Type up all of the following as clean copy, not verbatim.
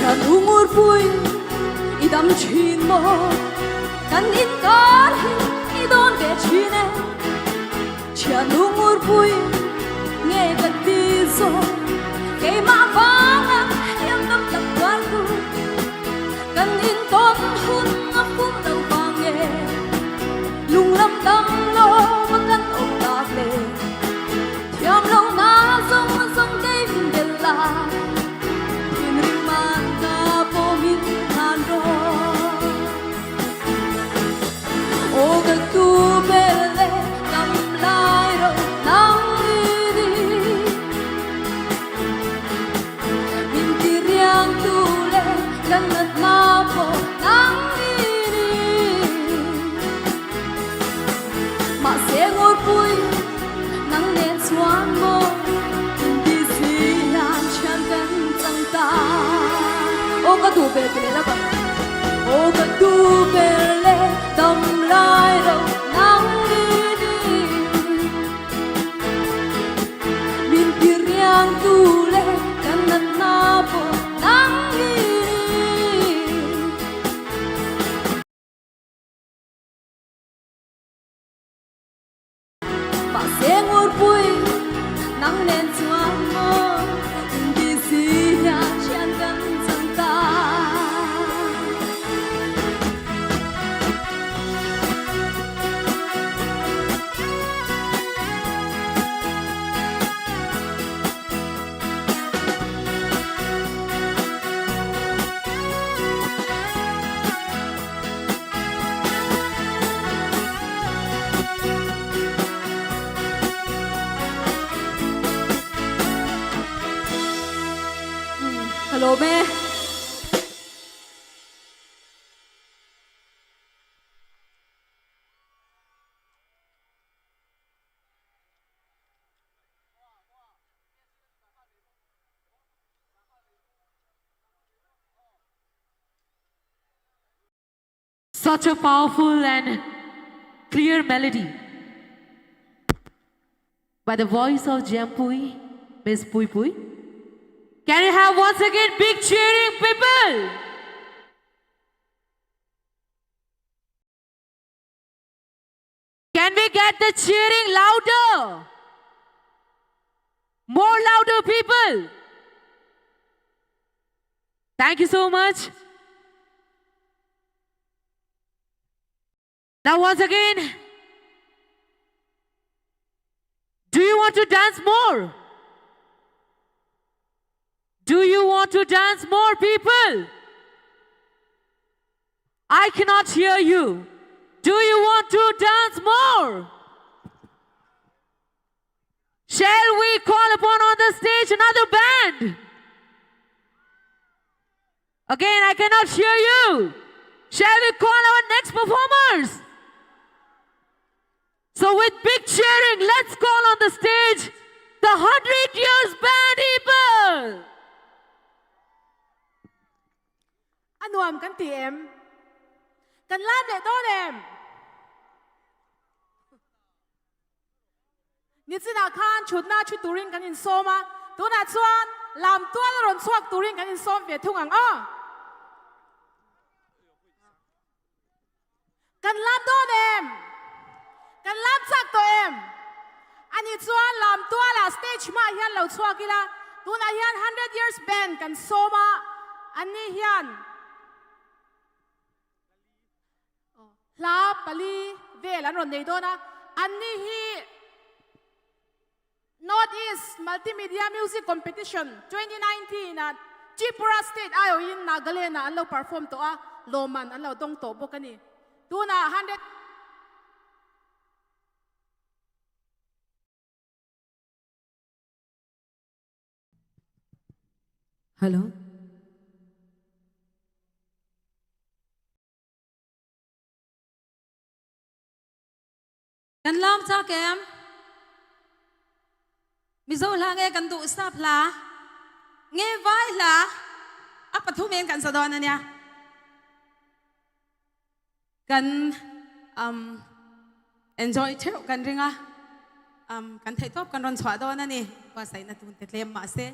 Thian ungurpui i dam thin maw? Kan inkar hi i dawn ve thin e. Thian ungurpui nge ka ti zawk? Keimah vanga hiam dam tak tuar tu kan intawn hun a fum lo vang nge? Lunglam dam lo a kan awm tak le? Thiam lo na zawng zawng kei min bel la, thinrim man ka pawh min hlan rawh. Aw ka tu ber le tam lai ro nang i ni, min ti riang tu le kan nat na pawh nang i ni. Mahse ngawrpui nang nen chuan maw inti si hian thian kan chang ta. Aw ka duh ber leh la bang. Aw ka duh ber leh dam lai lo nang i ni. Min ti riang tu leh kan natna pawh nang i ni. Mahse ngurpui nang nen chuan maw inti si hian thian kan chang ta. Ka lawm e. Such a powerful and clear melody by the voice of Jampui, Miss Pui Pui. Can you have once again big cheering people? Can we get the cheering louder? More louder people. Thank you so much. Now once again, do you want to dance more? Do you want to dance more people? I cannot hear you. Do you want to dance more? Shall we call upon on the stage another band? Again, I cannot hear you. Shall we call our next performers? So with big cheering, let's call on the stage the 100 Years Band people. A nuam kan ti em? Kan lam leh dawn em? Nichinah khan thutna thu turin kan insawm a, tunah chuan lam tual a rawn chhuak turin kan insawm ve thung ang aw. Kan lam dawn em? Kan lam chak tawh em? Ani chuan lam tualah stage hmaah hian lo chhuak ila, tunah hian Hundred Years Band kan sawm a, anni hian hla pali vel an rawn nei dawn a, anni hi North East Multimedia Music Competition 2019 ah Tripura State aiawhin Nagaland ah an lo perform tawh a, lawmman an lo dawng tawh bawk a ni. Tunah hundred. Hello. Kan lam chak em? Mizo hla nge kan duh sap hla nge vai hla a pathum in kan sa dawn ania. Kan um, enjoy theuh kan ring a um, kan theih tawp kan rawn chhuah dawn ani. Buatsaihna tun te tlem mahse.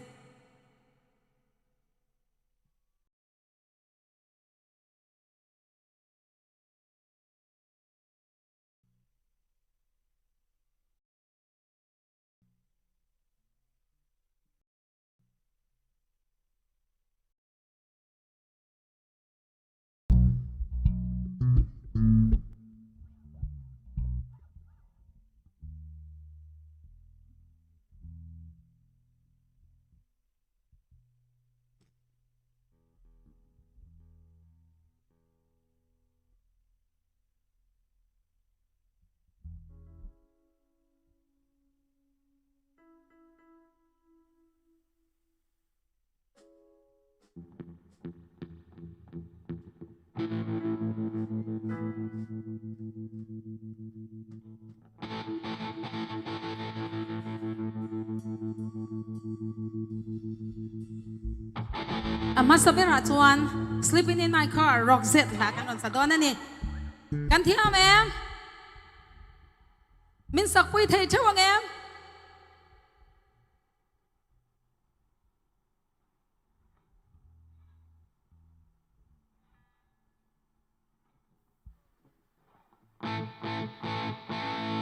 A hmasa berah chuan Sleeping in my car rock zet hla kan rawn sa dawn a ni. Kan thiam em? Min sakpui thei theuh ang em?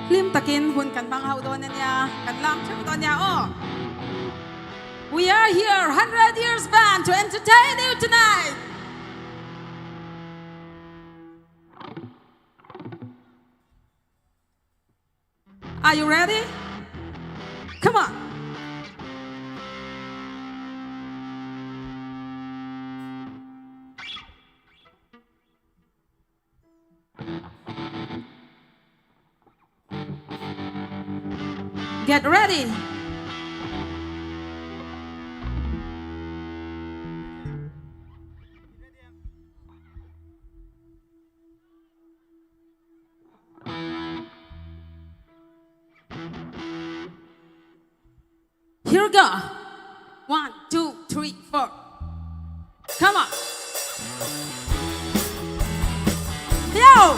Hlim takin hun kan hmang hauh dawn ania, kan lam theuh dawn ania aw. We are here, 100 Years Band, to entertain you tonight. Are you ready? Come on. Get ready. Here we go. One, two, three, four. Come on. Yo!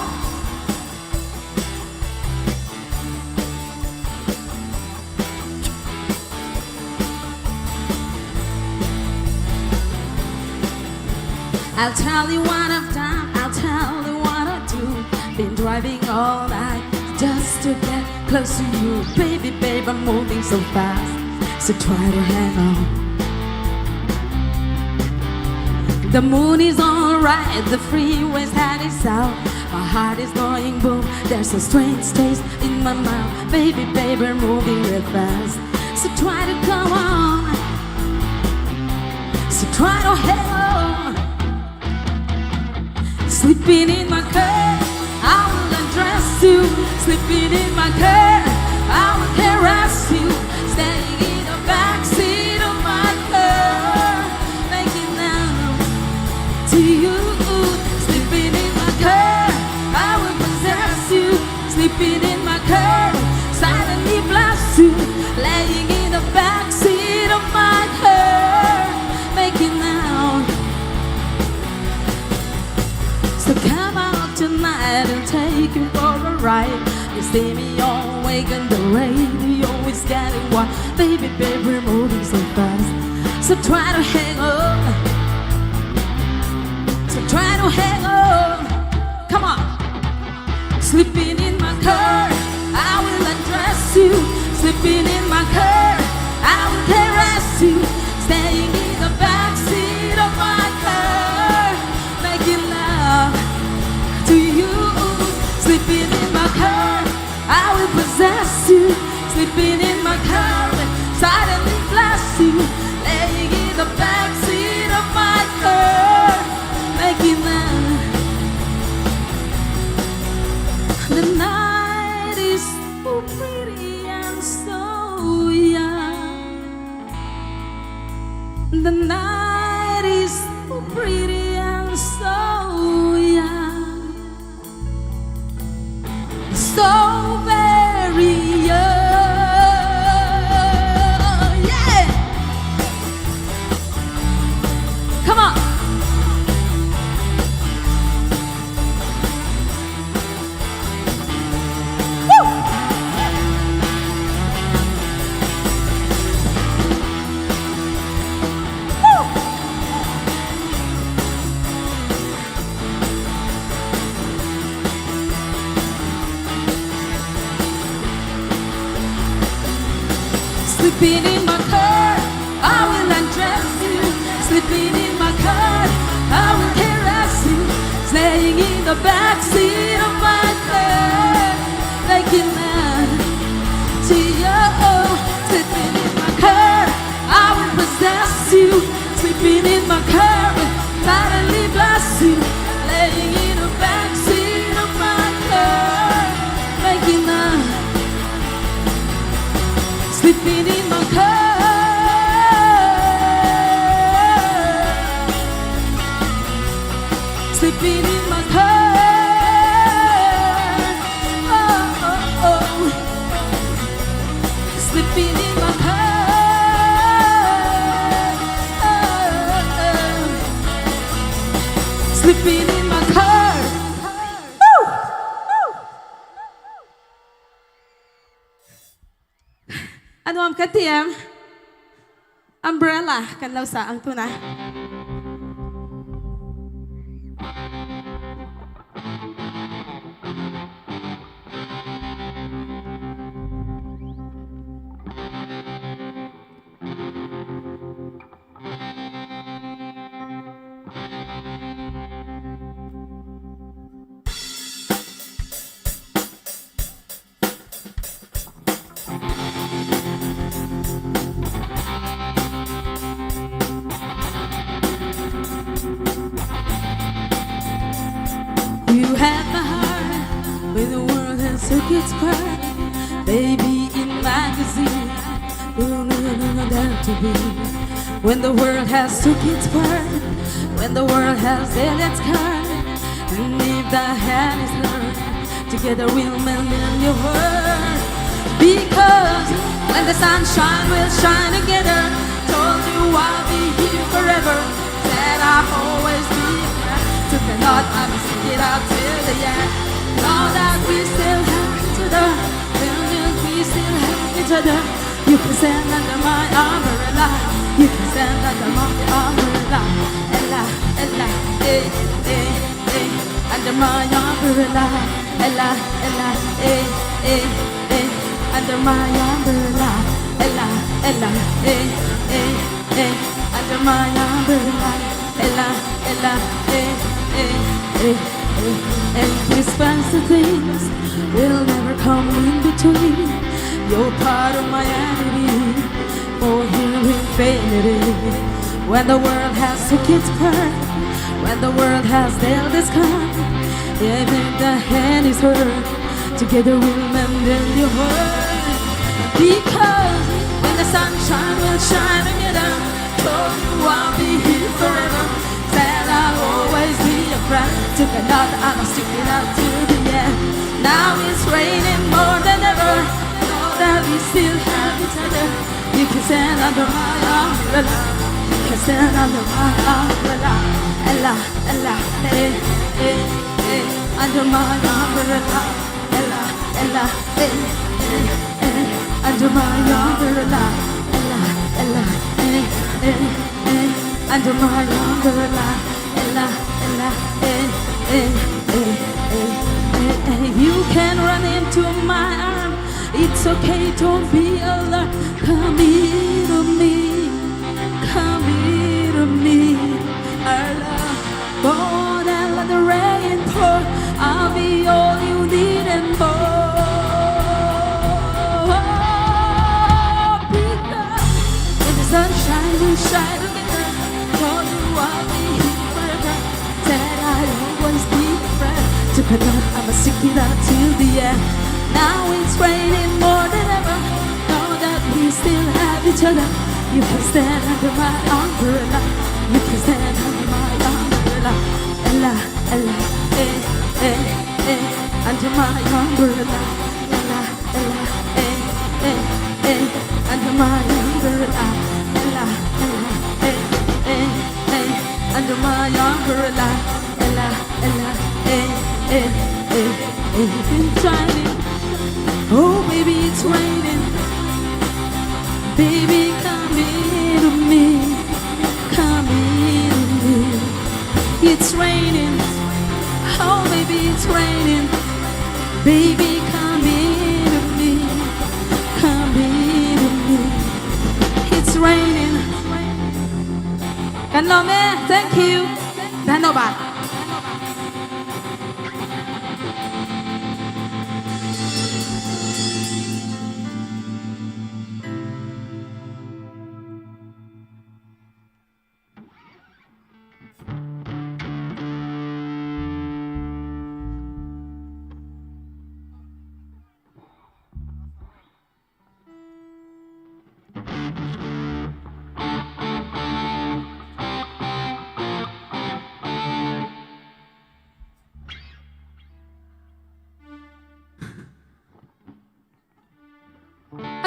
I'll tell you what I've done, I'll tell you what I do. Been driving all night just to get close to you. Baby, babe, I'm moving so fast, so try to hang on. The moon is alright, the freeway's heading south. My heart is going boom, there's a strange taste in my mouth. Baby, babe, we're moving real fast, so try to come on. So try to hang on. Sleeping in my car, I will undress you. Sleeping in my car, I will caress you. Staying in the backseat of my car, making love to you. Sleeping in my car, I will possess you. Sleeping in my car, silently bless you. Laying in the backseat of my car, making out. So come out tonight and take you for a ride. You see me all awake and the radio is getting wild. Baby, baby, we're moving so fast. So try to hang on. So try to hang on. Come on. Sleeping in my car, I will undress you. Sleeping in my car, I will caress you. Staying in the backseat of my car, making love to you. Sleeping in my car, I will possess you. Sleeping in my car, suddenly bless you. Laying in the backseat of my car, making love. The night is so pretty and so young. The night is so pretty and so young. So very young. Yeah! Come on. Woo! Woo! Sleeping in my car, I will undress you. Sleeping in my car, I will caress you. Staying in the backseat of my car, making love to you. Sleeping in my car, I will possess you. Sleeping in my car, finally bless you. Laying in the backseat of my car, making love. Sleeping in my car. Sleeping in my car. Oh, oh, oh. Sleeping in my car. Oh, oh. Sleeping in my car. Woo! A nuam kan ti em? Umbrella kan lo sa ang tuna. You have my heart when the world has took its part. Baby in magazine, we'll never down to be. When the world has took its part, when the world has dealt its card, and if the hand is learned, together we'll mend in your heart. Because when the sunshine will shine together, told you I'll be here forever. Said I'll always be here. Took a lot, I'll stick it out till the end. Now that we still have each other, then we still have each other. You can stand under my umbrella. You can stand under my umbrella. Ella, Ella, eh, eh, eh. Under my umbrella. Ella, Ella, eh, eh, eh. Under my umbrella. Ella, Ella, eh, eh, eh. Under my umbrella. Ella, Ella, eh, eh, eh, eh. And these fancy things will never come in between. You're part of my identity for here infinity. When the world has took its part, when the world has dealt its card, even if the hand is hurt, together we'll mend your hurt. Because when the sunshine will shine together, told you I'll be here forever. Said I'll always be your friend. Took another, I'ma stick it out to the end. Now it's raining more than ever. Know that we still have each other. You can stand under my umbrella. You can stand under my umbrella. Ella, Ella, eh, eh, eh. Under my umbrella. Ella, Ella, eh, eh, eh. Under my umbrella. Ella, Ella, eh, eh, eh. Under my umbrella. Ella, Ella, eh, eh, eh, eh, eh, eh. You can run into my arms. It's okay, don't be alone. Come here to me. Come here to me. Our love, born and let the rain pour. I'll be all you need and more. Because when the sunshine will shine together, told you I'll be here forever. Said I'd always be a friend. Took a lot, I'ma stick it out till the end. Now it's raining more than ever. Know that we still have each other. You can stand under my umbrella. You can stand under my umbrella. Ella, Ella, eh, eh, eh. Under my umbrella. Ella, Ella, eh, eh, eh. Under my umbrella. Ella, Ella, eh, eh, eh. Under my umbrella. Ella, Ella, eh, eh, eh, eh. Been shining. Oh, baby, it's raining. Baby, come here to me. Come here to me. It's raining. Oh, baby, it's raining. Baby, come here to me. Come here to me. It's raining. Kan lawm e, thank you. Dhanyabad.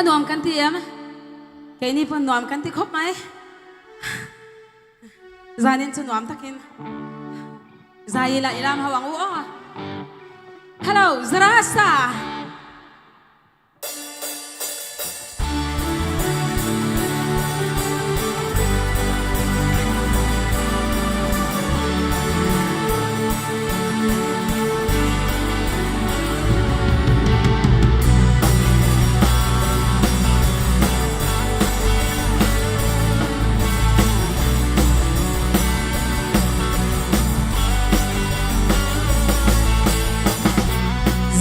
A nuam kan ti em? Keini pawn nuam kan ti khawp mai. Zanin chu nuam takin. Zai ila i lam ho ang u aw. Hello, Zarasa.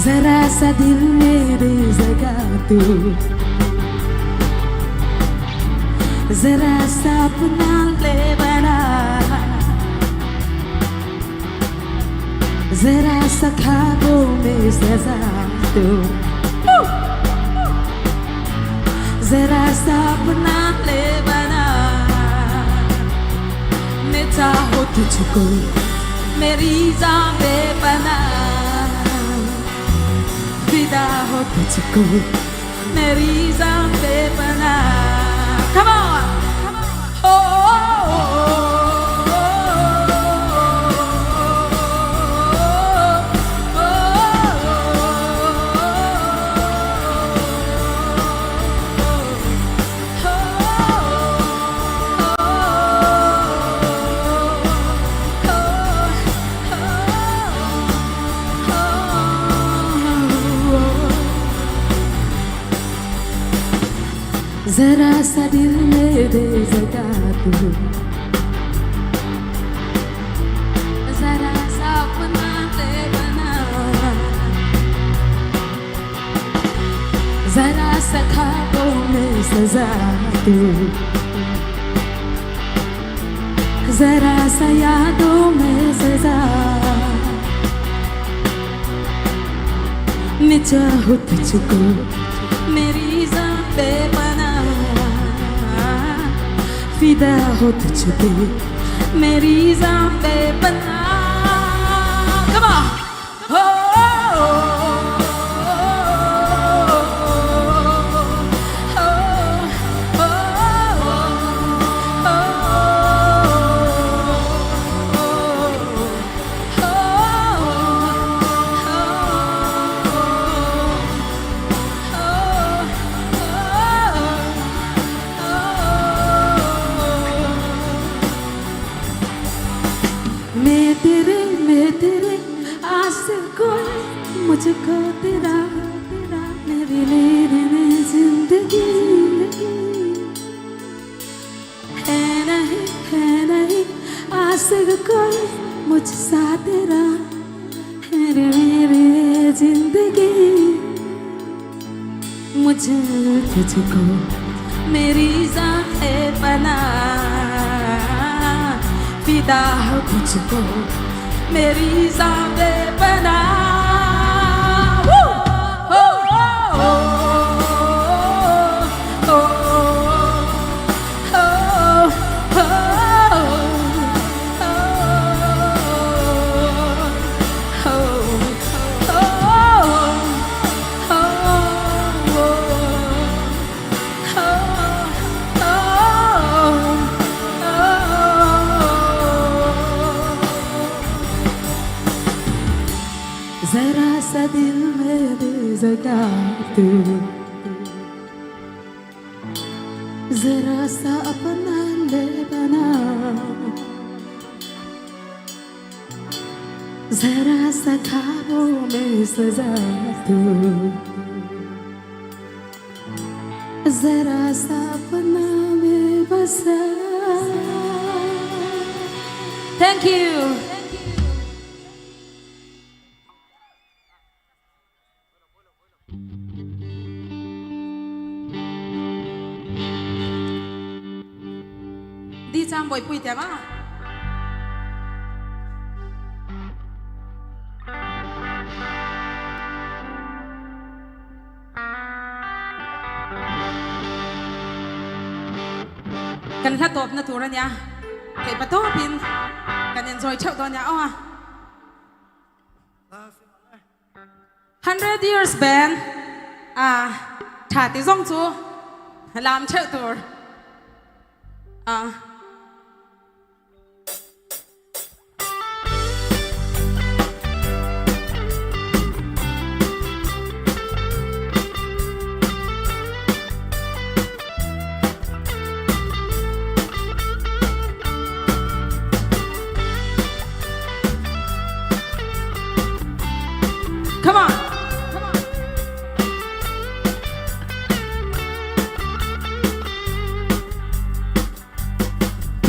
Zara sa dil mere jaga tu Zara sa apna le bana Zara sa khabo mein saza tu Zara sa apna le bana मैं चाहो तुझको मेरी जान बेपनाह फिदा हो तुझको मेरी जान बेपनाह Come on! Oh, oh, oh, जरा सा दिल में दे जगह तू जरा सा अपना ले बना जरा सा ख्वाबों में सजा तू जरा सा यादों में सजा मैं चाहूँ तुझको मेरी जान बेपनाह फिदा हो तुझ पे मेरी जान बेपनाह Come on! Oh, oh, oh, मैं तेरे मैं तेरे आशिक कोई मुझको तेरा तेरा मेरे मेरे जिंदगी है नहीं है नहीं आशिक कोई मुझसा तेरा मेरे मेरे जिंदगी मुझे तुझको मेरी जान है पनाह फिदा हो तुझको मेरी जान बेपनाह Woo! Oh, oh, oh, oh, oh, जरा सा दिल में दे जगह तू जरा सा अपना ले बना जरा सा ख्वाबों में सजा तू जरा सा अपना में बसा Thank you. Di cham bawih pui teh ma. Kan hla tawpna tur a nia, theih pa tawpin kan enjoy theuh dawn nia aw a. Hundred years band a tha ti zawng chu lam theuh tur a.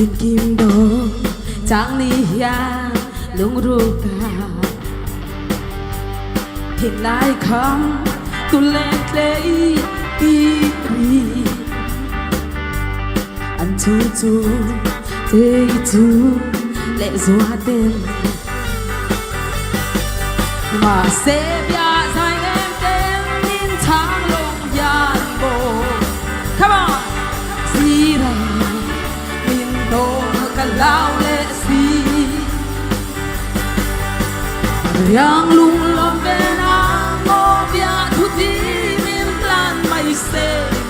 Tinkim dawn chang ni hian lungruk ta Thinlai kham tu leng tlei ti ri An chu chu te chu le zua ten Mahse bia zai nem ten nin chang long hian bo Come on! Sira min dawn ka lau leh si Riang lung lawm ve na maw bia thu ti min hlan mai se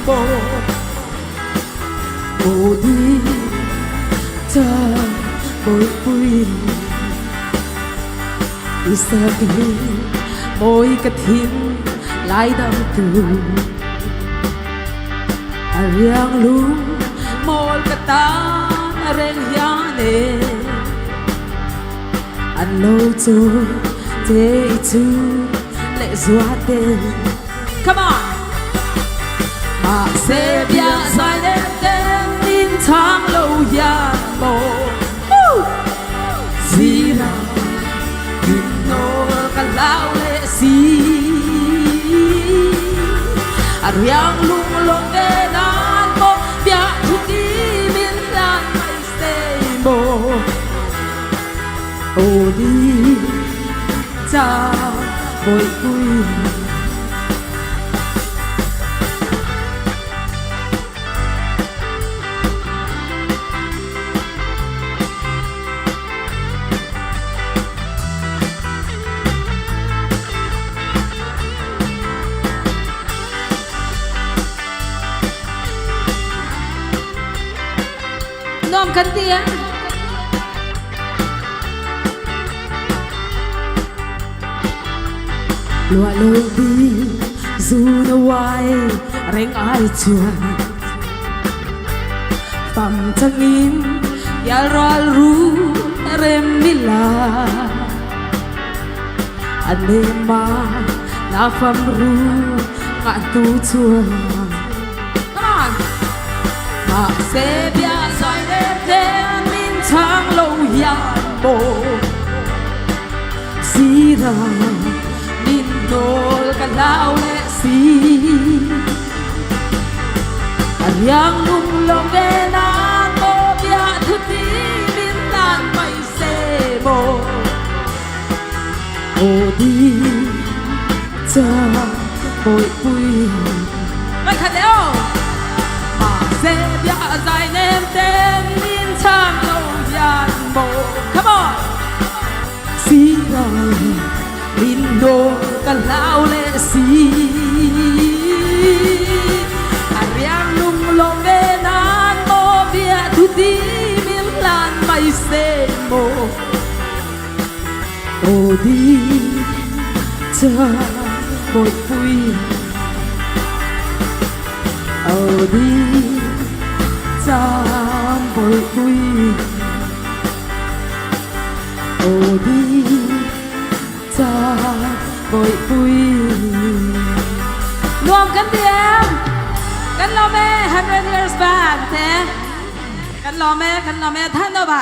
maw Aw di cha bawihpui I sak hi mawi ka thin lai dam tu A riang lung mawl ka tan a reng hian e An lo chawi che i chu leh zua ten Come on! Mahse bia zai leh ten min chhang lo hian maw Zira min nawl ka hlau leh si A riang lung lawm ve nan maw bia thu ti min hlan mai se maw Aw di cha bawihpui. Nuam kan ti em? Lua lo di zu na wai reng ai chuan Pham changin yal ral ru rem mila Anema na pham ru ngã tu chuan Come on! Mahse bia zai nem ten min chhang lo hian maw Sira min nawl ka hlau leh si A riang lung lawm ve nan maw bia thu ti min hlan mai se maw Aw di cha bawihpui Mai khat leh aw! Mahse bia zai nem ten min chhang lo hian maw Come on! Sira min nawl ka hlau leh si A riang lung lawm ve nan maw bia thu ti min hlan mai se maw Aw di cha bawihpui Aw di cha bawihpui Aw di cha bawihpui. Nuam kan ti em? Kan lawm e 100 years band te. Kan lawm e, kan lawm e. Than do ba.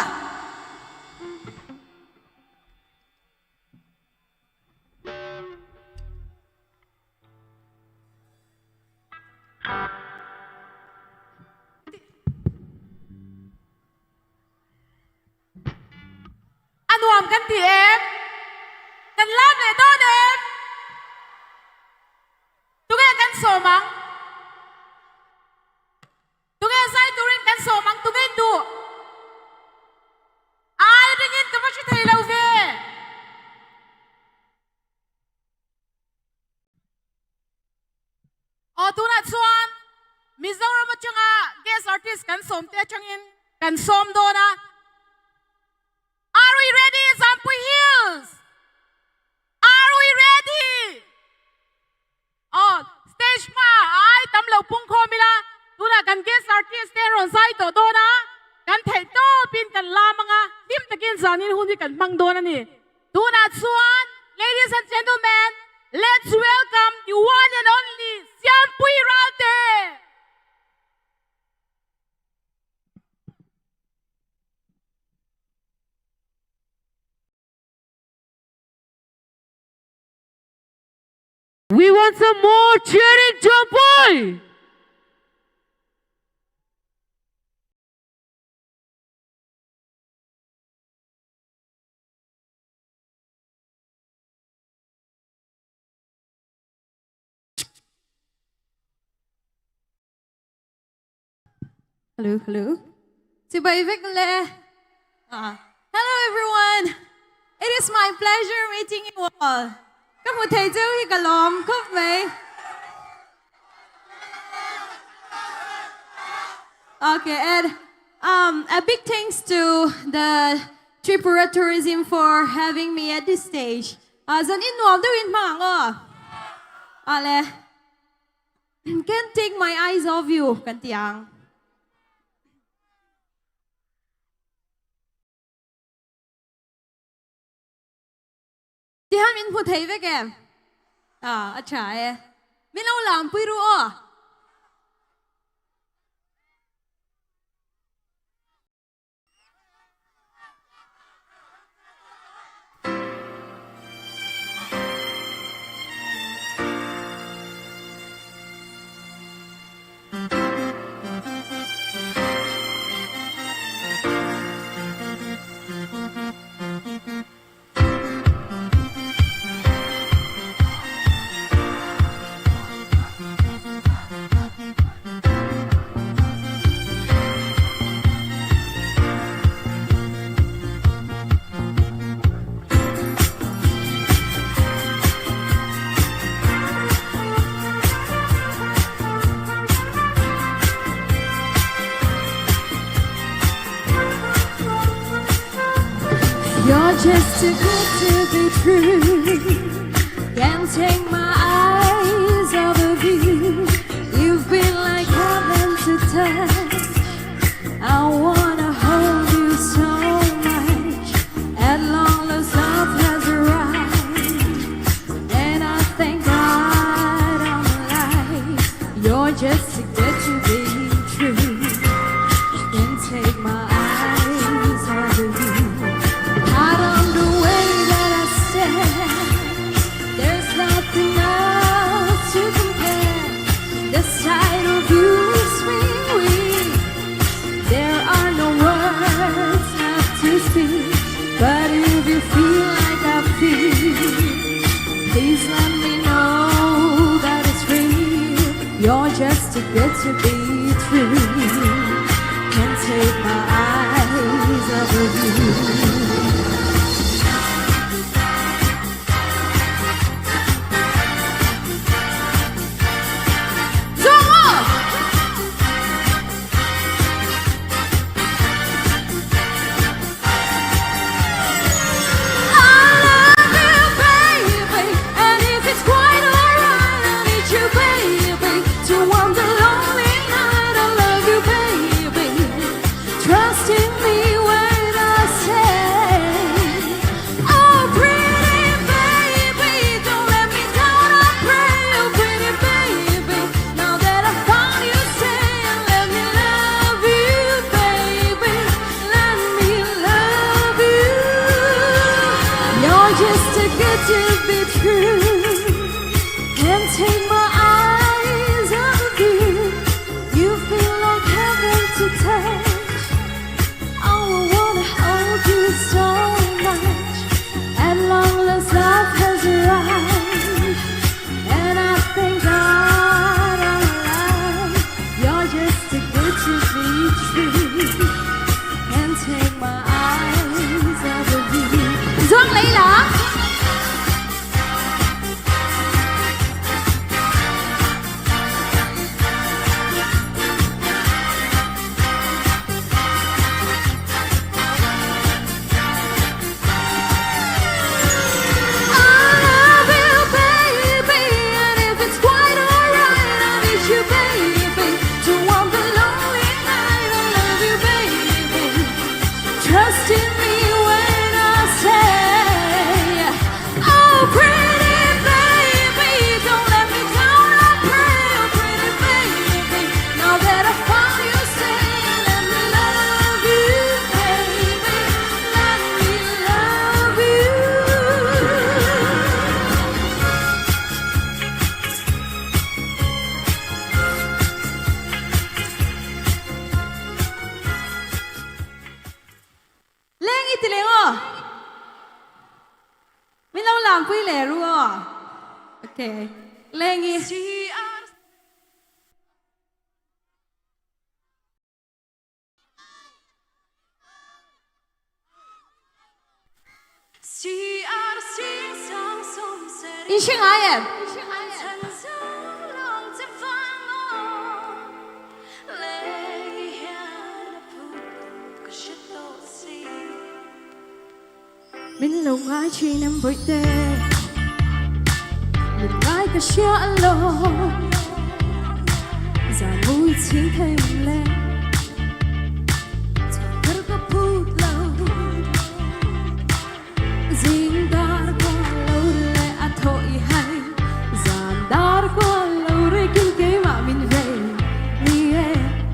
A nuam kan ti em? Kan lam leh dawn em? Tunge kan sawm ang? Tunge zai turin kan sawm ang? Tunge in duh? Ai ringin ka va hre thei lo ve. Aw tunah chuan Mizoram atanga guest artist kan sawm te atangin kan sawm dawn a. Are we ready Zampui Hills? Are we ready? Aw stage hmaah a ai tam lo pung khawm ila tunah kan guest artist te rawn zai tawh dawn a, kan theih tawpin kan lam anga hlim takin zanin hun hi kan hmang dawn a ni. Tunah chuan ladies and gentlemen let's welcome the one and only Siampui Ralte! We want some more cheering Jampui! Hello, hello. Chibai vek le. Ah. Hello everyone. It is my pleasure meeting you all. Ka hmu thei cheu hi ka lawm khawp mai. Okay, and um, a big thanks to the Tripura Tourism for having me at this stage. Uh, zan in nuam deuh in hmang ang aw. Ale. Can't take my eyes off you kan ti ang. Tihan min hmu thei vek em? Ah, a tha e. Min lo lam pui ru aw. You're just too good to be true. Can't take my eyes off of you. You've been like heaven to touch. I wanna hold you so much. At long last, love has arrived. And I thank God I'm alive. You're just too good to be true. Can't take my eyes off of you. Out on the way that I stand, there's nothing else to compare. The sight of you leaves me weak. There are no words left to speak. But if you feel like I feel, please let me know that it's real. You're just too good to be true. Can't take my eyes off of you. Zongo! I love you, baby, and if it's quite alright, I need you, baby, to warm the lonely night. I love you, baby. Trust in me when I say, Oh, pretty baby, don't let me down. I pray, oh, pretty baby, now that I found you, stay and let me love you, baby. Let me love you. You're just too good to be true. Can't take my eyes off of you. You feel like heaven to touch. Oh, I wanna hold you so much. At long last, love has arrived. And I thank God I'm alive. You're just too good to be true. Can't take my eyes off of you. Zuang lei la. I love you, baby, and if it's quite alright, I need you, baby, to warm the lonely night. I love you, baby. Trust pui leh ru aw. Okay. Lengi. In hre ngai em? Min lo ngai thin em bawihte Min ngai ka hria lo Zan mui chhing thei em le Chhan thar ka phut lo Zing dar kwa lo le a thaw i hai Zan dar kwa lo ri kin keimah min vei Ni e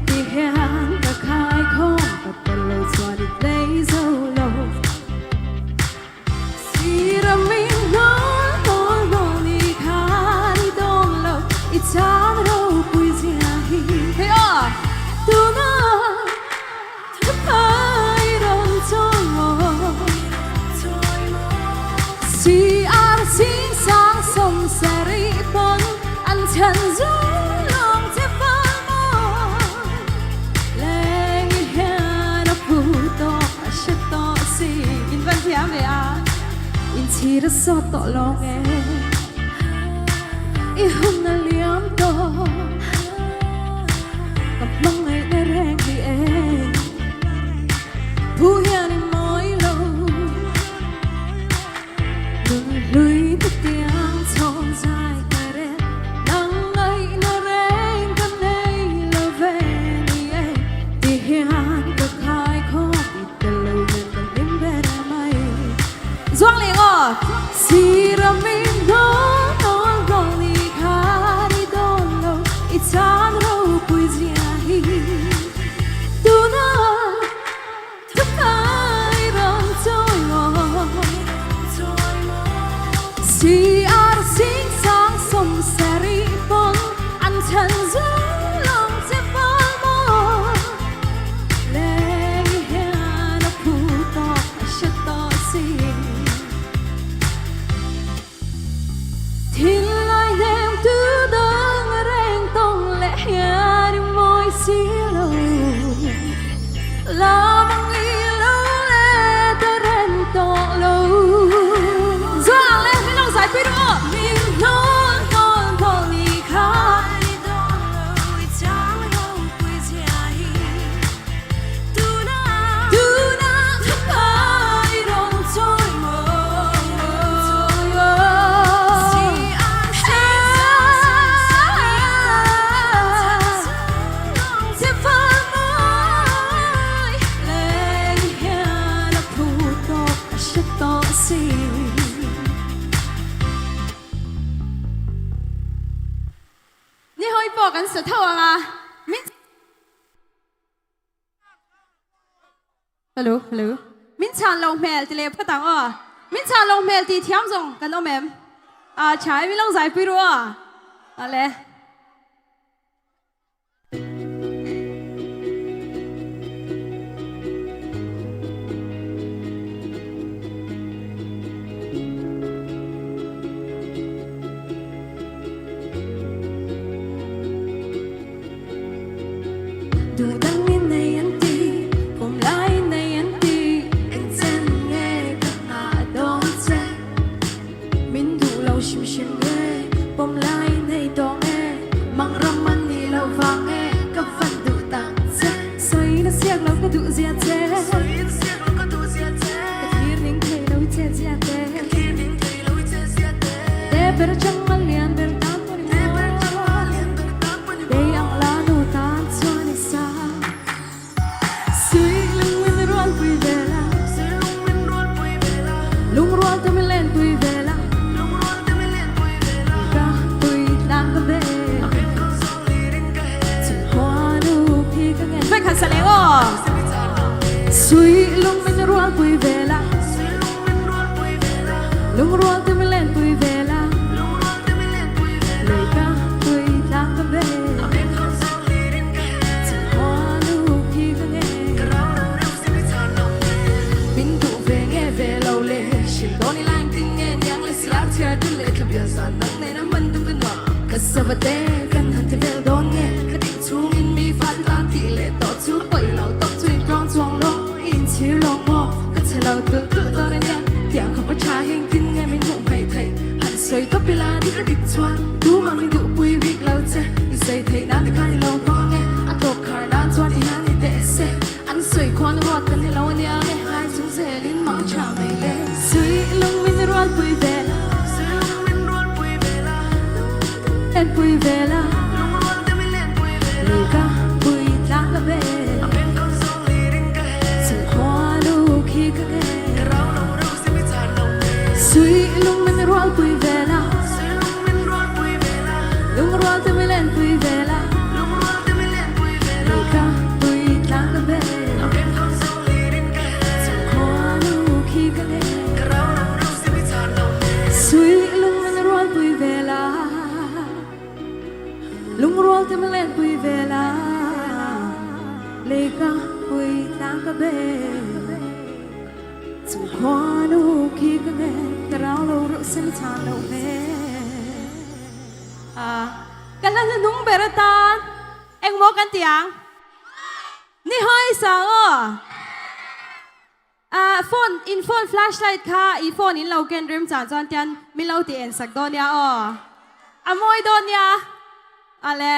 ti hian ka khai khawm ka tel lo chuan i tlei zo lo Sira min hnawl hnawl hnawl ni khan i dawng lo i chang ropui zia hi Hei aw tuna thupai rawn chawi maw CR sing sang sawm sarih pawn an chhan zung lawng che fal maw Leng i hian a phu tawk a hre tawh si In van thiam ve a inchhir a sawt tawh lawng e I hun a liam tawh ka hmangaihna reng hi e Phu hian i mawi lo Nun hlui te tiang chhawng zai ka rel Nang ngaihna reng ka nei lo ve ni e Ti hian ka khai khawp i tel lo nen ka hlim ber mai Zuang leh aw! Sira min hnawl hnawl hnawl ni khan i dawn lo i chan ropui zia hi Tuna Thupai rawn chawi maw CR sing sang sawm sarih pawn an chhan zung lawng che fal maw Leng i hian a phu tawk a hre tawh si Thin lai hnem tu dang reng tawng leh hian i mawi si lo Lam ang i lo le ta reng tawh lo Zuang le min lo zai pui ru aw Min hnawl hnawl hnawl ni kha i dawn lo i chang ropui zia hi Tuna thupai rawn chawi maw Leng hian a phu tawk a hre tawh si. Ni hawi pawh kan sa tho ang a, min. Hello hello Min chhan lo hmel ti leh phawt ang aw. Min chhan lo hmel tih thiam zawng kan awm em? A tha e min lo zai pui ru aw. Ale. Duh dang in nei an ti, kum lai in nei an ti, eng chen nge ka nghah dawn che. Min duh lo hrim hrim nge, pawm lai in nei tawh nge, mang ram an nih loh vang nge, ka van duh tak che. Sawi na siak lo ka duh zia che, ka thlir ning thei lo i che zia te. Te ber atang a lian ber tan pawh ni maw. Tei ang la nu tan chuan i sa. Sui lung min rual pui vel a. Lungrual te min len pui vel a. Ka tui tlang ka ve. Chhun hoa nu khi ka ngen. Vek han sa leh aw. Sui lung min rual pui vel a. Lungrual te min len pui vel a. Lei ka tui tlang ka ve. Chhun hoa nu khi ka ngen. Min duh ve nge ve lo le. Hrilh dawn i lai engtin nge niang le siar. Savate kan han ti vel dawn nge ka tih chhungin mi fate tan tih leh tawh chu pawi lo tawp chu in tawng chuang lo i inchhir lo maw ka chhe lo tulh tulh dawn a nia tiang khawp a tha heng tin nge min hmuh hmaih theih han sawi tawp ila dik a dik chuan tumah min duhpui bik lo che i sawi theih nan te khan i lo hmang ange a tawp khar nan chuan i han i teh se an sawi khuan ruat kan ni lo a nia nge ngai chung zelin mang tha mai le. Sui lung min rualpui vel a. Sui lung min rualpui vel a. Lenpui vel a. Lungrual te min lenpui vel a. Lui ka pui tlang ka ve. A beng kal zawng lir in ka he. Chhungkhua lu khi ka nge. Ka rau lo reuh si mi chan lo nge. Sui lung min rualpui vel a. Sui lung min rualpui vel a. Lungrual te min lenpui vel a. Lungrual te min lenpui vel a. Lui ka pui tlang ka ve. A beng kal zawng lir in ka he. Chhungkhua lu khi ka nge. Ka rau lo reuh si mi chan lo nge. Sui lung min rualpui vel a. Lungrual te min lenpui vel a. Lei ka pui tlang ka be. Chhungkhua nu khi ka nge. Ka rau lo reuh si mi chan lo nge. Ka hla hnuhnung ber atan engmaw kan ti ang? Ni hawi sang aw. Ah phone in phone flashlight kha i phone in lo ken rem chan chuan tian min lo ti en sak dawn nia aw. A mawi dawn nia. Ale.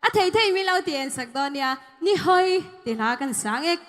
A thei thei min lo ti en sak dawn nia. Ni hawi ti hla kan sang ek.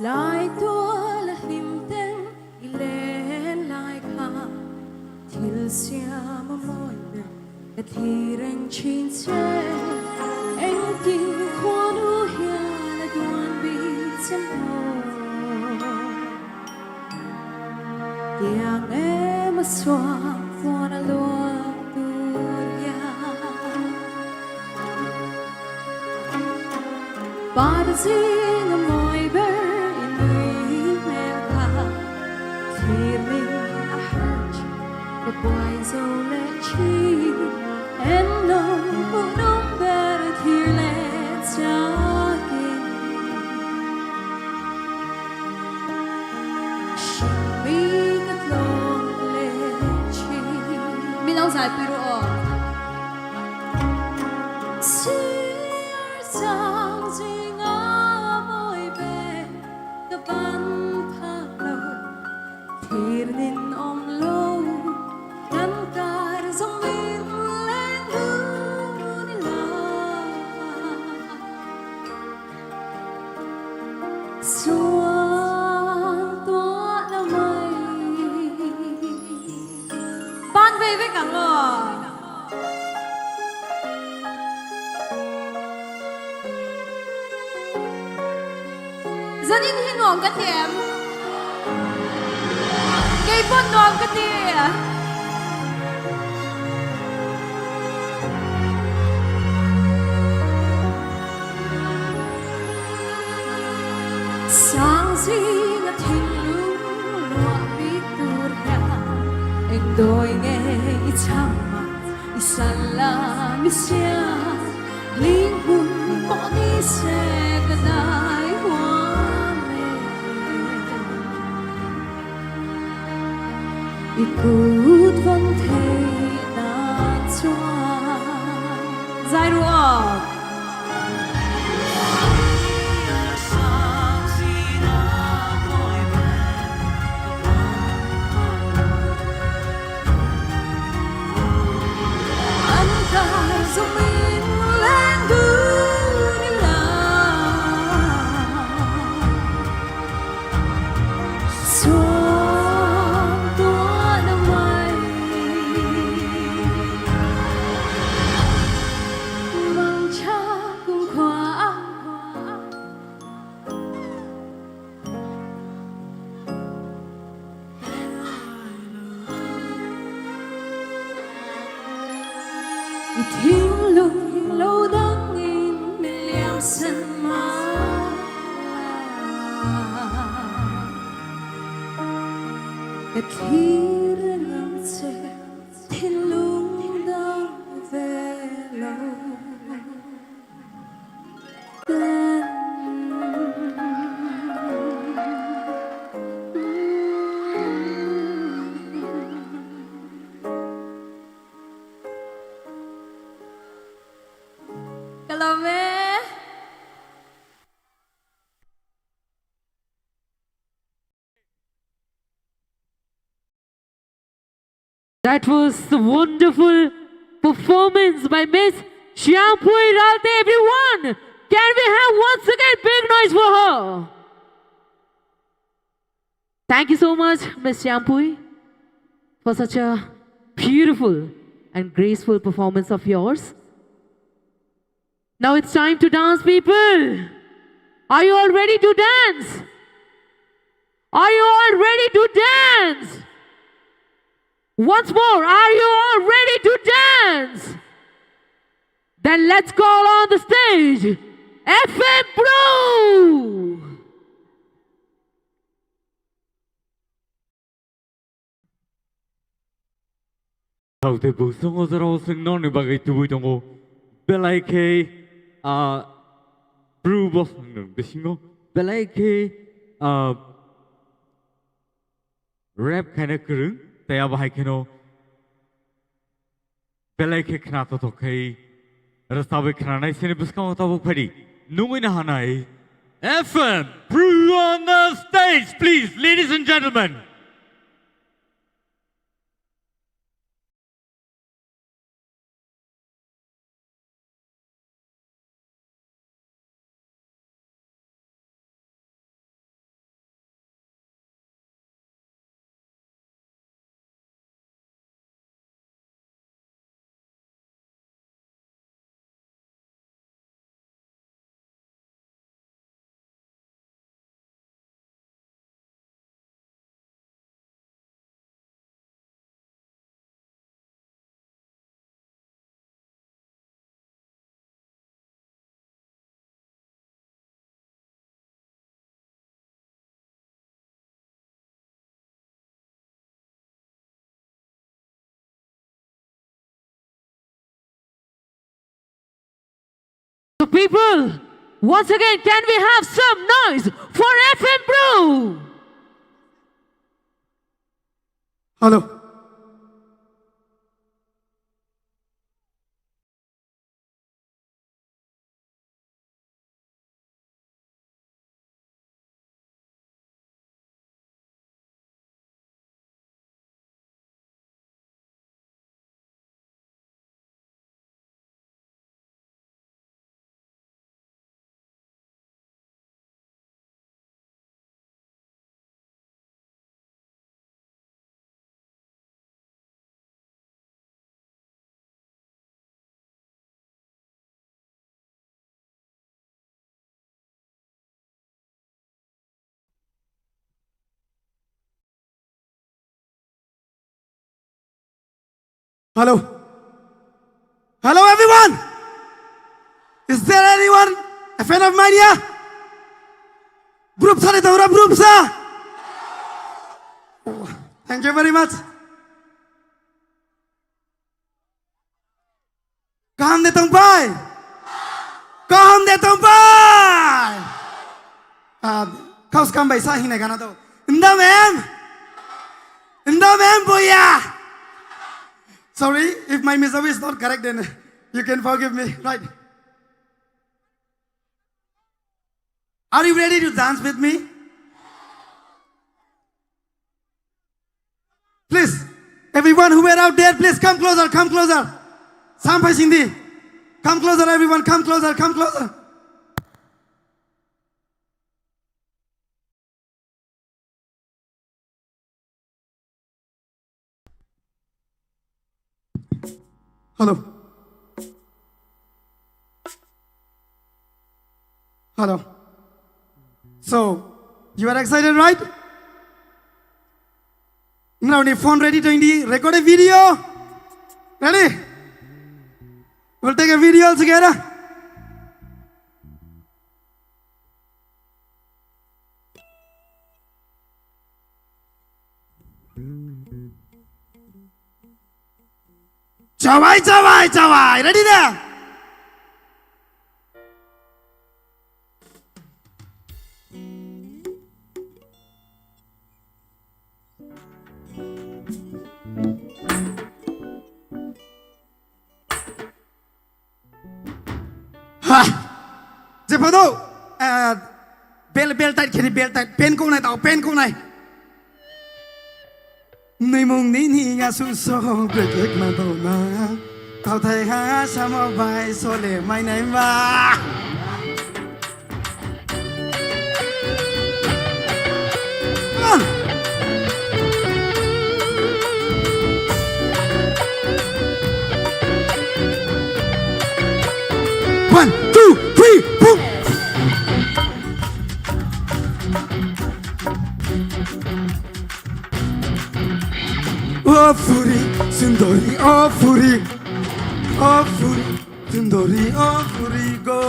Lai tual a hlim ten i len lai kha thil siam a mawi ber ka thlir reng thin che. Engtin khuanu hian a duan bik che maw? Tiang em a chhuak puan a luak tur hian. Par zing a mawi ber i nui hmel kha thlir ning a harh thin ka buai zo leh thin en lo hmuh nawm ber thlir leh chakin hring mi ka tlawm leh thin. Min lo zaipui ru aw. Sir chang zinga mawi ber ka ban phak lo thlir nin awm lo kan kar zawng min leng dun ila chuan tuah la mai. Ban vei vek ang aw. Zanin hi nuam ka ti em? Kei pawh nuam ka ti. Sang zinga thinlung luah bik tur hian eng dawi nge i chhang a, i sal la mi siam hling hun pawh ni se ka dai huam e. I kut vawn theih nan chuan Zai ru aw. An kar zawng in leng dun ila. Chuan tuah na mai. Mang cha kum khua. I thinlung lo dang in min Ka thlir reng ang che thinlung dang ve lo ten. Ka lawm e. That was the wonderful performance by Miss Shyampuii Ralte. Everyone, can we have once again big noise for her? Thank you so much, Miss Shyampuii, for such a beautiful and graceful performance of yours. Now it's time to dance, people. Are you all ready to dance? Are you all ready to dance? Once more, are you all ready to dance? Then let's call on the stage FM Bru! Thaute bosongo jorao chwng norokni bagwi tubui tongo belai khe ah bru bosongni bisingo belai khe ah rap khaina kwrwng tei abo hai kheno belai khe khnathothok khe rwchabwi khnanai sini bwskango tabuk phaidi nungwi nahanai FM Bru on the stage please ladies and gentlemen. So people, once again, can we have some noise for FM Bru? Hello. Hello. Hello everyone. Is there anyone a fan of mine here? Group sa ora group sa. Oh, thank you very much. Kaham de tong pai. Kaham de tong pai. Ah, kaus kam bai sa hine gana do. Nda ma'am. Nda ma'am boya. Sorry, if my Mizo is not correct, then you can forgive me, right? Are you ready to dance with me? Please, everyone who were out there, please come closer, come closer. Sampai Sindi. Come closer, everyone, come closer, come closer. Hello. Hello. So, you are excited, right? Now, the phone ready to record a video? Ready? We'll take a video together. Chawai chawai chawai ready না? যে photo bell bell tight খেলি bell tight pen কো নাই তাও পেন কো নাই 内蒙你你呀叔叔别给那都那，淘汰哈什么白说嘞买奶嘛。Come on. One, two, three, boom. ও ফুরি সুন্দরী, ও ফুরি, ও ফুরি সুন্দরী, ও ফুরি গো।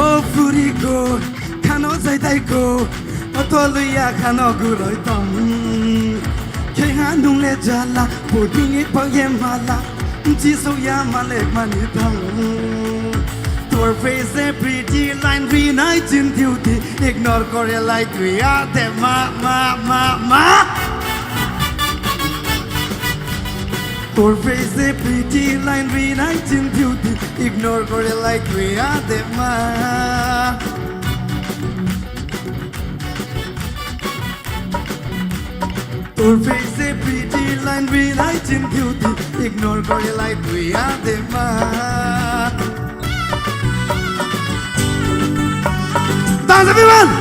ও ফুরি গো, খানো যাই গো, অত লইয়া খানো গুরই তং খেহা নুংলে জালা বডিঙে পায়ে মালা Jisu ya male mani thang. তোর ফেসে pretty line রিনাই চিন্তিউতি ignore করে লাই তুই আতে মা মা মা মা। তোর ফেসে প্রিটি লাইন রিনাই চিন্তিউতি ইগনোর করে লাই তুই আতে মা। তোর ফেসে প্রিটি লাইন রিনাই চিন্তিউতি ইগনোর করে লাই তুই আতে মা। Dance everyone!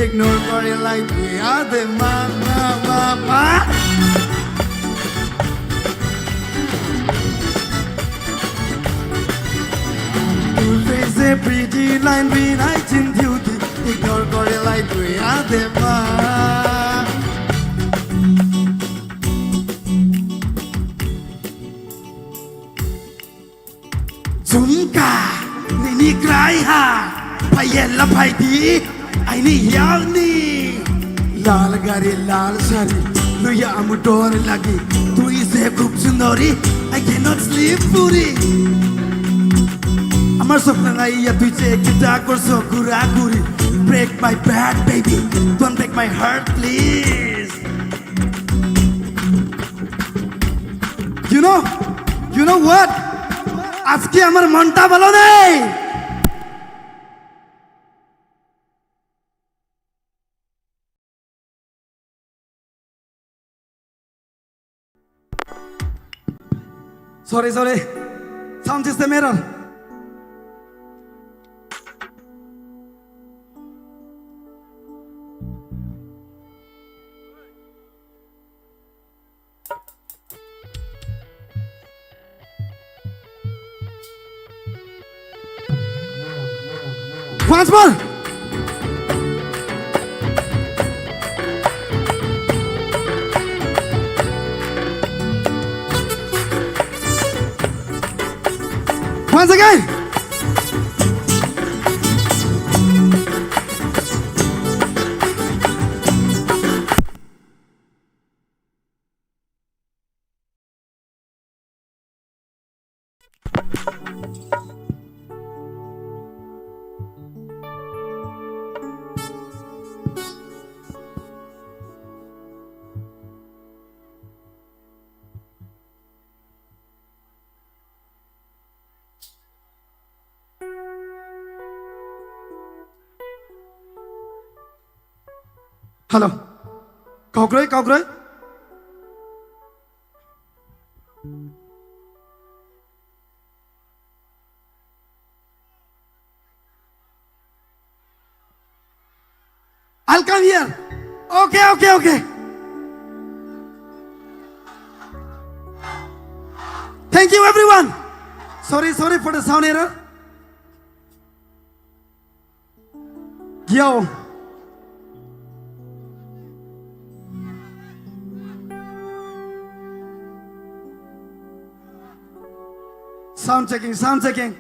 Ignore করে like we are the ma ma ma ma. তোর ফেসে pretty line রিনাই চিন্তিউতি ignore করে like we are the ma। ঝুমকাนี่นี่ไกลฮะพเย็นละไพดีไอ้นี่ยาวนี่লাল গাড়ি লাল শাড়ি লইয়া আমু ডর লাগি, তুই সে খুব সুন্দরী, I cannot slip Puri. আমার স্বপ্ন নাইয়া তুই যে কিটা করছো ঘুরা ঘুরি, break my bad baby, don't break my heart please. You know, you know what, আজকে আমার মনটা ভালো নেই। Sorry, sorry. Sound system error. Once more. Once again. Hello. Kaukroi, kaukroi. I'll come here. Okay, okay, okay. Thank you, everyone. Sorry, sorry for the sound error. Yo. Sound checking, sound checking.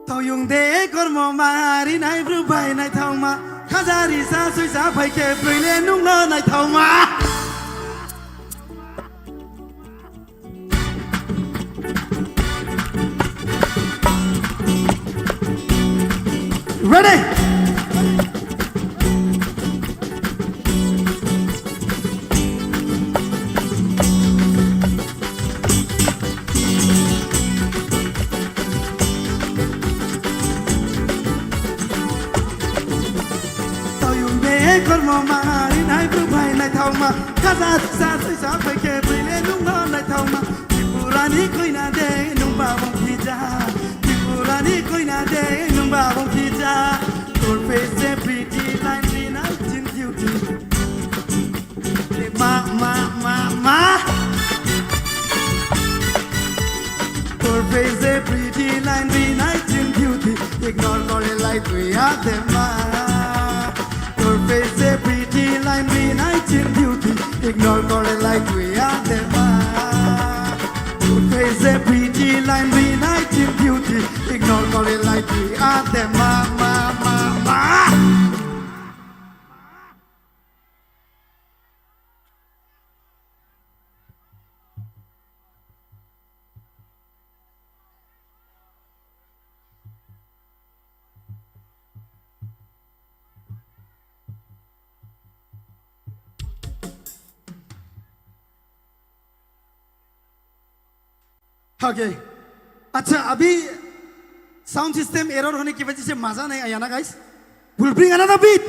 Toyung de kormo mari nai bru bai nai thau ma khajari sa sui sa phai ke brui le nung lo nai thau ma. Ready? Kormo mari nai bru bai nai thau ma khaja sa sui sa phai ke brui le nung lo nai thau ma Tripurani koina de nung ba bong thi ja Tripurani koina de nung ba bong thi ja তোর ফেসে pretty line nineteen beauty মা মা মা মা তোর ফেসে pretty line nineteen beauty ignore করে লাই তুই আদে মা তোর ফেসে pretty line nineteen beauty ignore করে লাই তুই আদে মা তোর ফেসে pretty line nineteen beauty ignore করে লাই তুই আদে মা মা মা মা ओके अच्छा अभी sound system error होने की वजह से मजा नहीं आया ना guys will bring another beat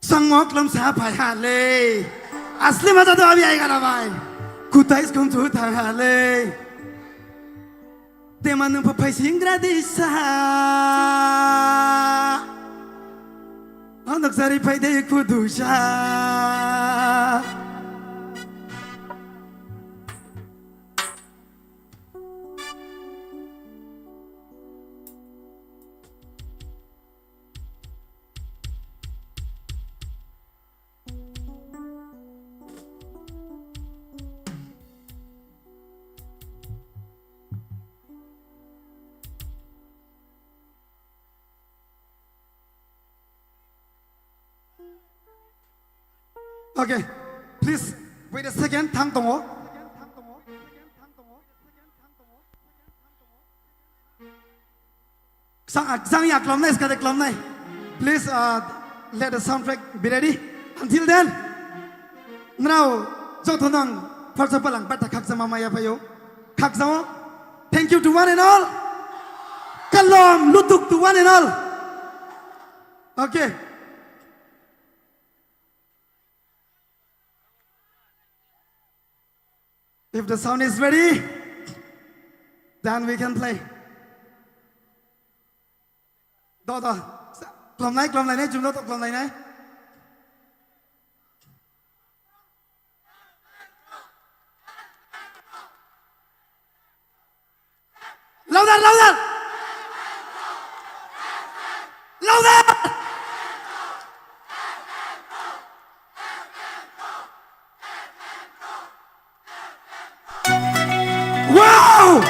संगमोक लम सा भाई ले असली मजा तो अभी आएगा ना भाई कुताइस कौन तो था ले तेमान पपाई सिंग्रा दिसा अंदर फायदे खुदुशा Okay, please wait a second. Tang Tongo. Sang ya klom nai, iska de klom nai. Please let the soundtrack be ready. Until then, now Jotonang first of all, bata khak sama maya payo. Khak sama. Thank you to one and all. Kalom lutuk to one and all. Okay. If the sound is ready, then we can play. Do do. Klom nai nai, jum do klom nai nai. Louder, louder. Louder. Wow!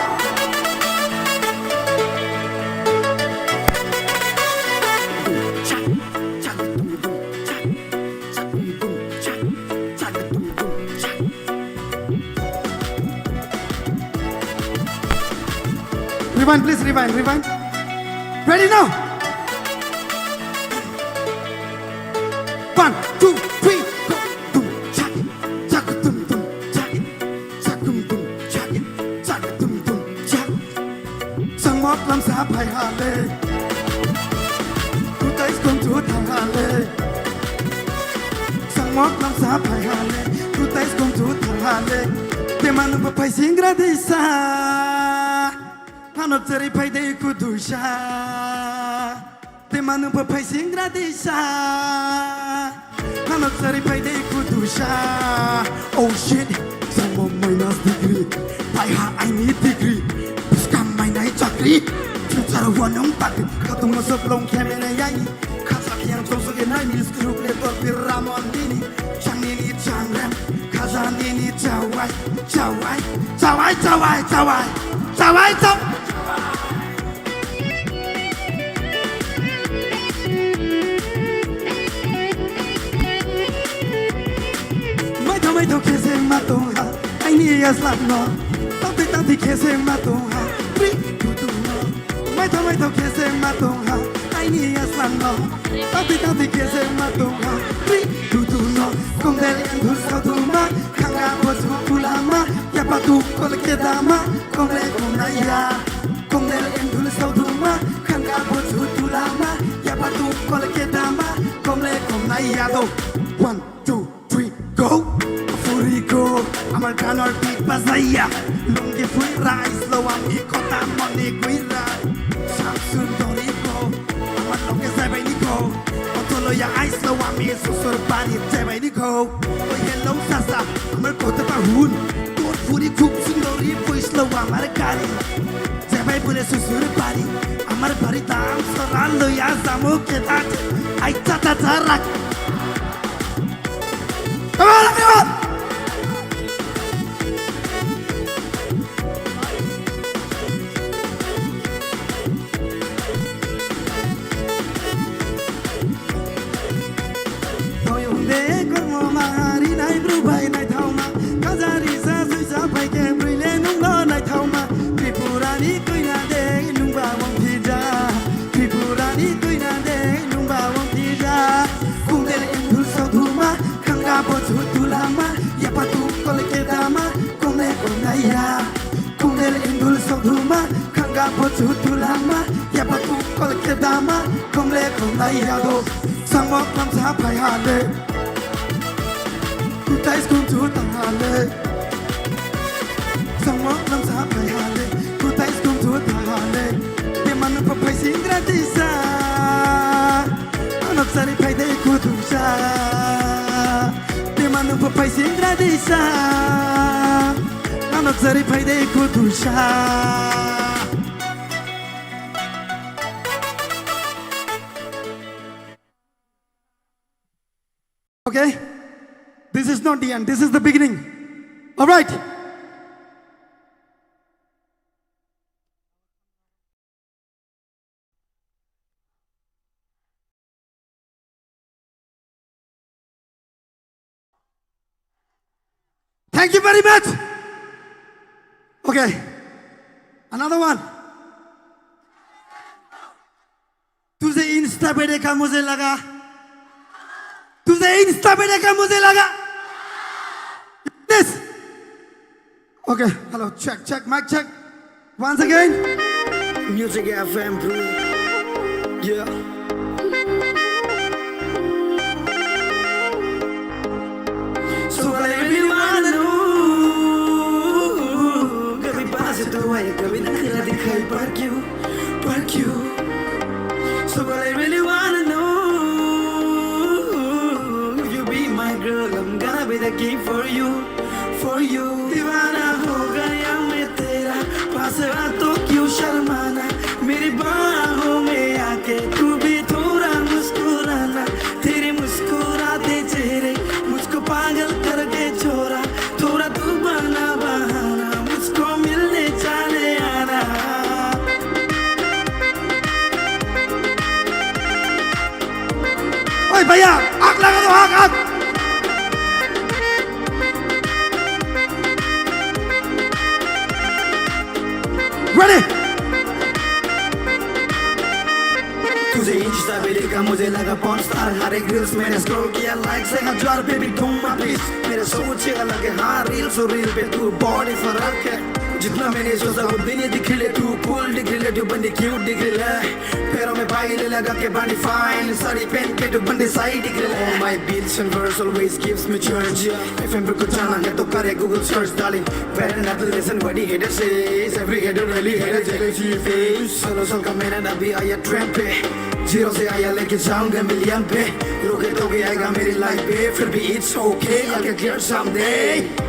Rewind, please, rewind, rewind. Ready now? 1, 2, 3, go. Dum, chak, chak, dum, dum, chak, chak, dum, dum, chak, chak, dum, dum, chak. Sang mok lam sa phai ha le. Sangmok lamsa phai hale Kutais kong chu thar hale Te manu pa phai singra disa Hanop chari phai dei kudusha Te manu pa phai singra disa Hanop chari phai dei kudusha Oh shit Sangmok minus degree Phai ha I need degree Scam mai nai chakri Future wanong tak Katung masuk long kemene yai Khasak yang chosok nai mis group le tor pir ramon dini Chang nini chang ram Khaza nini chawai chawai chawai chawai chawai chawai chaw Mai thau mai thau khe se ma tong ha anh ni aslam no tao te tao thì khe se ma tong ha pri tu tu no mai thau mai thau khe se ma tong ha anh ni aslam no tao te tao thì khe se ma tong ha pri tu tu no kong del en dhul sao thu ma khanga bo chu pula ma ya pa tu kol ke da ma kong le kong na ya kong del en dhul sao thu ma khanga bo chu pula ma ya pa tu kol ke da ma kong le kong na ya do 1 2 3 go ফুরিগো আমার গানের beat বাজাইয়া লুঙ্গি ফুইরা আইসলো আমি কথা মনে কইরা শামসুন্দরী গো আমার লগে যাবাই নিগো কত লইয়া আইসলো আমি শ্বশুর বাড়ি যাবাই নিগো ওই হেলো চাচা আমার কথাটা হুন তোর ফুরি খুব সুন্দরী বইসলো আমার গাড়ি যাবাই বলে শ্বশুর বাড়ি আমার বাড়ি দাম সরা লইয়া যামো কেদা I চাচা চা রাখ Come on, everyone! Okay, this is not the end, this is the beginning. All right. Thank you very much. Okay, another one. तुझे इंस्टा पे देखा मुझे लगा, तुझे इंस्टा पे देखा मुझे लगा। This. Okay, hello, check, check, mic check. Once again. Music FM, bro. Yeah. So I really wanna know. कभी पास तो आए, कभी नखरा दिखाई, पर क्यों, पर क्यों? So I really wanna know. If you be my girl, I'm gonna be the king for you, for you. दीवाना हो गया मैं तेरा, पास आ तो क्यों शर्माना? मेरी बाहों में आके तू भी थोड़ा मुस्कुराना। तेरे मुस्कुराते चेहरे मुझको पागल करके छोड़ा। थोड़ा तू बना बहाना, मुझको मिलने चले आना। ओए भैया, आग लगा दो, आग आग। Ready? तुझे इंस्टा पे देखा मुझे लगा पॉन स्टार। हर एक रील्स मैंने स्क्रॉल किया, लाइक्स है हजार, बेबी तुम प्लीज मेरे सोच अलग है। हाँ रील्स और रील पे तू बॉडी फर्क है। जितना मैंने सोचा वो दिन ये दिख ले तू कूल दिख ले तू बंदी क्यूट दिख ले पैरों में पायल लगा के बंदी फाइन साड़ी पहन के तू बंदी सही दिख ले Oh my beats and verse always gives me church FM पे कुछ जाना है तो करे Google search darling Better not to listen what the hater says Every hater really hater jealousy face सोलह साल का मैंने ना भी आया ट्रैप पे जीरो से आया लेके जाऊंगा मिलियन पे रोके तो भी आएगा मेरी लाइफ पे फिर भी it's okay I'll get clear someday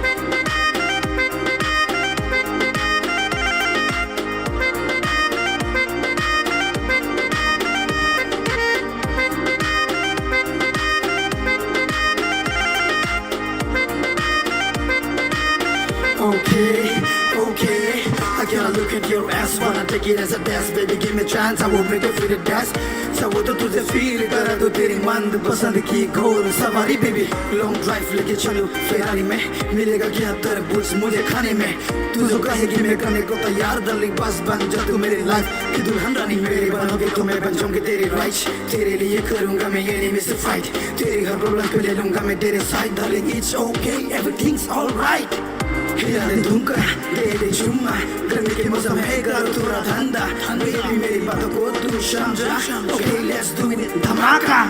Okay, okay. I gotta look at your ass, wanna take it as a test, baby. Give me a chance, I will make you feel the test. चाहो तो तुझे फील करा दो तेरी मंद पसंद की घोर सवारी baby long drive लेके चलो फेरारी में मिलेगा क्या तरबूज मुझे खाने में तू जो कहेगी मैं करने को तैयार डार्लिंग बस बन जा तू मेरी लाइफ की दुल्हन रानी मेरी बनोगे तो मैं बन जाऊंगी तेरी राइट तेरे लिए करूंगा मैं एनिमी से फाइट तेरी हर प्रॉब्लम पे ले लूंगा मैं तेरे side darling it's okay everything's alright हिला दे धुमका दे दे चुम्मा गर्मी के मौसम है करो थोड़ा ठंडा बेबी मेरी बातों को तू समझा okay let's do it धमाका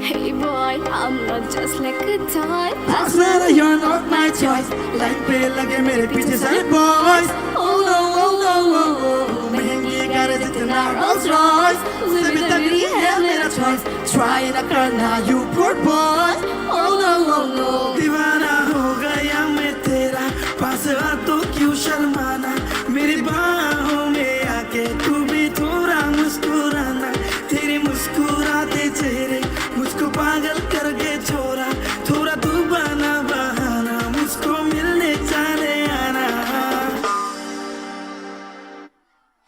Hey boy, I'm not just like a toy. Pasmera, you're not my choice. Line पे लगे मेरे पीछे सारे boys. Oh no, oh no, oh oh. महंगी कार जितना Rolls Royce. उससे भी तगड़ी है मेरा choice. Try ना करना you poor boy. Oh no, oh no. दीवाना हो गया मैं तेरा पास आ तो क्यों शर्माना मेरी बाहों में आके तू भी थोड़ा मुस्कुराना तेरे मुस्कुराते चेहरे मुझको पागल करके छोड़ा थोड़ा तू बना बहाना मुझको मिलने चले आना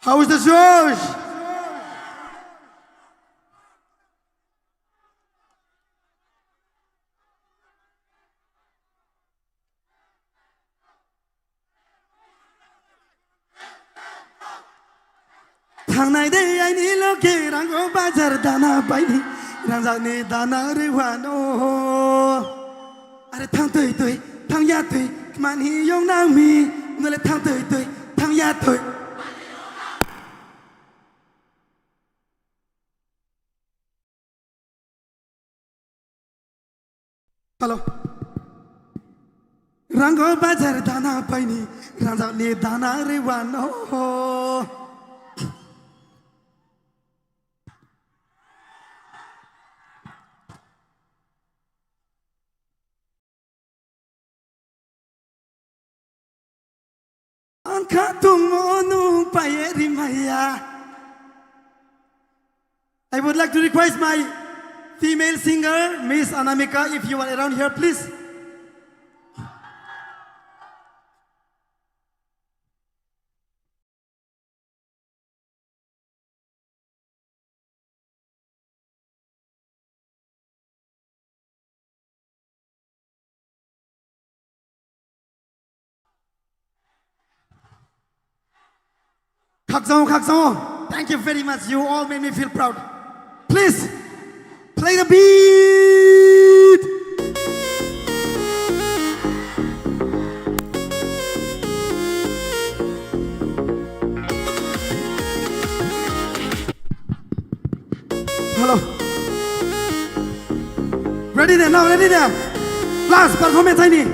How is the josh? Thằng đây anh đi lo kê rang có ba giờ đana bay đi rang ra nè đana re hoàn ô अरे thằng tươi tươi thằng ya tươi man hi yong nang mi người lại thằng tươi tươi thằng ya tươi hello रंगो बाजार दाना पाइनी राजाले दाना रे वानो आंखा तुम पाए मैया I would like to request my female singer, Miss Anamika, if you are around here, please. Khakzong, Khakzong, thank you very much. You all made me feel proud. Please play the beat. Hello. Ready there now, ready there. Last performance I need.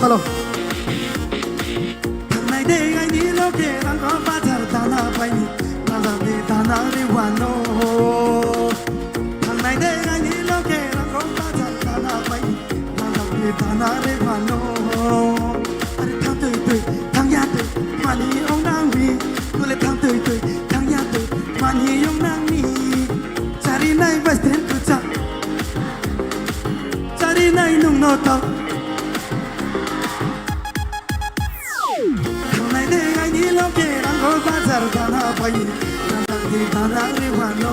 Hello. थांनाय दे आइनि लगे रांगो बाजार दाना बायनि राजानि दाना रिवानो थांनाय दे आइनि लगे रांगो बाजार दाना बायनि राजानि दाना रिवानो आरे थां तुइ तुइ थां या तुइ मानि ong nang mi nule thang tui tui thang ya tui mani ong nang mi chari nai bus stand kucha chari nai nung no tao थांनाय दे आइनि लगे रांगो बाजार दाना बायनि राजानि दाना रिवानो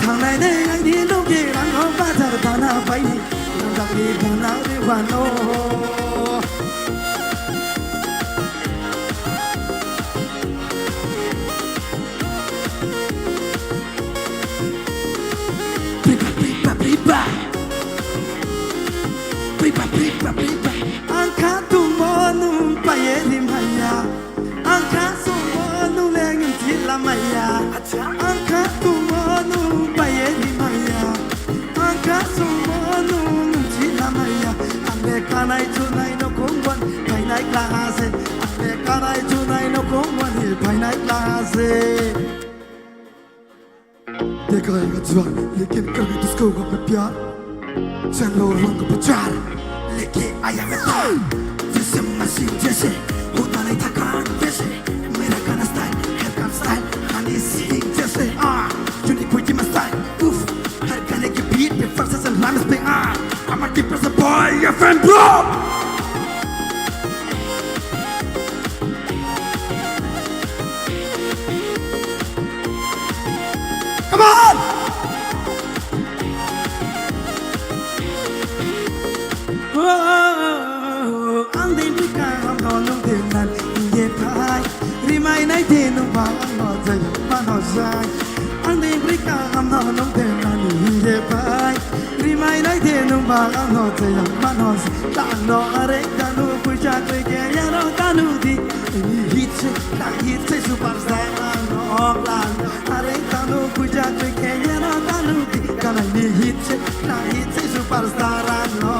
थांनाय दे आइनि लगे रांगो बाजार दाना बायनि राजानि दाना रिवानो देखा आएगा ज्वार लेकिन कभी किसको होगा मैं प्यार चलो रंग प्रचार लेके आया मैं तार जैसे मशीन जैसे होता नहीं थकान वैसे मेरा गाना स्टाइल हर गाना स्टाइल हनी सिंह जैसे आ यूनिक हुई मैं स्टाइल उफ हर गाने के बीट पे verses and rhymes पे आ I'm a depressive boy FM bro Come on! Oh, ang din ka ang nong din nan ye pai rimai nai din nung ba ang no jay pa no jay ang din ka ang nong din nan ye pai rimai nai din nung ba ang no jay pa no ta no are tanu puja ke ya no tanu di hit se ta hit se superstar no plan are tanu puja ke ya no tanu di kanai ni hit se ta hit se superstar no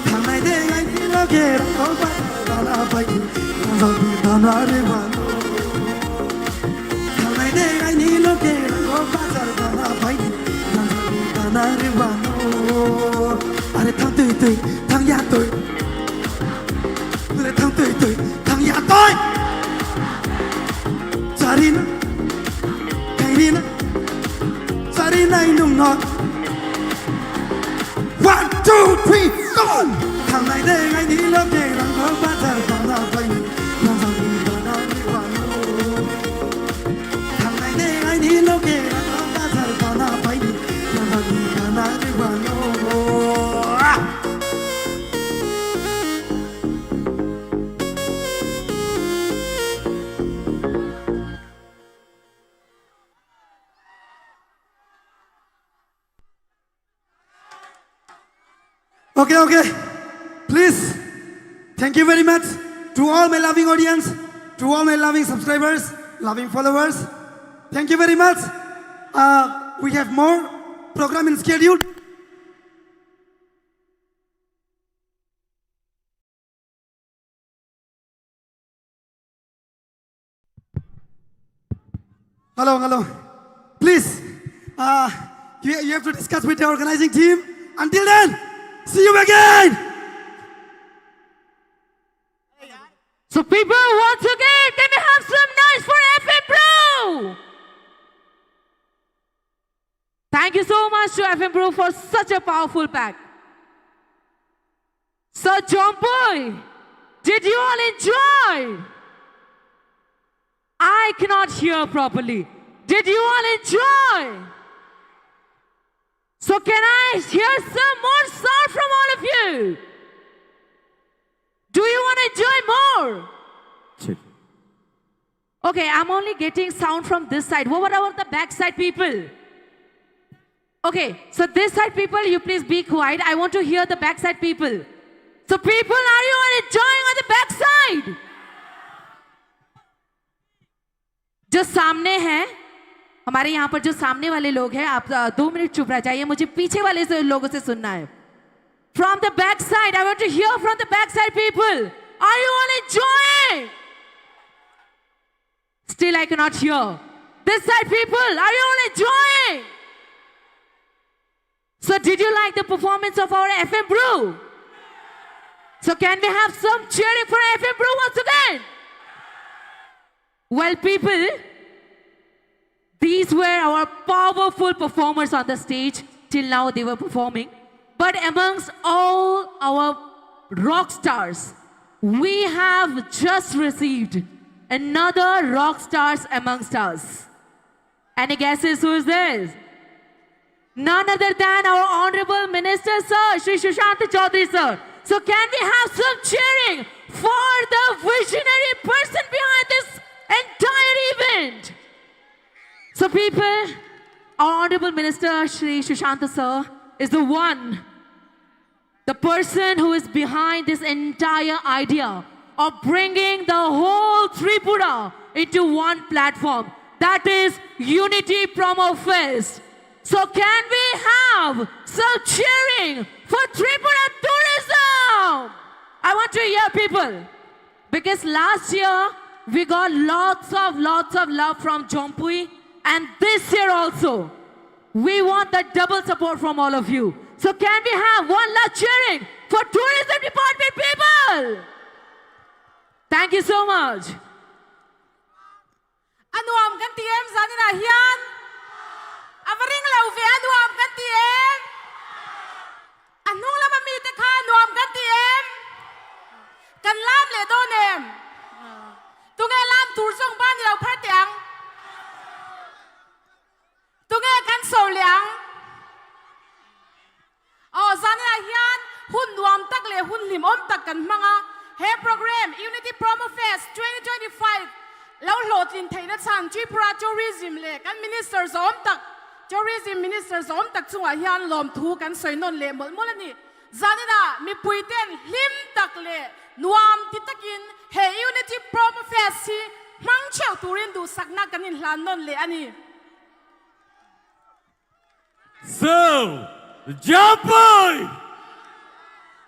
thanai de ngai ni lo ke ro pa dana pai zabi dana re wano thanai de ngai ni lo ke ro pa dana pai zabi dana re wano are thang tui tui thang ya tui are thang tui tui thang ya toi Sarina Kairina Sarina inung not 1 2 3 go thằng này để ngay đi lớp kề rằng có ba giờ vào ra vành làm sao đi vào nào đi vào thằng này để ngay đi lớp kề rằng có ba giờ vào ra vành làm sao đi vào nào đi vào Okay, okay. Please, thank you very much to all my loving audience, to all my loving subscribers, loving followers. Thank you very much. We have more program in schedule. Hello, hello. Please, you have to discuss with the organizing team. Until then, see you again. So people, once again, can we have some noise for FM Bro? Thank you so much to FM Bro for such a powerful pack. Sir Jampui, did you all enjoy? I cannot hear properly. Did you all enjoy? So can I hear some more sound from all of you? Do you want to enjoy more? Okay, I'm only getting sound from this side. What about the back side people? Okay, so this side people, you please be quiet. I want to hear the backside people. So people, are you all enjoying on the backside? जो सामने हैं हमारे यहाँ पर, जो सामने वाले लोग हैं, आप 2 मिनट चुप रह जाइए. मुझे पीछे वाले से लोगों से सुनना है. From the back side, I want to hear from the back side people. Are you all enjoying? Still I cannot hear. This side people, are you all enjoying? So did you like the performance of our FM Bro? So can we have some cheering for FM Bro once again? Well, people, these were our powerful performers on the stage. Till now, they were performing. But amongst all our rock stars, we have just received another rock stars amongst us. Any guesses who is this? None other than our Honorable Minister, Sir, Shri Sushant Chaudhary, sir. So can we have some cheering for the visionary person behind this entire event? So people, our Honorable Minister, Shri Sushant sir, is the one, the person who is behind this entire idea of bringing the whole Tripura into one platform. That is Unity Promo Fest. So can we have some cheering for Tripura tourism? I want to hear people. Because last year we got lots of love from Jampui, and this year also we want the double support from all of you. So can we have one last cheering for tourism department people? Thank you so much. A nuam kan ti em zaninah hian a va ring lo ve a nuam kan ti em? A hnung lama mite kha nuam kan ti em? Kan lam leh dawn em? Tunge lam tur zawng ban i lo phar teh ang? Tunge kan so leh ang? Aw, zaninah hian hun nuam tak leh hun hlimawm tak kan hmang a. He program, Unity Promo Fest 2025, lo hlawhtlin theihna chhan Tripura Tourism leh kan Minister zawm tak, Tourism Minister zawm tak chungah hian lawmthu kan sawi nawn leh mawlh mawlh a ni. Zaninah mipui ten hlim tak leh nuam ti takin he Unity Promo Fest hi hmang theuh turin duhsakna kan inhlan nawn leh a ni. So, Jampui!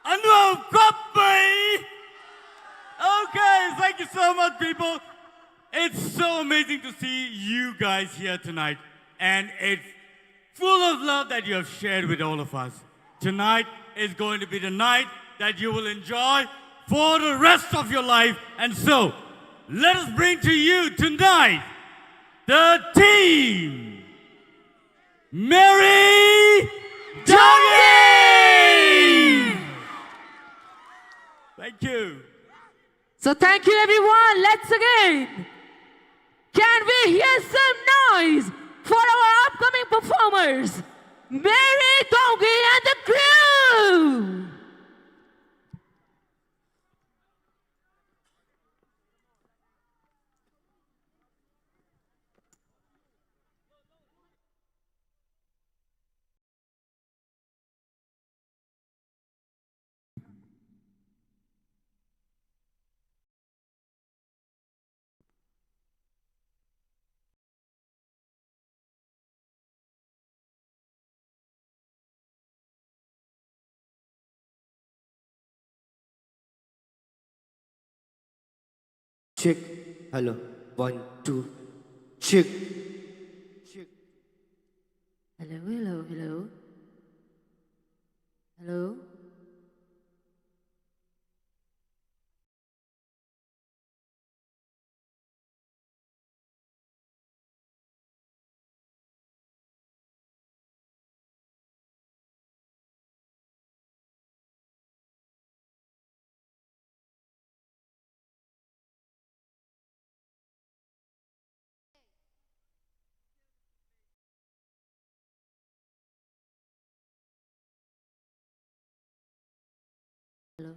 Anuam khawp mai! Okay, thank you so much people. It's so amazing to see you guys here tonight and it's full of love that you have shared with all of us. Tonight is going to be the night that you will enjoy for the rest of your life. And so, let us bring to you tonight the team Mary Dawngi! Thank you. So thank you everyone. Let's again. Can we hear some noise for our upcoming performers, Mary Dawngi and the crew? Check hello one two check. Hello hello hello hello. Hello.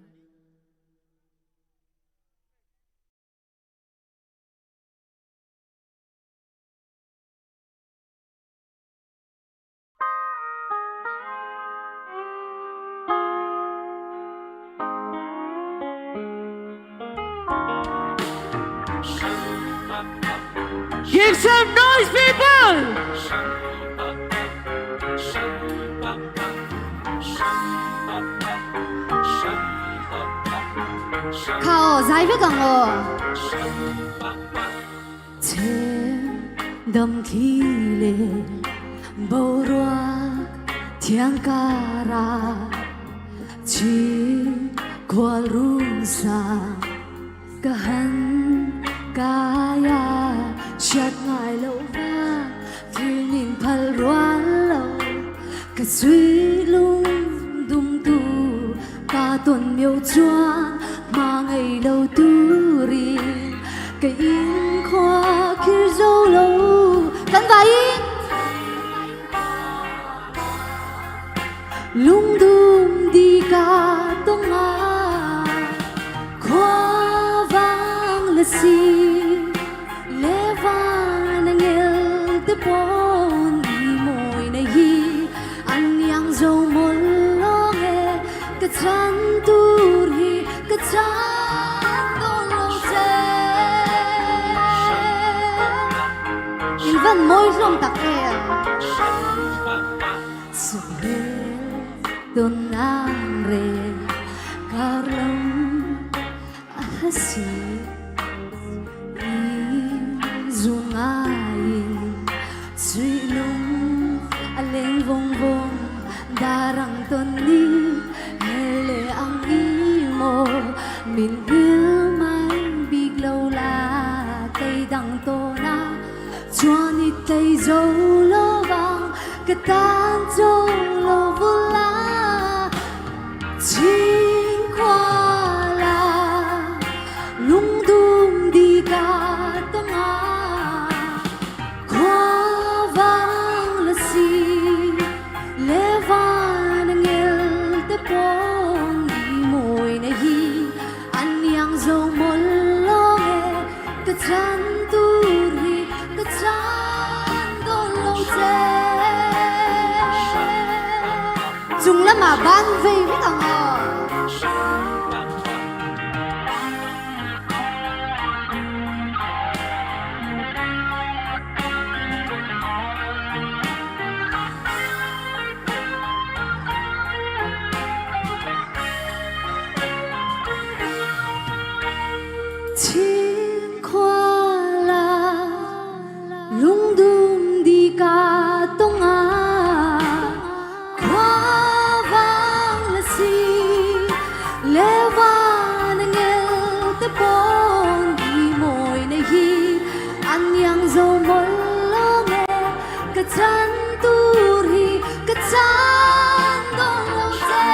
Give some noise, people! Kha aw, zai vek ang aw. Chhem dam thli leh boruak thiang karah Chhim khual rung sang ka han kai a, hriat ngai loh va thil nin phal rual lo ka zui lung dum tu ka tawn miau chuan hma ngei lo turin ka in khua khir zo lo kan vaiin. Lungdum di ka tawng a, khua vang la si le van a ngel te pawn i mawi na hi an iang zo mawlh lawng e, ka chan tur hi ka chan dawn. van mawi hlawm tak em. Suhmel tawn ang reng kar lam a hla si i zu ngaiin suih lung a leng vawng vawng dar ang tawn ni her leh ang i maw min hil mai bik lo la kei dang tawn a chuan i tlei zo lo vang ka tan zo lo vul a Chhingkhuala lungdum di ka tawng a khua vang la si le van a ngel te pawng i mawi na hi an iang zo mawlh lawng e ka chan tur hi ka chan dawn lo che. Chung lamah ban vei vek ang aw. Chhingkhuala lungdum di ka tawng a. Khua vang la si le van a ngel te pawng i mawi na hi an iang zo mawlh lawng e ka chan tur hi ka chan dawn lo che.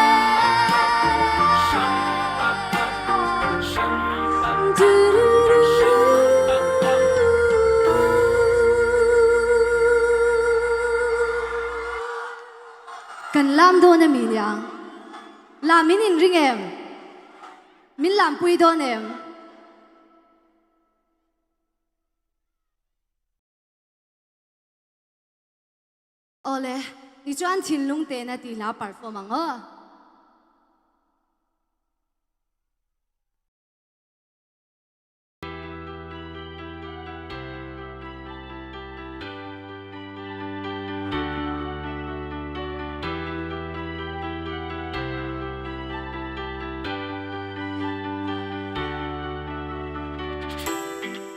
Kan lam dawn a mi niang? Lam in inring em? Min lampui dawn em? Awle, tichuan thinlung tena tih hla perform ang aw.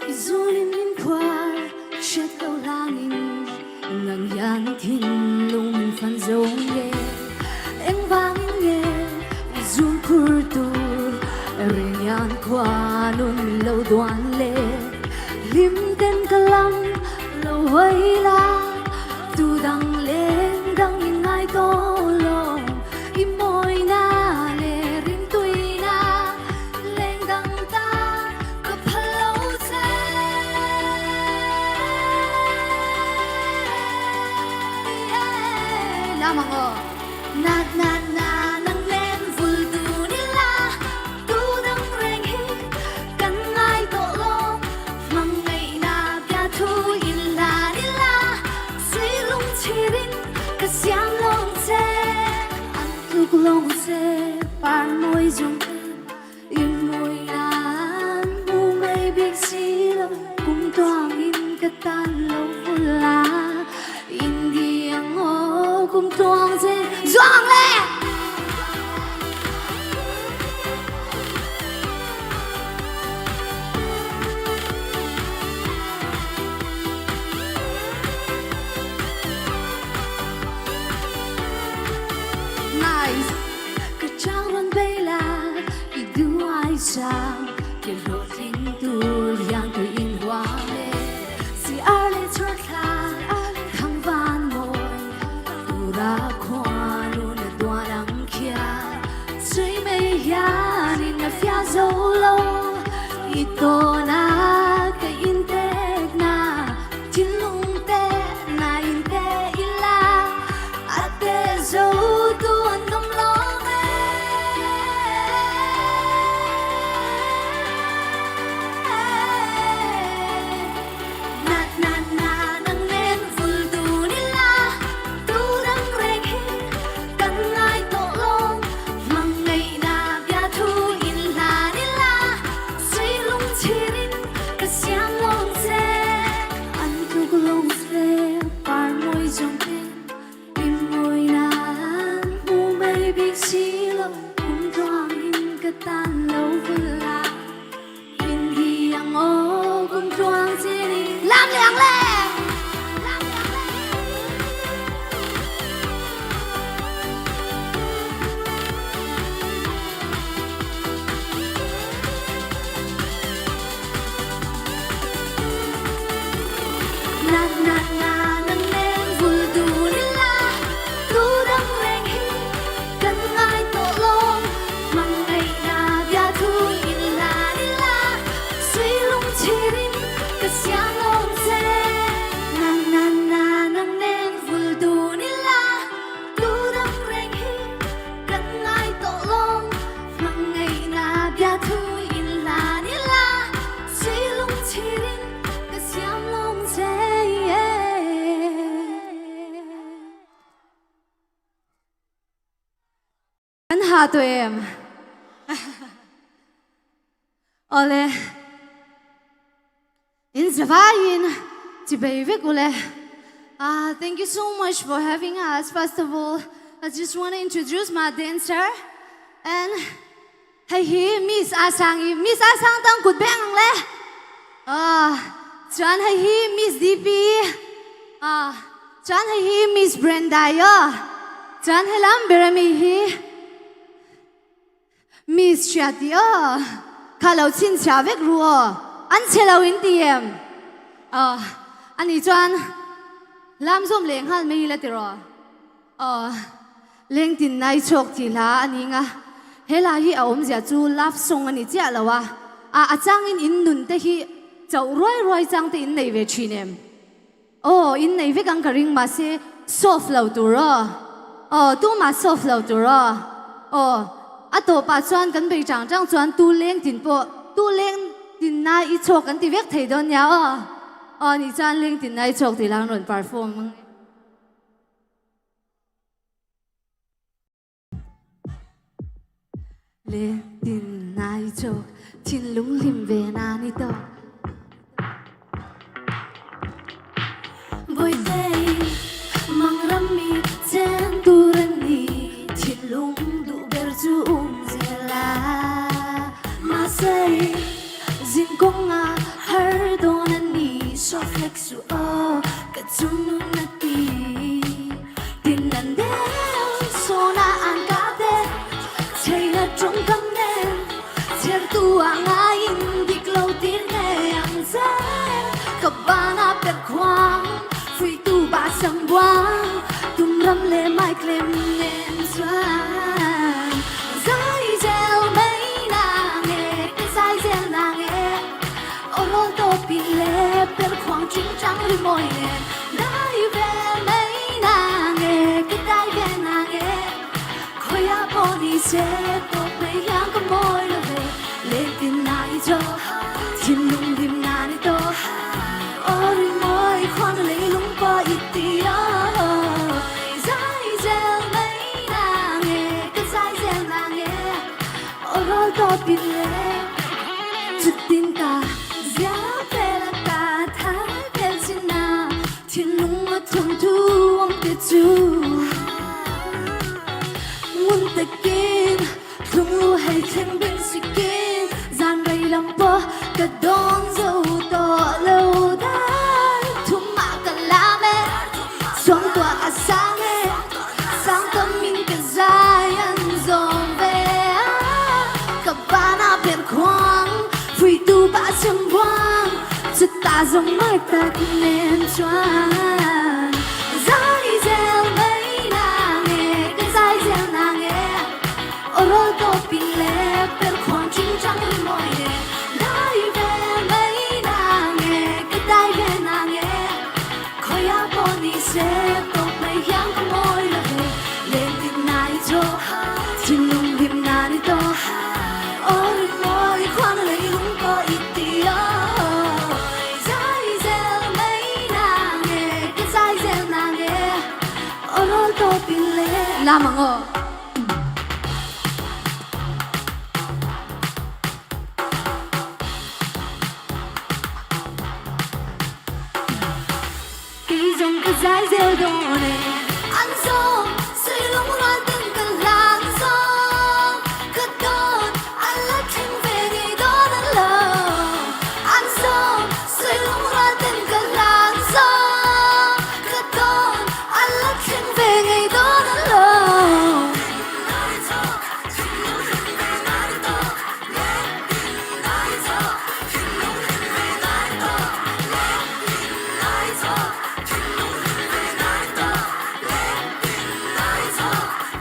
I zulin min phuar hriat lo hlangin nang hian thinlung min fan zo nge engvangin nge i zul khur tur reng hian khua nun min lo duan le hlim ten ka lam lo hawi la tu dang leng dang in ngai tawh lo i mawina leh rimtuina leng dang ta ka phal lo che. Lam ang aw. Na na na nang len vul tu ni la tu dang reng hi kan ngai tawh lo mang ngaih na bia thu in la ni la suy lung chirin ka siam long che an tluk long che par mawi zung ten in mawi nan mu mai bik si lo kum tuang in ka tan lo vul la in di ang aw kum tuang che zuang le. Nice. Ka chang rawn bei la i duh ai sang Ke hlawhtling tur hian ka inhuam e Si ar leh chhawr thla thang van mawi Tura khua nun a duan ang khian Sui mei hianin a fia zo lo I tawn a ka intek na Thinlung te na inte ila A te zo tu an awm lawm e. An ha tawh em? Awle. In zavaiin chibei vek ule. Ah, thank you so much for having us. First of all, I just want to introduce my dancer and hei hi Miss Asangi. Miss Asang tang kut beng ang le. Ah, chuan hei hi Miss DP. Ah, chuan hei hi Miss Brenda yo. Chuan helam berami hi Miss hria ti aw. Kha lo chhinchhia vek ru aw. An chhe lo in ti em? Aw, ani chuan lam zawm leh nghal mai ila tiraw? Aw, lengtin nai chhawk ti hla a ni nga. He hla hi a awmzia chu love song a ni chiah lo a, a a changin in nun te hi chauh ruai ruai chang te in nei ve thin em? Aw, in nei vek ang ka ring mahse soft lo tur aw. Aw, tumah soft lo tur aw. Aw, a tawpah chuan kan bei chang chang chuan tu leng tin pawh tu leng tin na i chhawk kan ti vek thei dawn nia aw. Aw nih chuan leng tin na i chhawk tih lang rawn perform ang e. Leng tin na i chhawk thinlung hlim ve na ni tawk. Bawihtei mang ram mi chen tur an ni thinlung duh ber chu um zel a mahse zin kawnga har dawn an ni sawflek suh aw ka chungnun a ti tin an deuh sawna an kah te chheina tawngkam nen Chhertu ah ngaiin dik lo tir ngei ang che. Ka bana per khuang, fuihtu bah sam buang, tum ram leh mai klem nen chuan. Zai zel mai na nge, ka zai zel na nge, aw rawl tawpin leh per khuang ching chang ri mawi nen. Dai ve mai na nge, ka dai ve na nge. Khawiah pawh ni se tawp mai hian ka mawi lo ve Lentin na i chaw thinlung hlim na ni tawh Aw ri mawi khuan leilung pawh i ti aw Zai zel mai na nge ka zai zel na nge Aw rawl tawpin le chutin ka zia vel a ka thar vel chin a Thinlung a thawnthu awm te chu ngun takin thlung hei thleng beng sikin zan rei lam pawh ka dawn zo tawh lo dar thumah ka lam e suangtuah a sang e sang tamin ka zai an zawm ve a ka banah ber khuang Phuitu bah chang buang Chutah zawng mawi tak nen chuan Zai zel mai na nge ka zai zel na nge Aw rawl tawpin le per khuang ching chang ri mawi nen Dai ve mai na nge ka dai ve na nge Khawiah pawh ni se tawp mai hian ka mawi lo ve Len tin na i chaw thinlung hlim na ni tawh Aw ri mawi khuan leilung pawh i ti aw Zai zel mai na nge ka zai zel na nge Aw rawl tawpin le Lam ang aw. Kei zawng ka zai zel dawn e. An zawng sawi lung rual ten ka hlan zawng ka dawn an la thleng ve ngei dawn an lo. An zawng sawi lung rual ten ka hlan zawng ka dawn an la thleng ve ngei dawn an lo.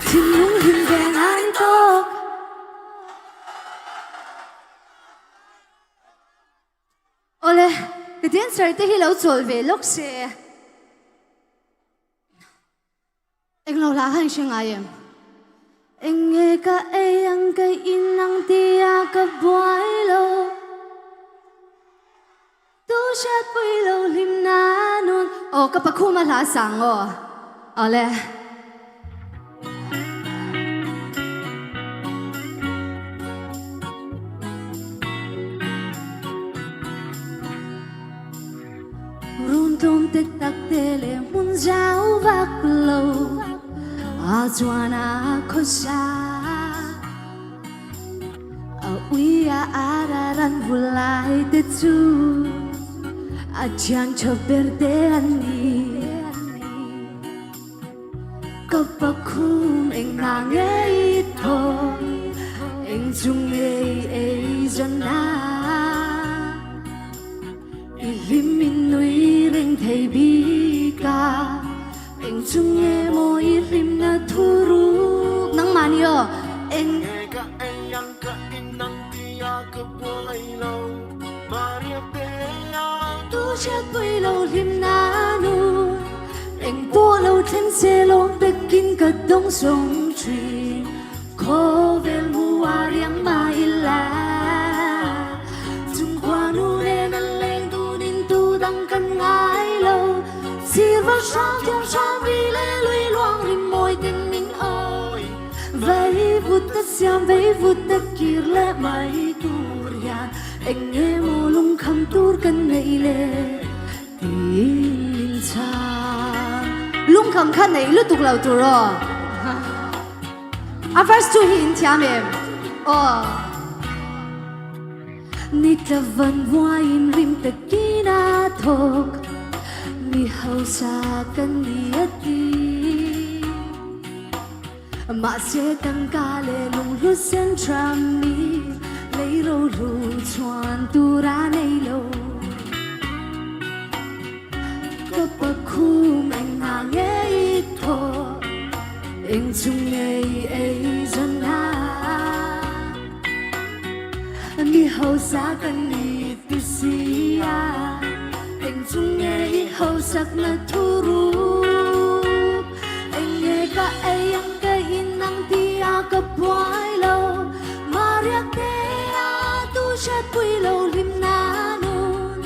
Thinlung hlim ve ngai tawk. Awle, ka dancer te hi lo chawl ve lawk se. Englo hla kha in hre ngai em? Eng nge ka ei ang ka in ang tia ka buai lo Tu hriatpui lo hlim na nun Aw ka pakhuma hla sang aw Awle. Run tlawm te tak te leh hmun zau vak lo ah chuan a khawsa. A ui a ar a ran vu lai te chu a thian tha ber te an ni. Ka pakhum eng hna nge i thaw, eng chu nge i ei zawn a. I hlim in nui reng thei bik a, eng chu nge maw i hlimna thu ruk nangmahni aw eng. Nge ka ei ang ka in ang tia ka buai lo Maria te a. Tu hriatpui lo hlimna nu eng pawh lo thleng se lawm takin ka dawng sawng thin khawvel hmu a riang mah ila chung khua nu nen an leng dun in tu dang kan ngai lo sirva hrang thiam hrang ri leh lui luang rim mawi ten min awi Vei vut ta siam vei vut ta kir leh mai tur hian eng nge maw lungkham tur kan neih le tiin min chhang. Lungkham kha neih lutuk lo tur aw. A verse 2 hi in thiam em? Aw. Ni tla van vuaiin rim takin a thawk, mi hausa kan ni a ti. Mahse tangka leh lunghlu sen tha mi lei rohlu chhuan tur a nei lo. Ka pakhum eng hna nge i thawh, eng chu nge i ei zawn a. Mi hausa kan ni ti si a, eng chu nge i hausakna thu ruk? Eng nge ka ei ang ka in ang tia ka buai lo, Maria te a tu hriatpui lo hlimna nun.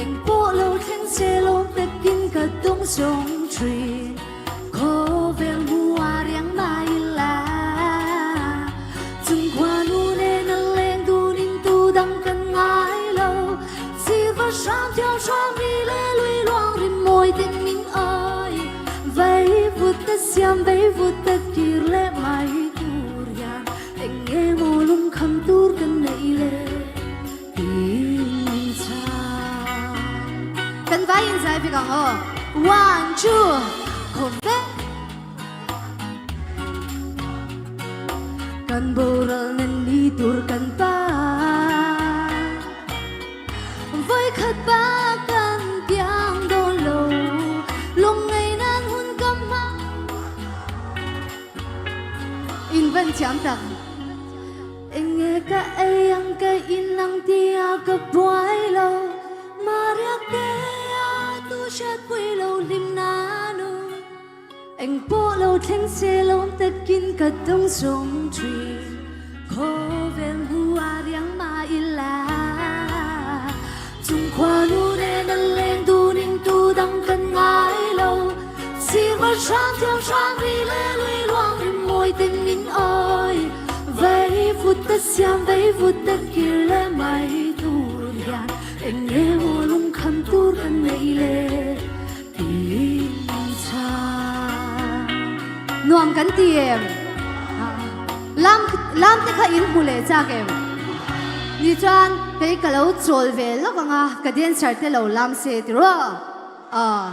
Eng pawh lo thleng se lawm takin ka dawng sawng thin. Khawvel hmuh riang mai ila Chung khua nu nen a leng dun in tu dang kan ngai lo Sirva hram thiam hram ri leh lui luang rim mawi ten min oi Vei vut ta siam vei vut ta kir leh mai tur hian Eng nge maw lungkham tur kan neih le tiin min chhang. Kan vai in zai vek ang aw. One, two, khawvel. Kan boral nan ni tur kan pa. Vawikhat pa kan piang dawn lo. Lungngai nan hun ka hmang. In van thiam tak. Eng nge ka ei ang ka in ang tia ka buai lo Maria te a tu hriatpui lo hlimna nu Eng pawh lo thleng se lawm takin ka dawng zawng thin Khawvel hmu a riang mah ila Chung khua nu nen a leng dun in tu dang kan ngai lo Sirva hrang thiam hrang ri leh lui luang rim mawi ten min awi Vei vut ta siam vei vut ta kir leh mai tur hian Eng nge maw lungkham tur kan neih le tiin min chhang. Nuam kan ti em? Lam lam te kha in hmu leh chak em? Ni chuan kei ka lo chawl ve lawk ang a, ka dancer te lo lam se ti rawh. Aw.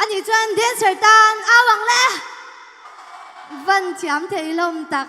Ani chuan dancer tan au ang le. Van thiam thei hlawm tak.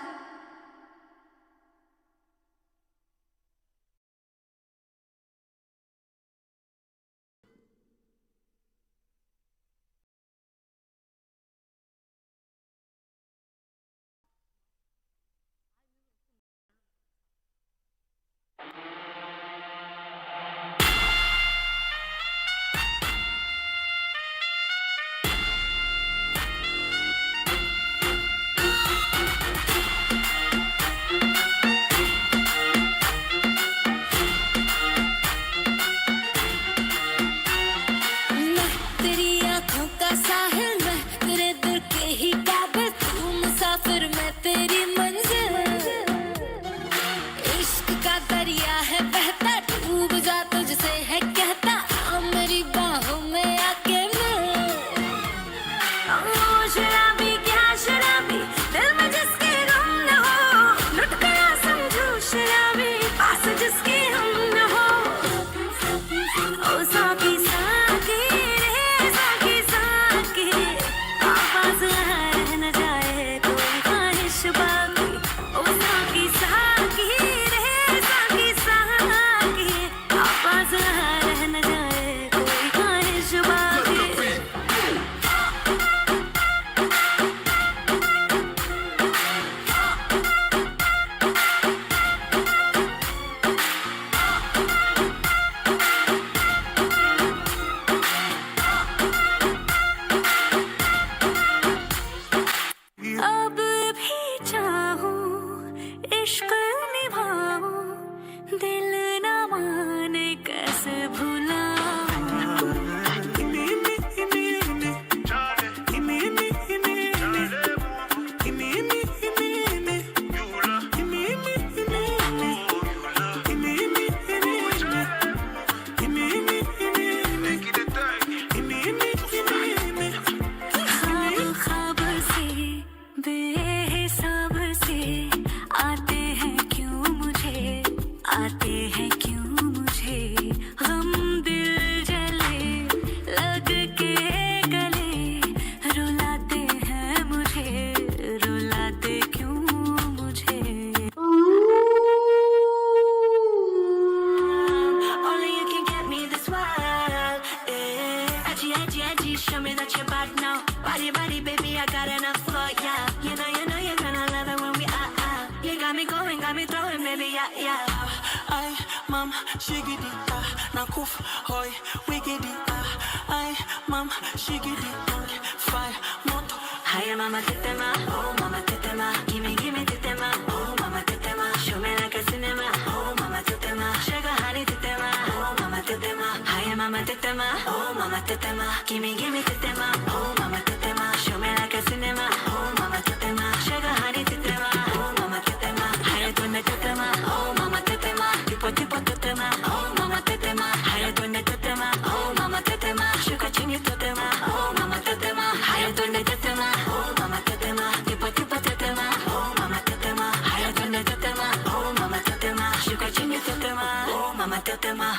Shigidi ah na kuf hoi wigidi ah ai mam shigidi ang fire moto. Haya mama tetema, oh mama tetema, gimme gimme tetema, oh mama tetema, show me like a cinema, oh mama tetema, sugar honey tetema, oh mama tetema, haya mama tetema, oh mama tetema, gimme gimme tetema, oh mama tetema, show me like a cinema, oh mama tetema, sugar honey tetema, oh mama tetema, haya twende tetema, oh mama tetema, tipo tipo tetema, oh mama tetema, haya twende tetema, oh mama tetema, shuka chini tetema, oh mama tetema, haya twende tetema, oh mama tetema, tipo tipo tetema, oh mama tetema, haya twende tetema, oh mama tetema, shuka chini tetema, oh mama tetema.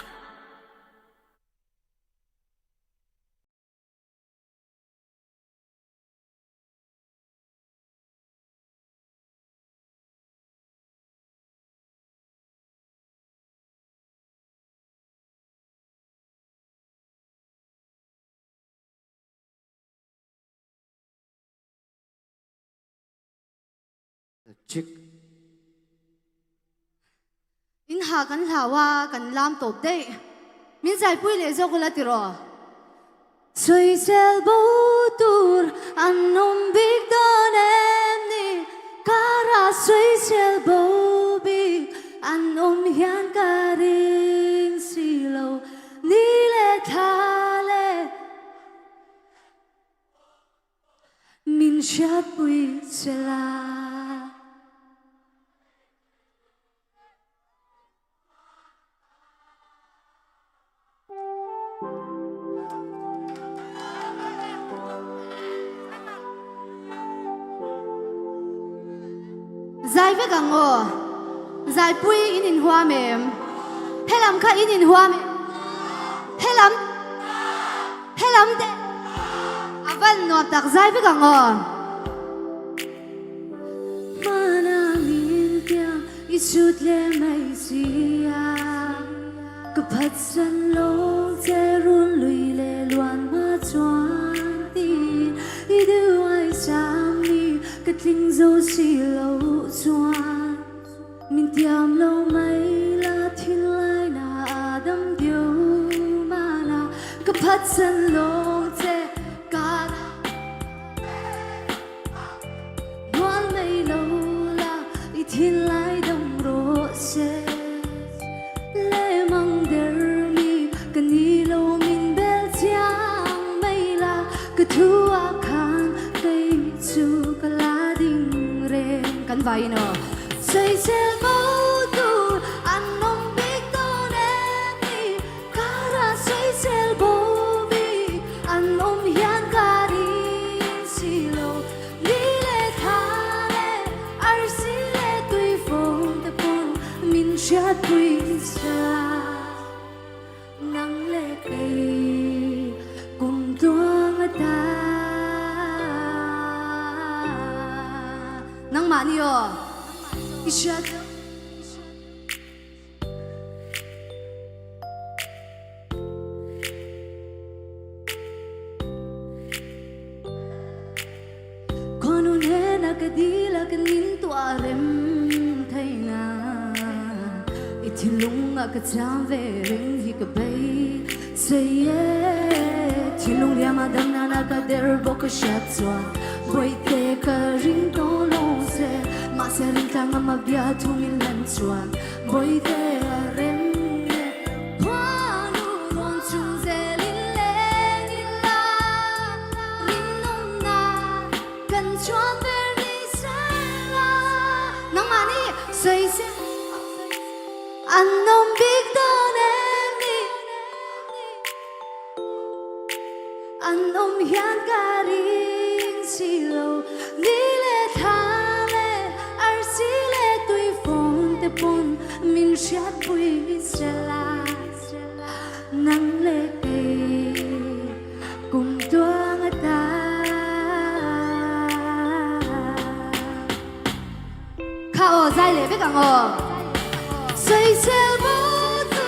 Check. In ha kan hlau a, kan lam tawp daih. Min zaipui leh zawk ula tiraw. Sawisel bo tur an awm bik dawn em ni? Kara sawisel bo bik an awm hian ka ring si lo. Ni leh thla leh min hriatpui che la. Zai vek ang aw. Zaipui in inhuam em? Helam kha in inhuam em? Helam Helam te a van nuam tak zai vek ang aw. Hmana min tiang i chut leh mai si a, ka phatsan lawng che run lui leh luan hma chuan tiin i duh ai cham ni ka tling zo si lo chuan min tiam lo mai la thinlai na a dam deuh mahna ka phatsan lawng che ka Hmual mai lo la i thinlai dam rawh se. Lemang der mi ka ni lo min bel chiang mai la ka thu ah khan kei chu ka la ding reng kan vai in aw. Sawisel bo tur an awm bik dawn em ni Kara sawisel bo bik an awm hian ka ring si lo. Ni leh thla leh arsi leh tui fawm te pawn min hriatpui sa. Nang leh kei kum tluang a ta. Nangmah ni aw i hriat loh. Khuanu hnena ka dil a ka nin tuah rem theihna I thinlung ah ka cham ve reng hi ka bei sei e Thinlung liam ah dam nana ka der bawk ka hriat chuan Bawihte ka ring tawh lo che Mahse ringtlang a mabia thungin lan chuan Bawihte a rem e Khuanu rawn chung zelin leng ila Rinawmna kan chuan ber ni sela Nangmah ni sawi se an awm bik dawn em ni An awm hian ka ring si lo Ni leh thla leh arsi leh tui fawn te pawn min hriatpui sela Nang leh kei kum tuang ata Kha aw zai leh vek ang aw. Sawisel bo chu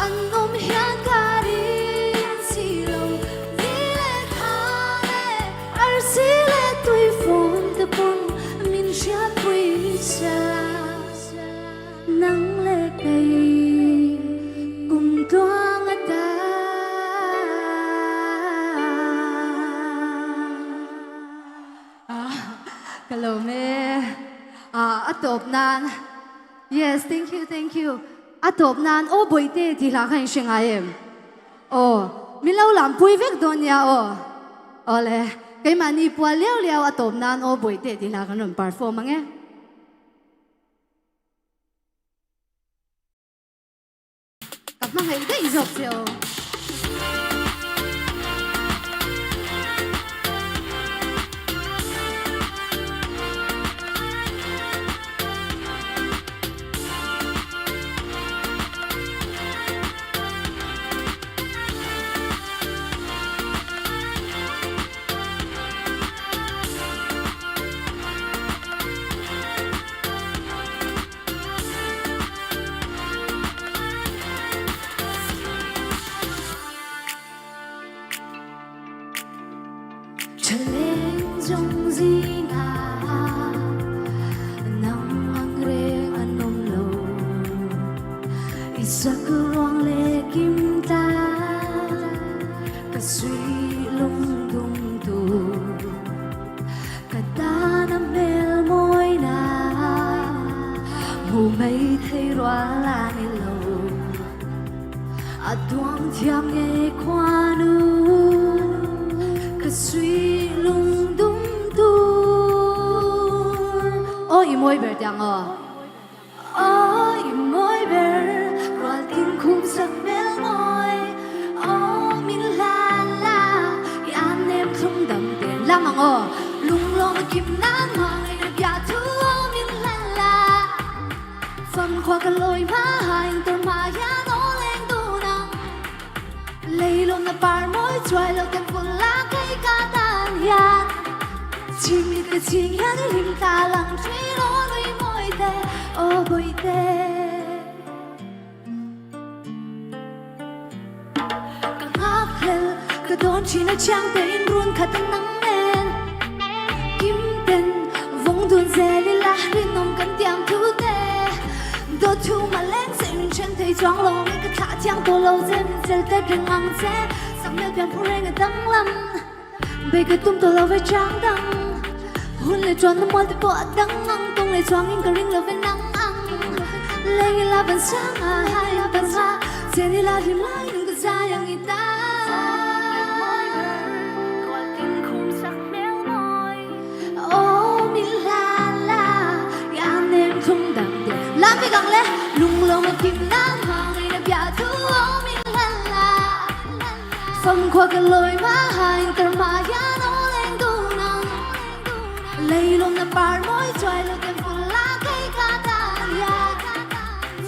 An awm hian ka ring si lo Ni leh thla leh arsi leh tui fawn te pawn min hriat. tawp nan Yes thank you thank you A tawp nan aw bawihte tih hla kha in hre ngai em? Aw min lo lam pui vek dawn nia aw. Awle keimahni pual liau liau a tawp nan aw bawihte tih hla kan rawn perform ang e. Ka hmangaih daih zawk che aw. Thaleng zawng zingah nang ang reng an awm lo I sak ruang leh kim ta ka suih lung dum tur Ka tan a hmel mawina hmu mai thei rual a ni lo. A duang thiam ngei khuanu ka suih lung dum tur. Aw i mawi ber tiang aw. Aw i mawi ber rual tin khum sak hmel mawi. Aw min hlan la i an nem thlum dam ten lam ang aw. Lunglawm a kim nan hmangaih na bia thu aw min hlan la. Famkhua ka lawi hma hain tur hma hian aw leng dun ang. Leilawm na par mawi chuai lo ten vul la kei ka tan hian. Chimit ka ching hian i hlim ta lang thin aw nui mawi te aw bawihte. Ka nghak hlel ka dawn thin a thiang te in run khat a nang nen. Kim ten vawng dun zel ila rinawm kan tiang thu te. Dawt thu mà leng se min then thei chuang lo nge ka thlah thiang tawh lo che min sel tet reng ang che. Sak hmel pian phur reng a danglam bei ka tum tawh lo ve chang dang. Hun leh chuan na mual te pawh a dang ang tawng leh chuang in ka ring lo ve nang ang. Leng ila van sang a hai van ha chen ila hlim lai nung ka zai ang i ta. Aw min hlan la i an nem thum dang te lam ve gang le lung lo ma kim nan hmangaih na bia thu aw min hlan la famkhua ka lawi ma hain tar ma hian aw leng dun ang leilawm na par mawi chuai lo ten vul la kei ka tan hian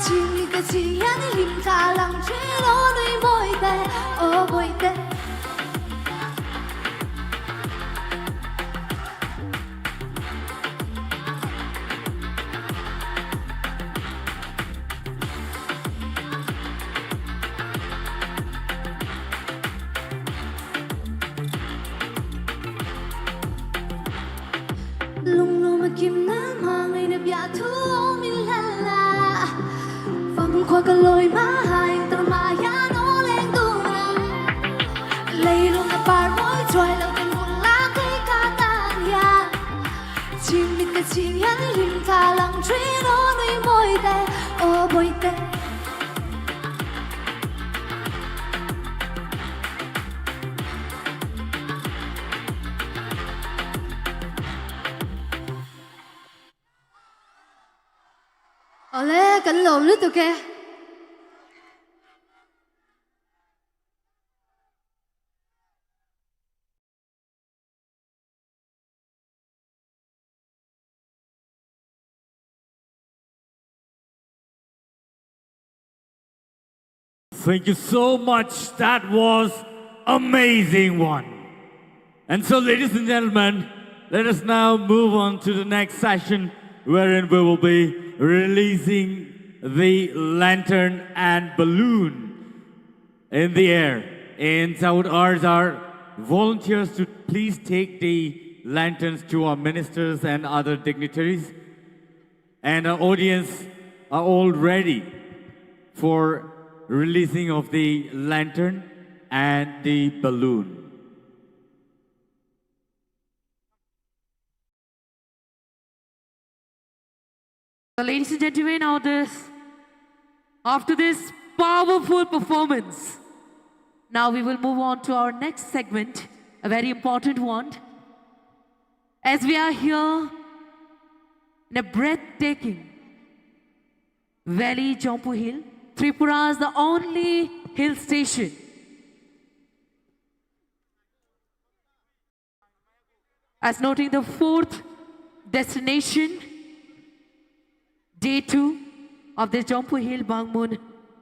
ching ka ching hian i hlim thla lang thin aw nui mawi te aw bawihte. Lunglawm a kim nan hmangaih na bia thu aw min hlan la Famkhua ka lawi hma hain tar hma hian aw leng dun ang Leilung na par mawi chuai lo ten vun la kei ka tan hian Chim mit ka ching hian i hlim thla lang thin aw nui mawi te aw bawihte. Awle, kan lawm lutuk e. Thank you so much. That was amazing one. And so, ladies and gentlemen, let us now move on to the next session wherein we will be releasing the lantern and balloon in the air. And I would urge our volunteers to please take the lanterns to our ministers and other dignitaries. And our audience are all ready for releasing of the lantern and the balloon. So ladies and gentlemen, now this, after this powerful performance, now we will move on to our next segment, a very important one. As we are here in a breathtaking valley, Jampui Hill, Tripura is the only hill station As noting the fourth destination, day 2 of the Jampui Hill Vanghmun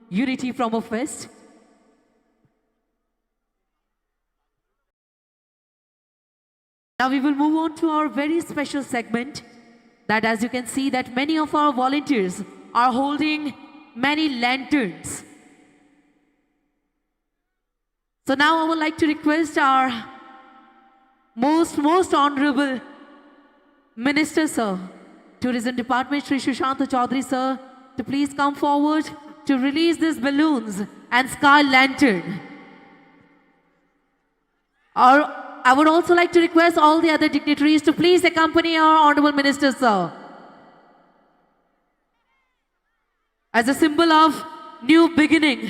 Unity Promo Fest. Now we will move on to our very special segment that, as you can see, that many of our volunteers are holding many lanterns. So now I would like to request our most honorable Minister, sir, Tourism Department, Shri Sushanta Chaudhary, sir, to please come forward to release these balloons and sky lantern. I would also like to request all the other dignitaries to please accompany our Honorable Minister, sir. As a symbol of new beginning,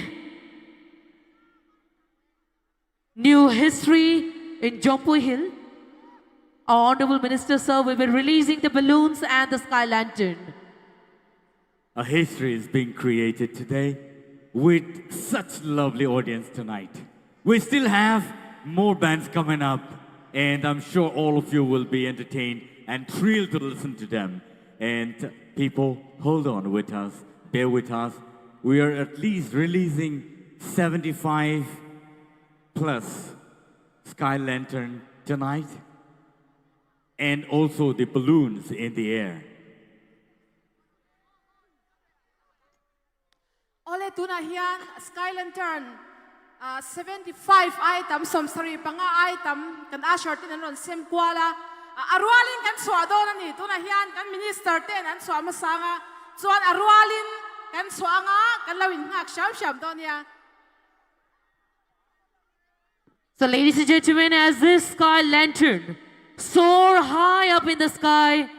new history in Jampui Hill, our Honorable Minister, sir, will be releasing the balloons and the sky lantern. A history is being created today with such lovely audience tonight. We still have more bands coming up, and I'm sure all of you will be entertained and thrilled to listen to them. And people, hold on with us, bear with us. We are at least releasing 75 plus sky lantern tonight, and also the balloons in the air. Awle, tunah hian Sky Lantern 75 ai tam, 75 ai tam kan usher ten an rawn sem kual a, a rualin kan chhuah dawn a ni. Tunah hian kan Minister ten an chhuah hmasa anga chuan a rualin kan chhuah anga kan lo innghak hram hram dawn nia. So ladies and gentlemen, as this sky lantern soar high up in the sky,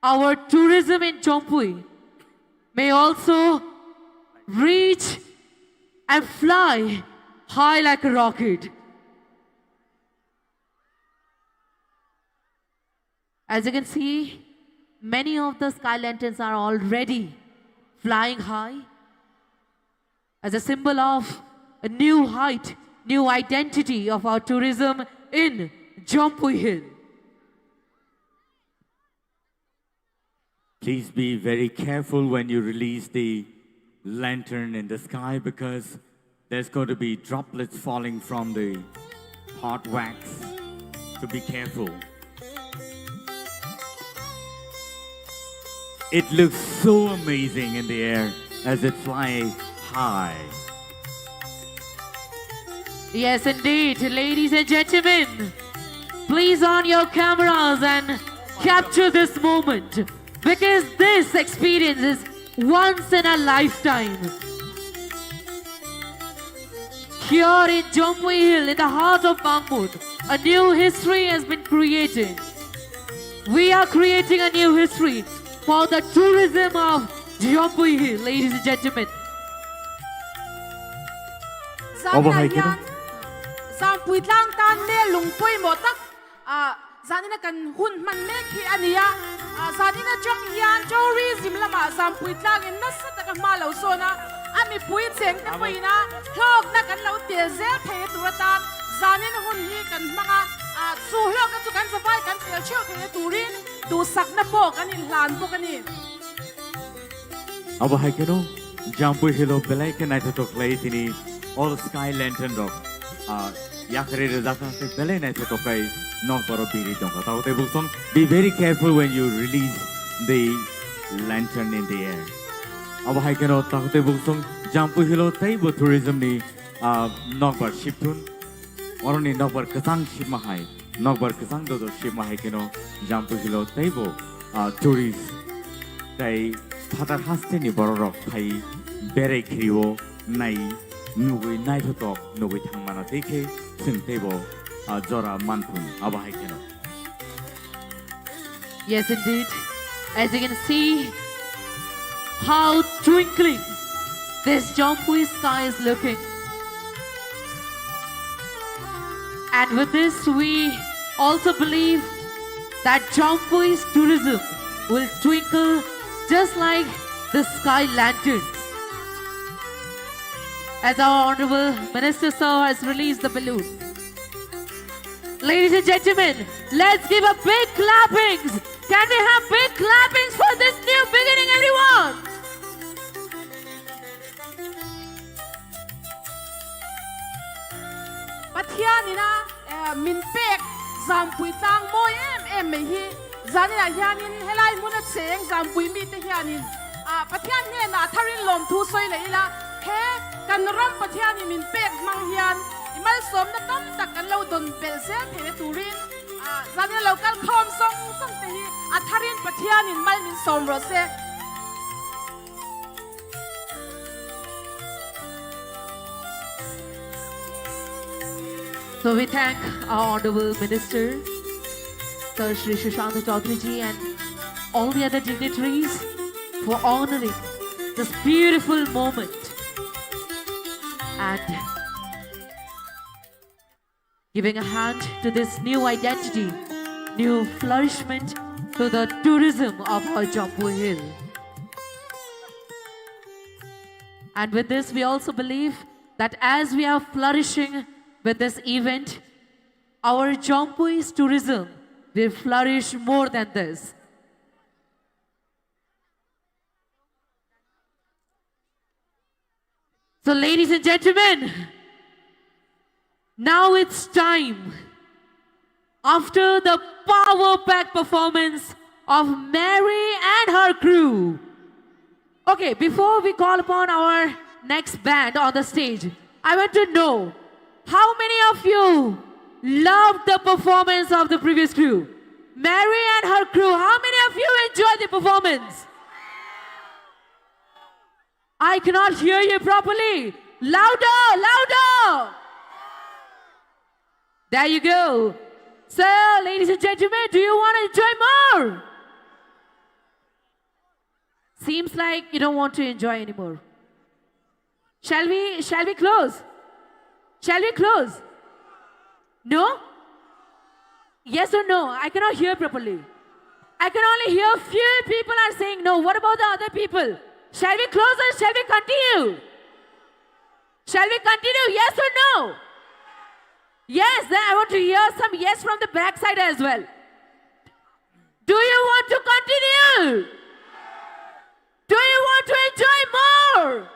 our tourism in Jampui may also reach and fly high like a rocket. As you can see, many of the sky lanterns are already flying high as a symbol of a new height, new identity of our tourism in Jampui Hill. Please be very careful when you release the lantern in the sky, because there's going to be droplets falling from the hot wax. So be careful. It looks so amazing in the air as it flies high. Yes, indeed. Ladies and gentlemen, please on your cameras and capture this moment, because this experience is once in a lifetime. Here in Jampui Hill, in the heart of Vanghmun, a new history has been created. We are creating a new history for the tourism of Jampui Hill, ladies and gentlemen. Zanina hian Zampui tlang tan mel lung pawimawh tak zanina kan hun hman mek hi a ni a. Zanina chang hian tourism lamah Zampui tlangin nasa taka hma lo sawn a, a mipui cheng te pawhin a hlawkna kan lo tel zel thei a tur atan zanin hun hi kan hmang a. Chu hlawkna chu kan zavai kan tel theuh thei a turin duhsakna pawh kan inhlan bawk a ni. Abo hai kheno Jampui Hill o belai khe naithotok khlai tini all sky lantern rok yakari rwjak tei belai naithotok khai nokbar o biri tongkha. Tabuk tei bwsong be very careful when you release the lantern in the air. Abo hai kheno tabuk tei bwsong Jampui Hill o teibo tourism ni nokbar sipthun oroni nokbar kwchang sipma hai nokbar kwchang dodor sipma hai kheno Jampui Hill o teibo tourist tei phatar hasteni borok rok phai berai khiriwo nai nugui naithotok nugui thangmano tei khe chwng teibo jora manthung abo hai kheno. Yes, indeed. As you can see how twinkling this Jampui sky is looking. And with this, we also believe that Jampui's tourism will twinkle just like the sky lanterns. As our Honorable Minister Sir has released the balloon. Ladies and gentlemen, let's give a big clappings. Can we have big clappings for this new beginning, everyone? Pathianina min pek Zampui tlang mawi em em mai hi zaninah hianin helai hmuna cheng Zampui mite hianin Pathian hnenah tharin lawmthu sawi leh ila he kan ram Pathianin min pek hmang hian i malsawmna tam tak kan lo dawn belh zel theihna turin zanina lo kal khawm zawng zawng te hi a tharin Pathianin mal min sawm rawh se. So we thank our Honorable Minister, Sir Shri Sushant Chaudhary ji and all the other dignitaries for honoring this beautiful moment and giving a hand to this new identity, new flourishment to the tourism of our Jampui Hill. And with this, we also believe that as we are flourishing with this event, our Jampui's tourism will flourish more than this. So, ladies and gentlemen, now it's time. After the power pack performance of Mary and her crew. Okay, before we call upon our next band on the stage, I want to know how many of you loved the performance of the previous crew? Mary and her crew, how many of you enjoyed the performance? I cannot hear you properly. Louder, louder. There you go. So, ladies and gentlemen, do you want to enjoy more? Seems like you don't want to enjoy anymore. Shall we shall we close? Shall we close? No? Yes or no? I cannot hear properly. I can only hear few people are saying no. What about the other people? Shall we close or shall we continue? Shall we continue? Yes or no? Yes, then I want to hear some yes from the backside as well. Do you want to continue? Do you want to enjoy more?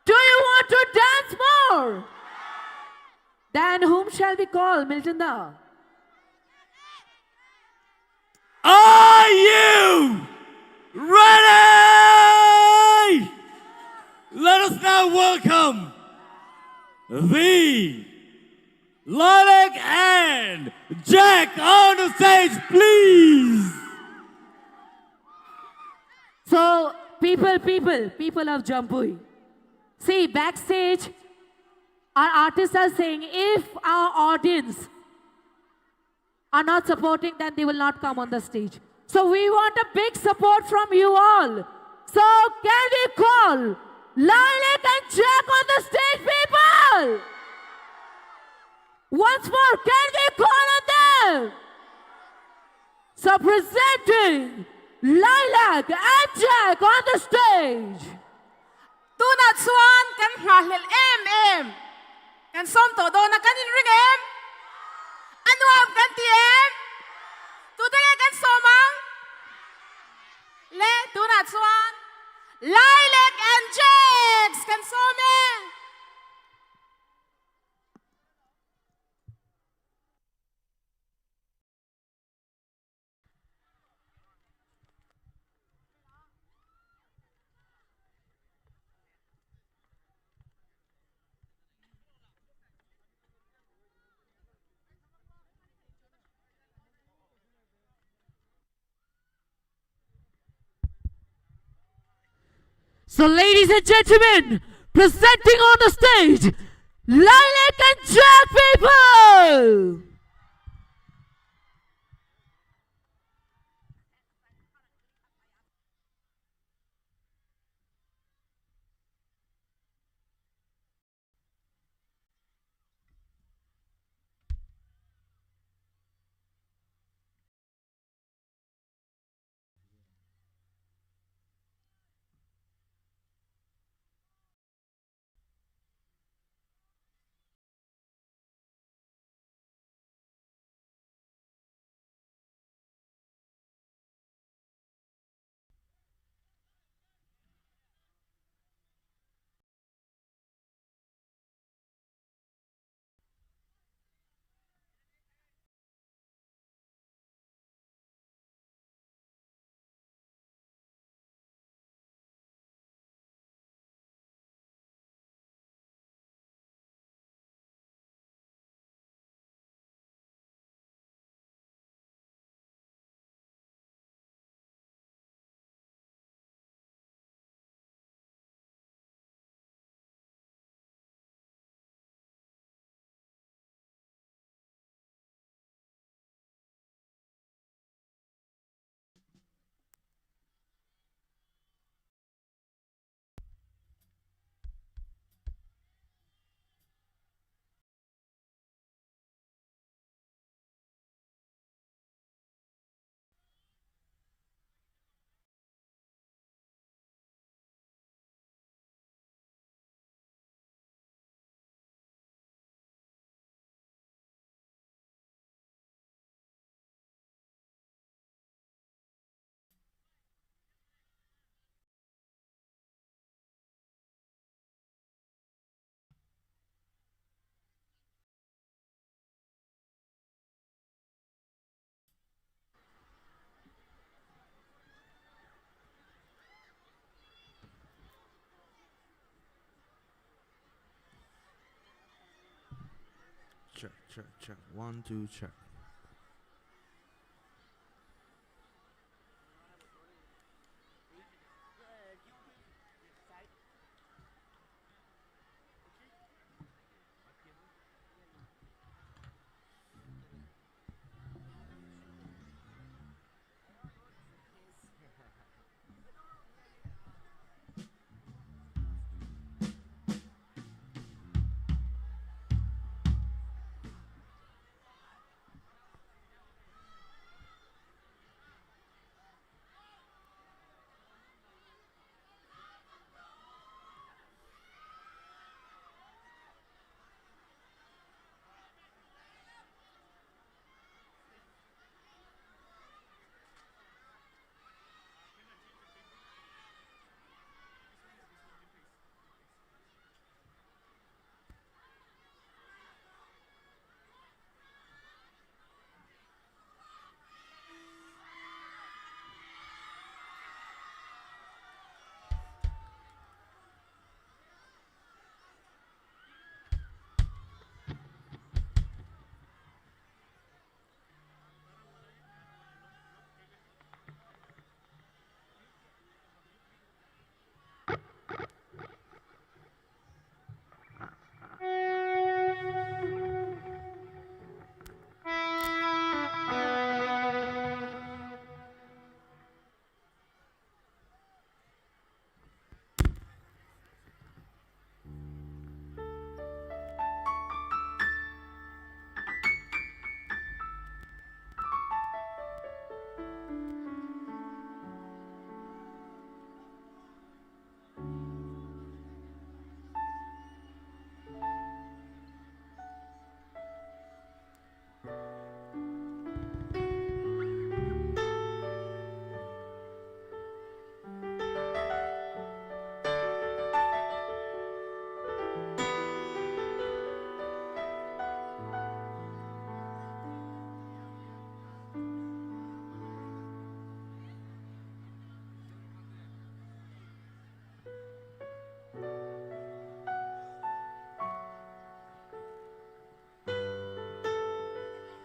Do you want to dance more? Then whom shall we call, Milton Da? Are you ready? Let us now welcome the Lilac and Jack on the stage, please. So, people, people, people of Jampui. See, backstage, our artists are saying if our audience are not supporting, then they will not come on the stage. So we want a big support from you all. So can we call Lilac and Jack on the stage, people? Once more, can we call on them? So presenting Lilac and Jack on the stage. Tunah chuan kan nghahhlelh em em, kan sawm tawh dawn a, kan inring em? A nuam kan ti em? Tute nge kan sawm ang? Le, tunah chuan Lilac and Jacks kan sawm e! So, ladies and gentlemen, presenting on the stage, Lilac and Jack people! Check, check, check. 1, 2, check.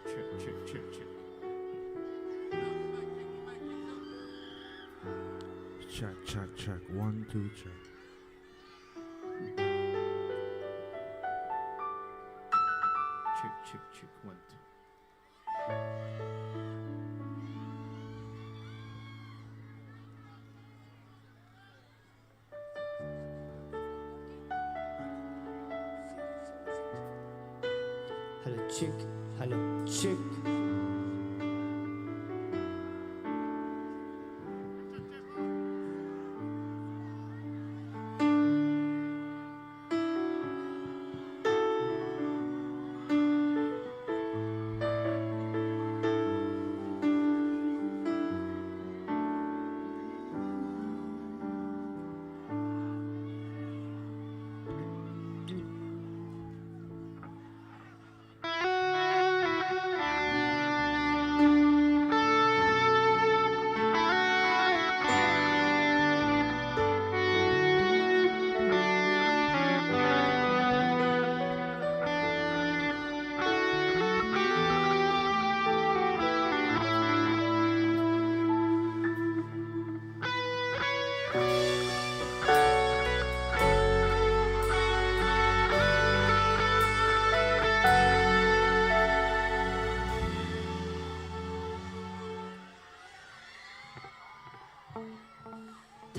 Check, check, check, check. Check, check, check. 1, 2, check. Check, check, check. 1, 2. Hello, check. Hello, check.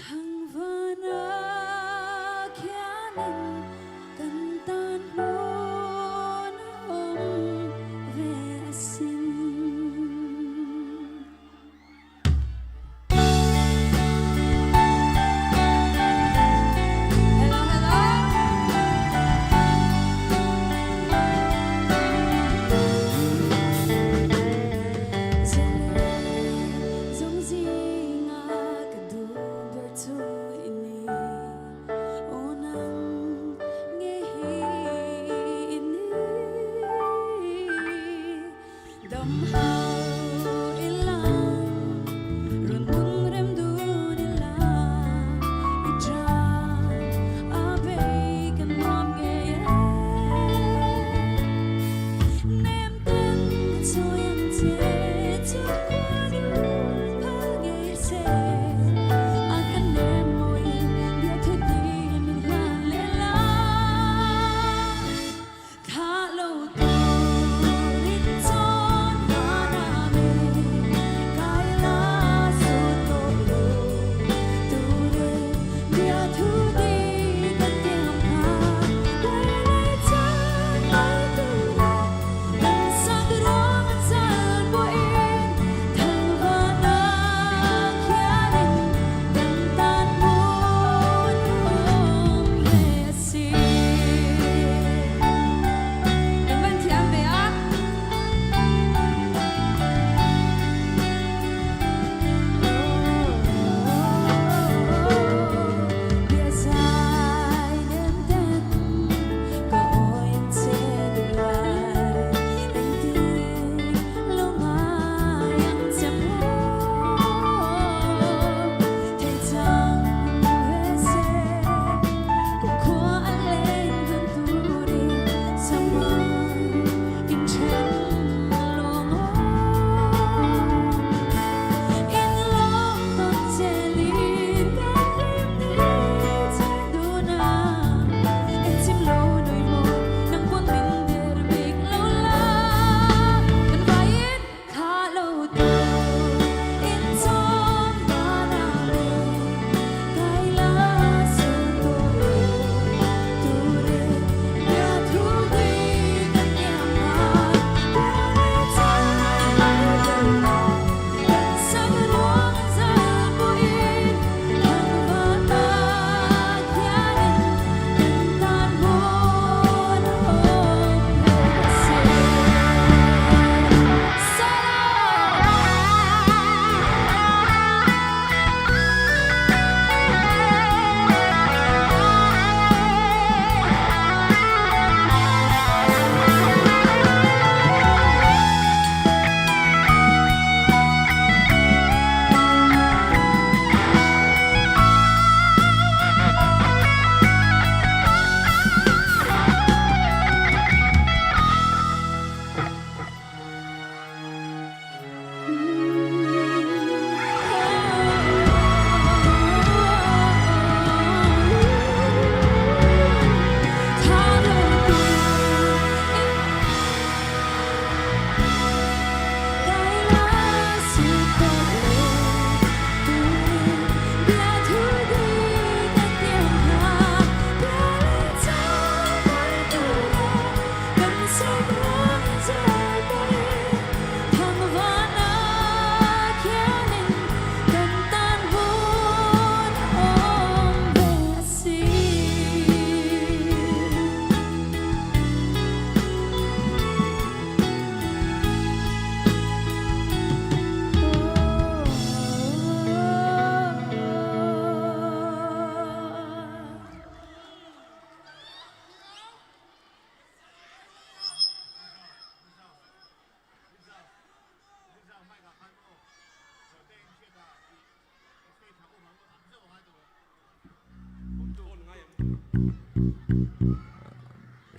Thangvana khianin kan tan hmun a awm ve asin. Hello, hello. Zawng zinga ka duh ber chu i ni. Aw nang.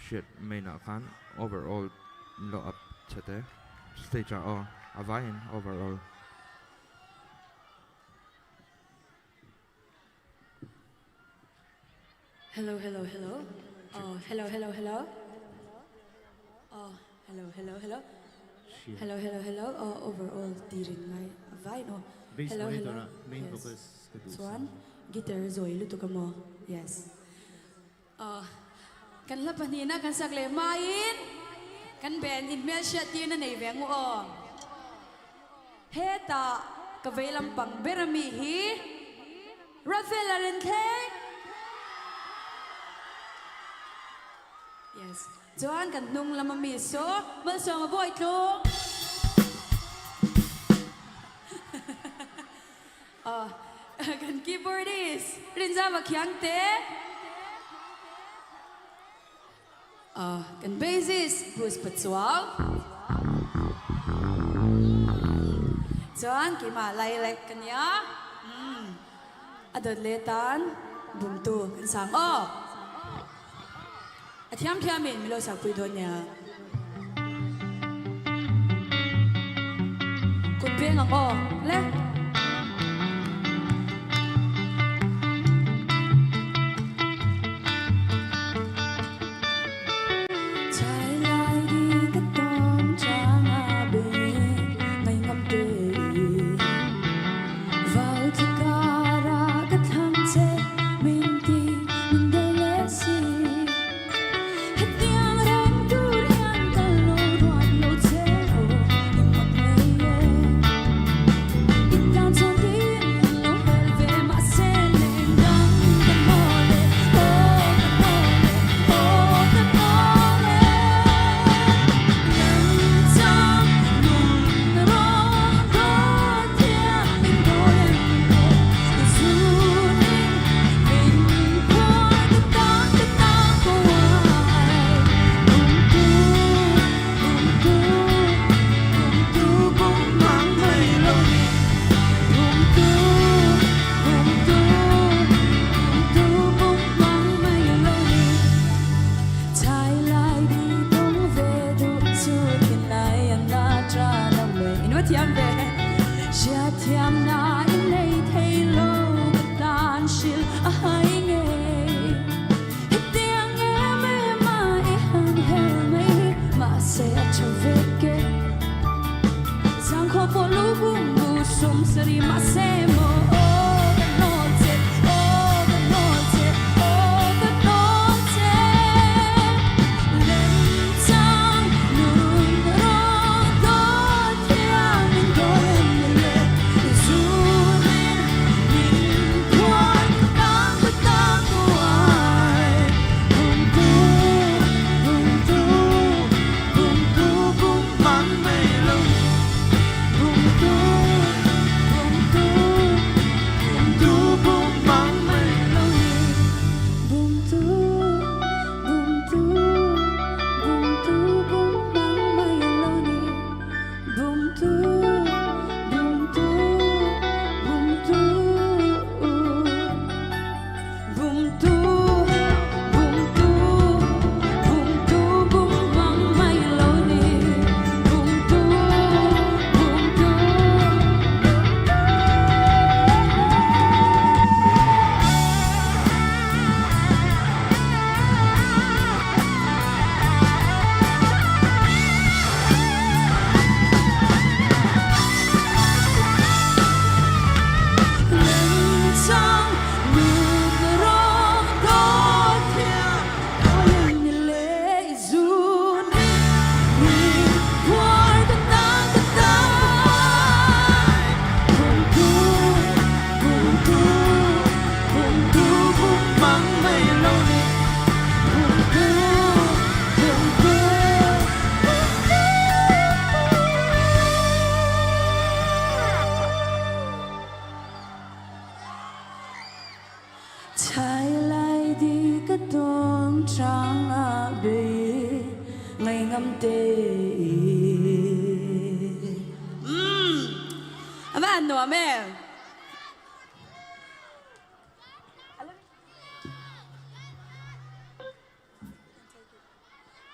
Hriat mainah khan overall lo up chhe te stage ah aw a vaiin overall. Hello hello hello oh hello hello hello oh hello hello hello hello hello hello oh overall tirin ngai a vaiin aw hello hello yes chuan guitar zawi lutuk a maw yes. Aw, kan hla pahnihna kan sak leh hmain kan band in hmelhriat tirna nei ve angu aw. Hetah ka vei lampang ber ami hi Rafael a rawn thleng. Yes, chuan kan hnung lam ami saw Malsawma Bawitlung. Aw, kan keyboardist Rinzama Khiangte. Aw, kan bassist Bruce Pachuau. Chuan keimah Lilac ka nia. Umm, a dawt leh tan bumtu kan sang aw. A thiam thiamin min lo sakpui dawn nia. Kut veng ang aw le.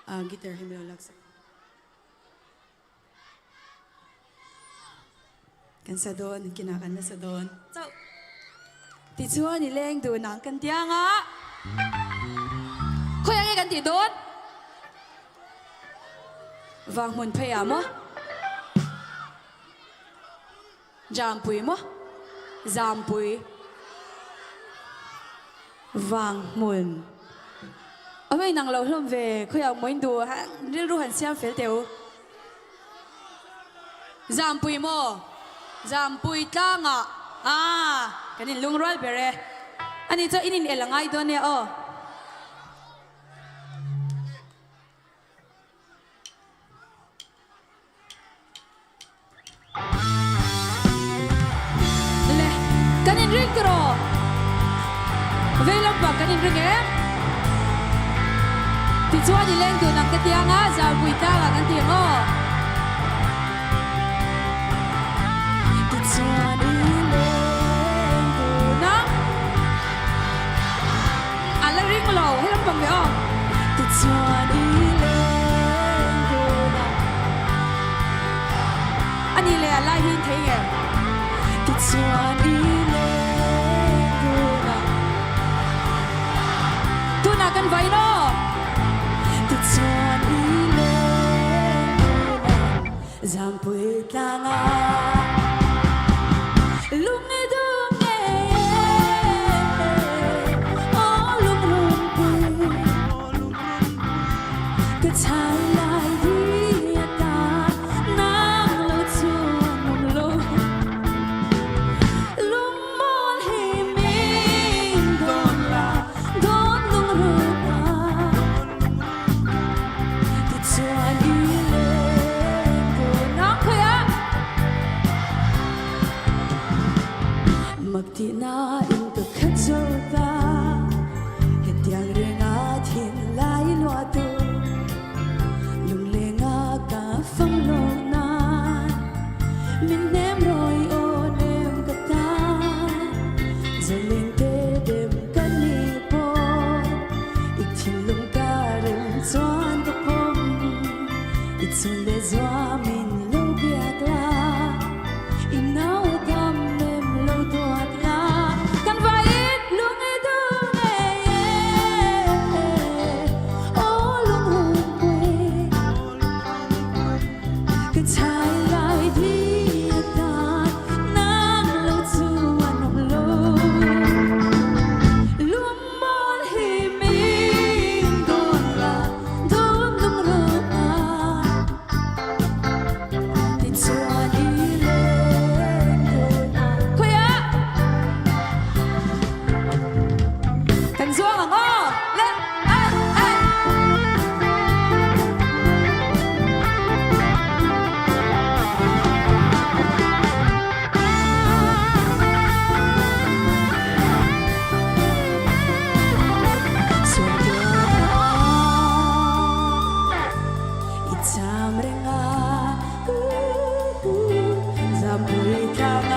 Guitar hi min lo laksak. Kan sa dawn, kinah kan la sa dawn chauh. Tichuan i leng dun ang kan ti ang a. Khawiah nge kan tih dawn? Vang hmun phei ah maw? Jampui maw? Zampui. Vang hmun. A va inang lo hlawm ve, khawiah maw in duh rilru han siam fel teh u. Zampui maw? Zampui tlangah aah kan in lungrual ber e. Ani chuan in in el a ngai dawn nia aw. Le, kan in ring tiraw? Vei lampang kan in ring em? Tichuan i leng dun ang ka ti anga, Zarpui tlangah kan ti ang aw. Tichuan i leng dun ang. A la ring lo, he lampang ve aw. Tichuan i leng dun ang. A ni leh a lai hi in thei nge? Tichuan i leng dun ang. Tunah kan vain aw. Tichuan i leng dun ang. Zampui tlangah lung i dum ngei e, aw lungrunpui. Ka chhai lai di atan nang lo chu an awm lo. Lungmawl hi min dawn la, dawn lungrun a. Tichuan i leng dun ang khawiah. Mak tihna in ka khat zo ta, hetiang renga thin lai luah tu, lunglenga ka fang lo nan, min nem rawi aw nem ka tan, zaleng te dem ka ni pawh, i thinlung ka rem chuan ka pawm, i chhun leh zuam in lo biak la. I nau dam em lo duat la. Kan vaiin lung i dum ngei e, aw lungrunpui. Ka chhai lai thi atan nang lo chu an awm lo. Lungmawl hi min dawn la, dawn lungrun a. Tichuan i leng dun a. Khawiah kan zuang ang aw. Le a a. I cham reng a, Zampui tlang a,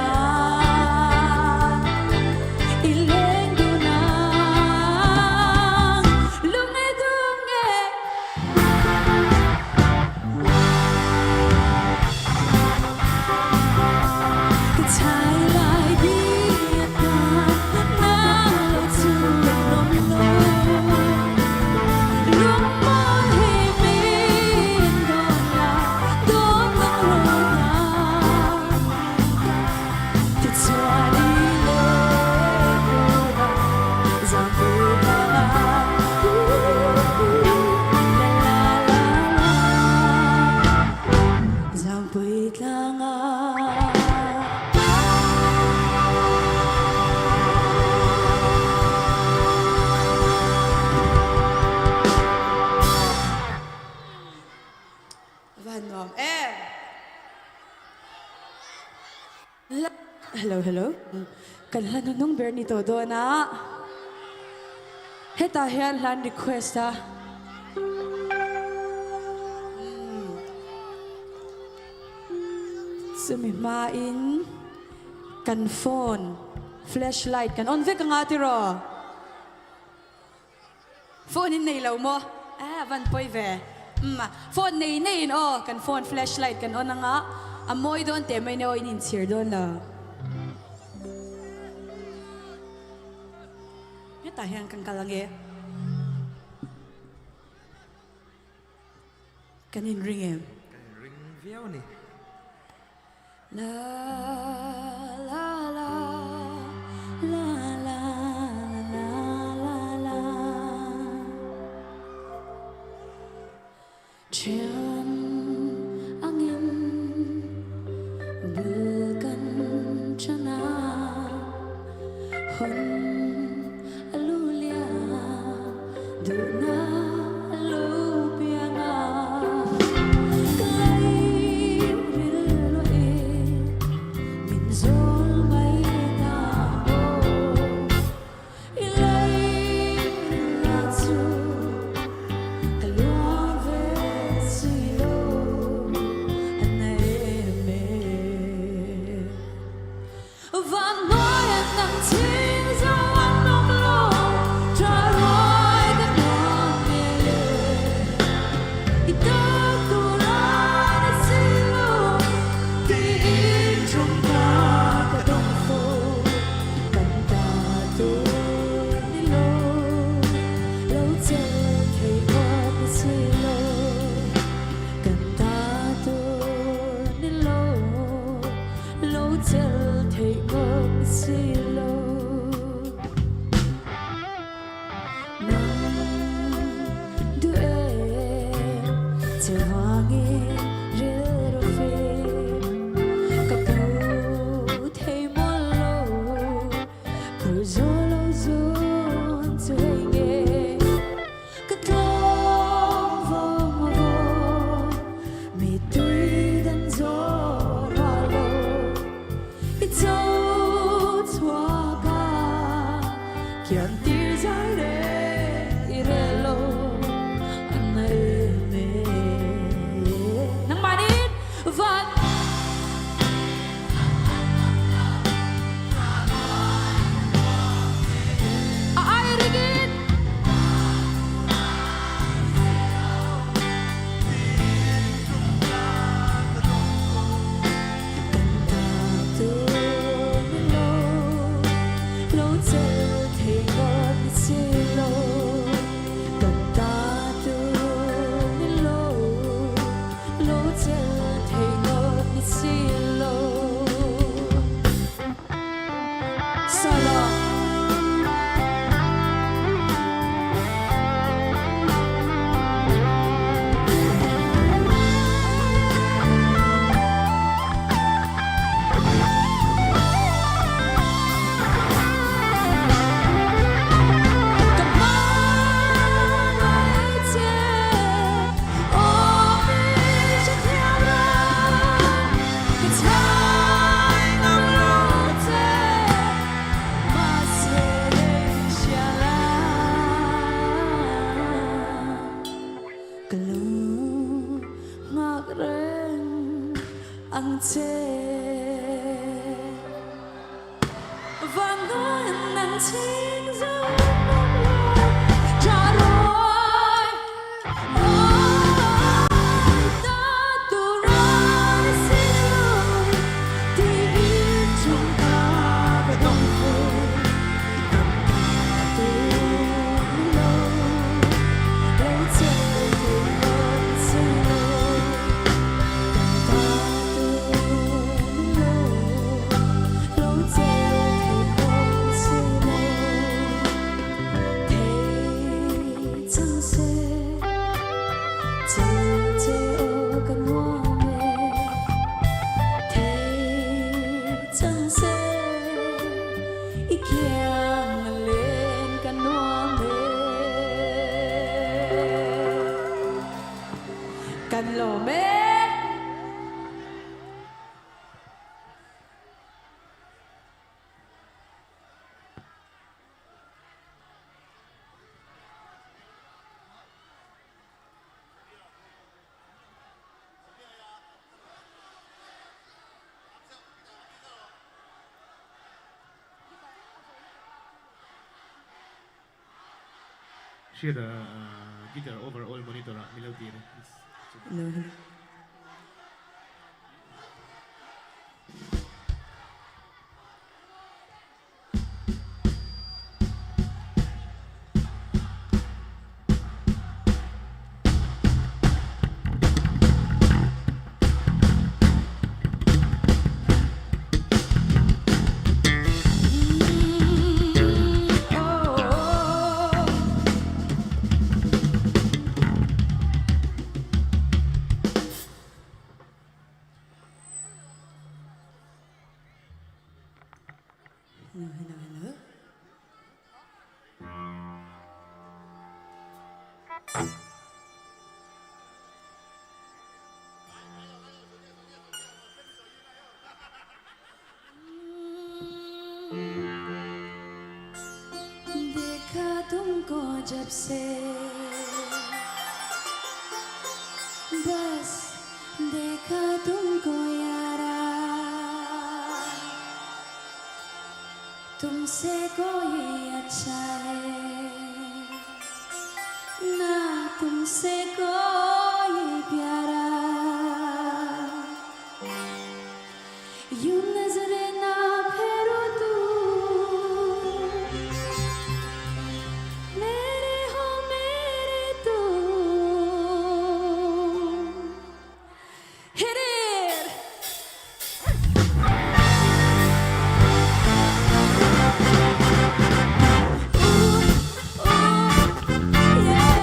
i leng dun ang, lung e dum nge. Ka chhai lai di atan nang lo chu kan awm lo. Lungmawl hi min dawn la, dawn lang rawh na. Tichuan i leng dun a, zampui tlang a, la la la la. Zampui tlang a. Van nuam em. Hello hello. Kan hla hnuhnung ber ni tawh dawn a. Hetah hian hlan request a. Chumi hmain kan phone flashlight kan on vek anga tiraw? Phone in nei lo maw? A van pawi ve. Umm phone nei nei in aw kan phone flash light kan on anga a mawi dawn teh mai nia aw in inchhir dawn lo. Hetah hian kan kal ange. Kan inring em? Kan inring viau a ni. La la la la la la la la Thian angin bul kan chan a, hun a lu lian duhna a lu piang a, ka lei rilru i min zawl mai ta maw i lei rilra chu ka luang ve si lo a nei em e. Van hnuai an nang chhing zo an awm lo, tha ruai ka nuam e. I tak tur a ni si lo, tiin tawngka ka dawng fo, kan ta tur ni lo, lo chel thei ngawt ni si lo, kan ta tur ni lo. Lo chel theih ngawt ni si lo. Nang duh em che vangin rilru fim ka pu thei mawlh lo. Phur zawl lo zun chu hei nge Ka tlawm vawng vawng mi tui dan zawh rual lo i cho chhuak a kian tir zai reng i rel lo an na em e nangmahni van A ai ringin. Kan ta tur ni lo, lo chel thei ngawt ni si lo. Kan ta tur ni lo, lo chel thei ngawt ni si lo. Solo. Ka hmangaih che aw mi hrethiam ram ka chhai ngam lo che mahse lei hria la ka lo nghak reng ang che. Van hnuai nang chhing zo mawm lo tha ruai Aw ta tur a ni si lo tiin chung ka ka dawng fo Kan ta tur ni lo lo che thei ngawt ni si lo Kan ta tur ni lo Lo che thei ngawt si lo Thei chang se Chil che aw ka nuam e Thei chang se I kiang a len ka nuam e Kan lawm e. Hriat Guitar overall monitor ah min lo tir please. Hello hello. Hello, hello, hello. देखा तुमको जब से बस देखा तुमको यारा तुमसे कोई अच्छा है ना तुमसे कोई प्यारा यूं नजरे ना फेरो तू मेरे हो मेरे तू Hit it! Ooh, ooh, yeah.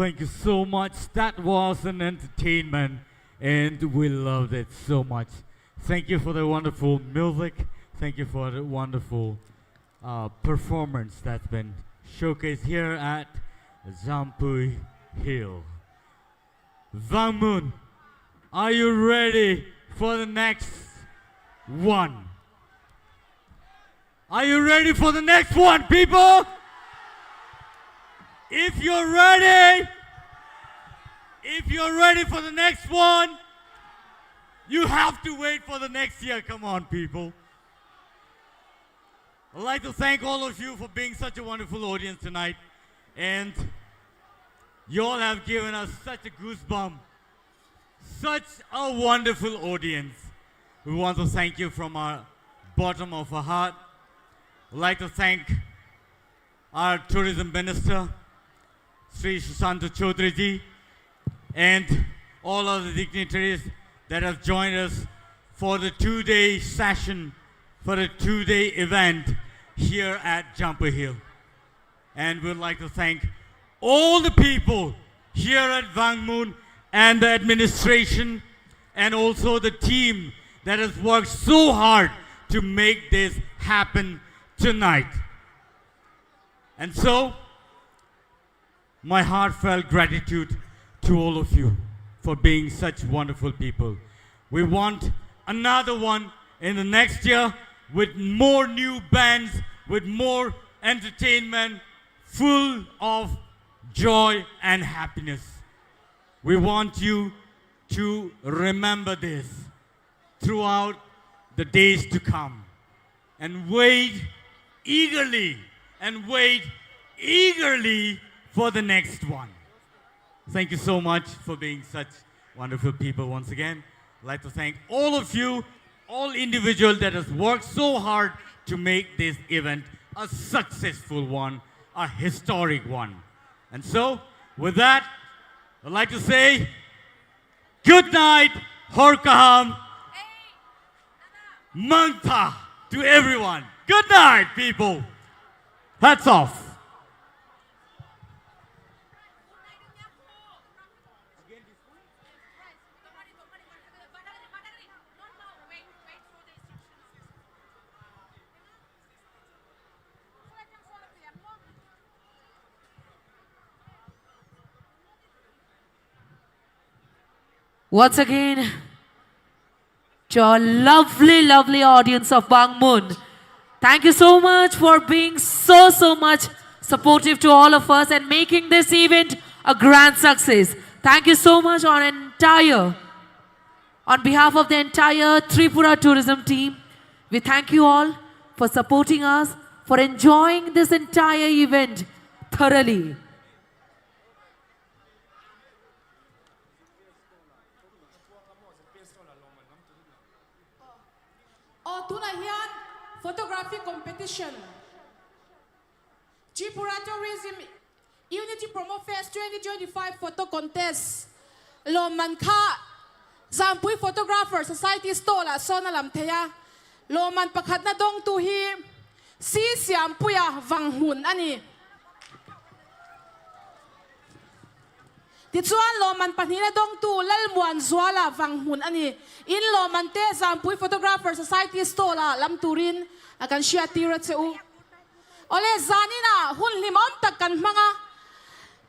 Thank you so much. That was an entertainment and we loved it so much. Thank you for the wonderful music. Thank you for the wonderful uh, performance that's been showcased here at Jampui Hill. Vanghmun, are you ready for the next one? Are you ready for the next one, people? If you're ready, if you're ready for the next one, you have to wait for the next year. Come on, people. I'd like to thank all of you for being such a wonderful audience tonight. And you all have given us such a goosebump, such a wonderful audience. We want to thank you from our bottom of our heart. I'd like to thank our tourism minister, Sri Sushanta Chaudhary ji, and all other dignitaries that have joined us for the two-day session, for the two-day event here at Jampui Hill. And we'd like to thank all the people here at Vanghmun and the administration and also the team that has worked so hard to make this happen tonight. And so, my heartfelt gratitude to all of you for being such wonderful people. We want another one in the next year with more new bands, with more entertainment, full of joy and happiness. We want you to remember this throughout the days to come and wait eagerly and wait eagerly for the next one. Thank you so much for being such wonderful people once again. I'd like to thank all of you, all individuals that has worked so hard to make this event a successful one, a historic one. And so, with that, I'd like to say good night, Horkaham, Mangta to everyone. Good night, people. Hats off. Once again, to our lovely, lovely audience of Vanghmun, thank you so much for being so, so much supportive to all of us and making this event a grand success. Thank you so much on entire, on behalf of the entire Tripura tourism team. We thank you all for supporting us, for enjoying this entire event thoroughly. Aw tunah hian Photography Competition Tripura Tourism Unity Promo Fest 2025 Photo Contest lawmman kha Zampui Photographer Society stall ah sawn a lam thei a, lawmman pakhatna dawngtu hi Si Siampuia Vanghmun a ni. Tichuan lawmman pahnihna dawngtu Lalmuanzuala Vanghmun a ni. In lawmman te Zampui Photographer Society stall ah lam turin a kan hriattir a che u. Awle zaninah hun hlimawm tak kan hmang a,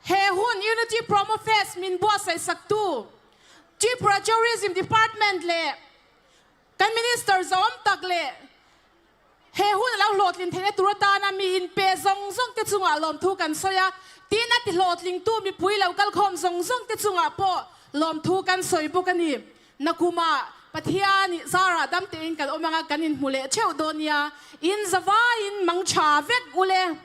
he hun Unity Promo Fest min buatsaih saktu Tripura Tourism Department leh kan Minister zawm tak leh He hun a lo hlawhtlin theihna tur atana mi inpe zawng zawng te chungah lawmthu kan sawi a, tin a ti hlawhtlingtu mipui lo kalkhawm zawng zawng te chungah pawh lawmthu kan sawi bawk a ni. Nakuma Pathian i zarah dam tein kan awm anga kan inhmu leh theuh dawn nia, in zavaiin mang tha vek ule.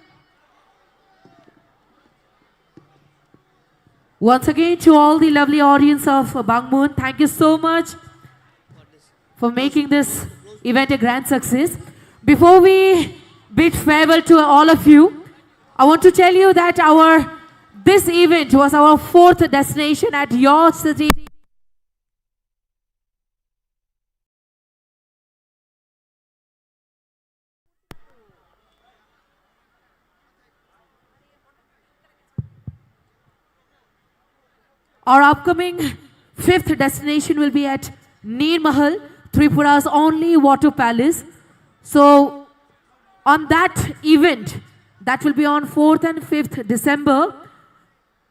Once again to all the lovely audience of Vanghmun, thank you so much for making this event a grand success. Before we bid farewell to all of you, I want to tell you that our this event was our fourth destination at your city. Our upcoming fifth destination will be at Neermahal, Tripura's only water palace. So on that event, that will be on 4th and 5th December,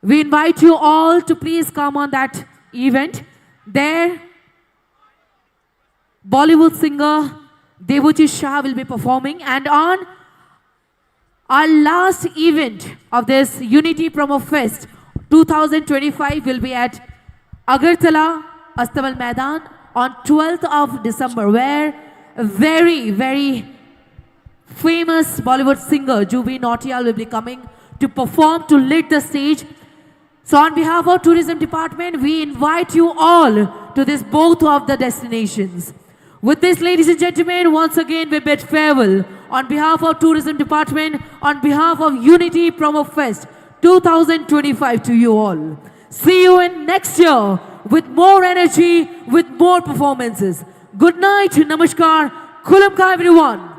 we invite you all to please come on that event. There, Bollywood singer Devoji Shah will be performing. And on our last event of this Unity Promo Fest 2025 will be at Agartala, Astabal Maidan on 12th of December, where a very, very famous Bollywood singer Jubi Nautiyal will be coming to perform, to lit the stage. So on behalf of Tourism Department, we invite you all to this both of the destinations. With this, ladies and gentlemen, once again we bid farewell on behalf of Tourism Department, on behalf of Unity Promo Fest 2025 to you all. See you in next year with more energy, with more performances. Good night, namaskar, kulamka everyone.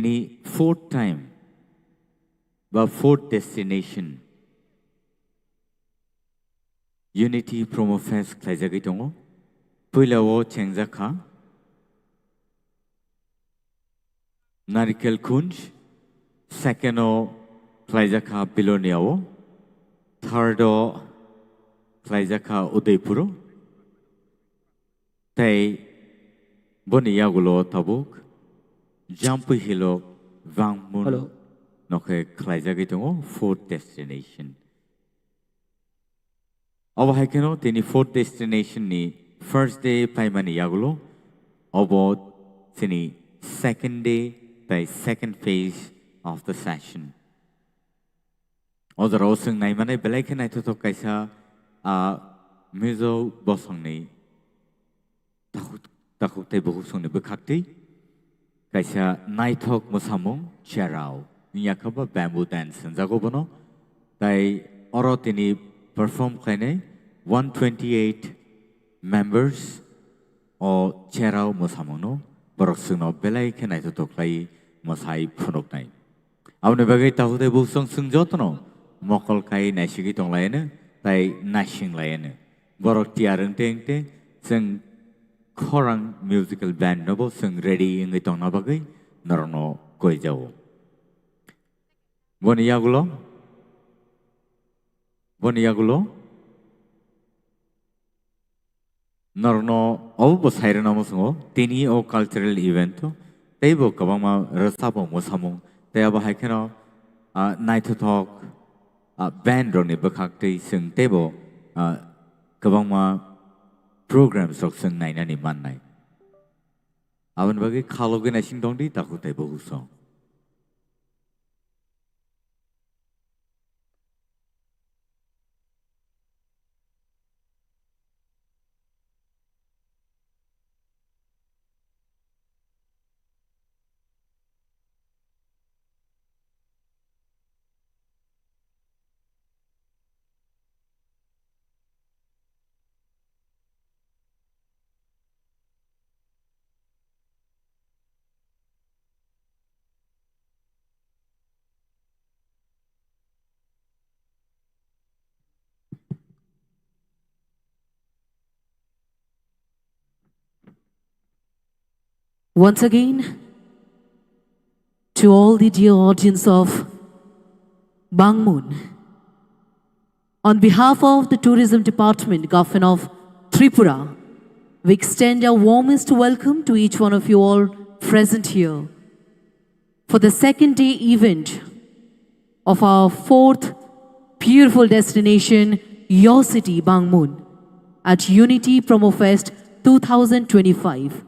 Tini fourth time ba fourth destination Unity Promo Fest khlaijagui tongo. Puila o chengjakha Narikel Kunj, second o khlaijakha Belonia o, third o khlaijakha Udaipur o tei boni yagulo tabuk Jampui Hillock Vanghmun nokhe khlaijagui tongo fourth destination. Obo hai kheno tini fourth destination ni first day paimani yagulo obo chini second day tei second phase of the session. O jora o chwng naimanai belai khe naithothok kaisa Mizo bosongni takhuk takhuk tei bukhuk songni bwkhaktwi kaisa naithok mwsamung cherao wngya khe bo bamboo dance hwnjago bono tei oro tini perform khlainai 128 members o cherao mwsamungno borok chwngno belai khe naithothok khlaiwi mwsai phunuknai. Aboni bagwi takhuk tei bukhuk chwng jotono mokol kai naisigwi tonglaino tei naisinglaino. Borok tiyar wngte wngte chwng khorang musical band no bo chwng ready wngwi tongna bagwi norokno koijao. Boni yagulo boni yagulo norokno obo bo sai rwna muchungo tini o cultural event o teibo kwbangma rwchapmung mwsamung tei abo hai kheno naithothok band rokni bwkhak tei chwng teibo kwbangma programs rok chwng nainani mannai. Aboni bagwi kha logwi naising tongdi takhuk tei bukhuk song. Once again, to all the dear audience of Vanghmun, on behalf of the Tourism Department, Government of Tripura, we extend our warmest welcome to each one of you all present here for the second day event of our fourth beautiful destination, your city, Vanghmun, at Unity Promo Fest 2025.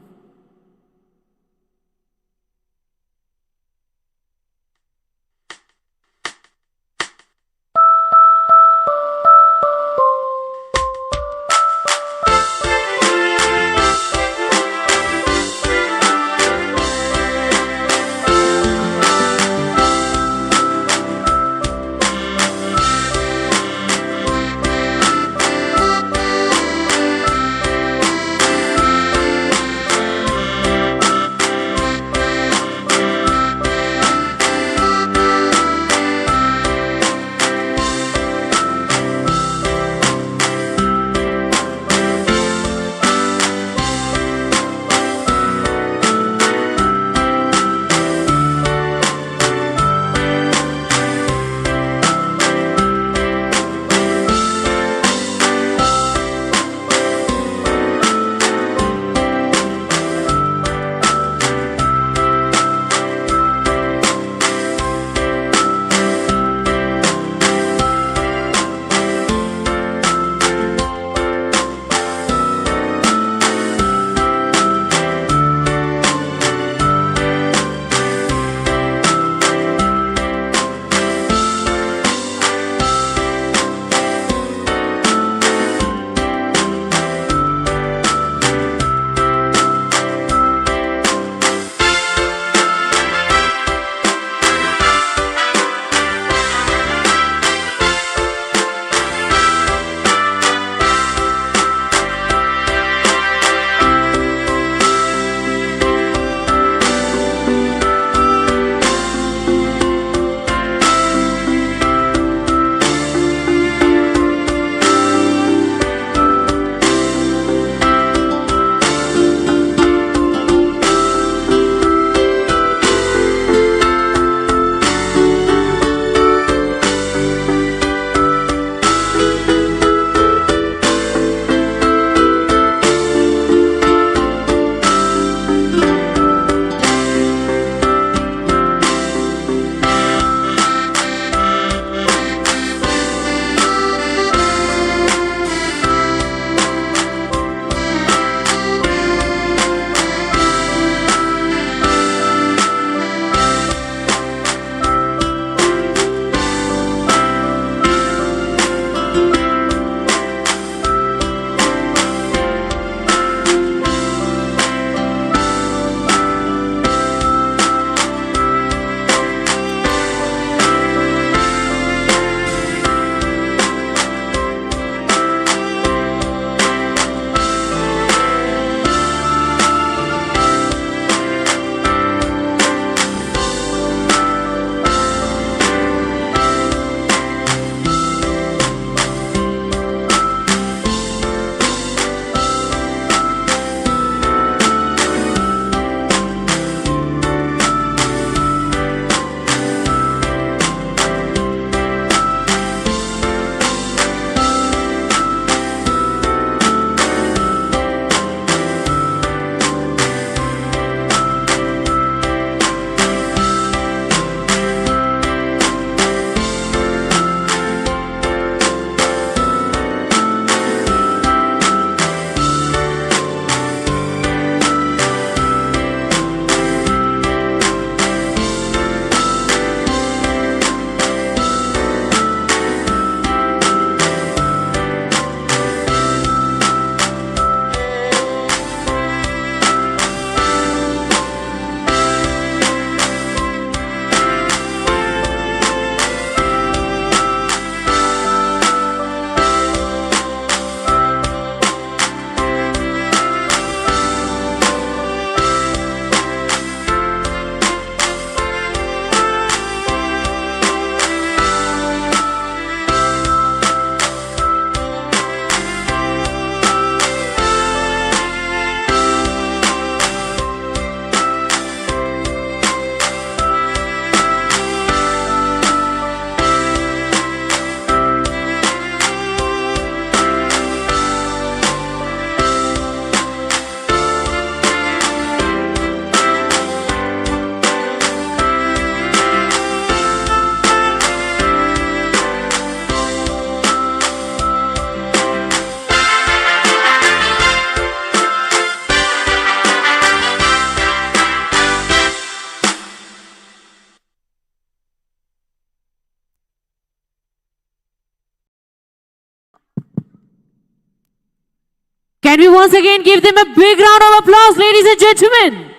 Can we once again give them a big round of applause, ladies and gentlemen?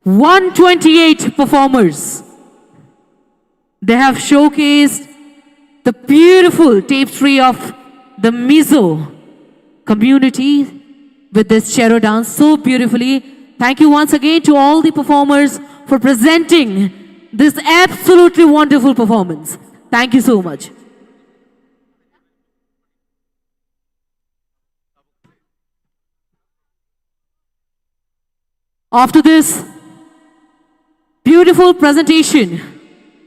128 performers. They have showcased the beautiful tapestry of the Mizo community with this Cheraw dance so beautifully. Thank you once again to all the performers for presenting this absolutely wonderful performance. Thank you so much. After this beautiful presentation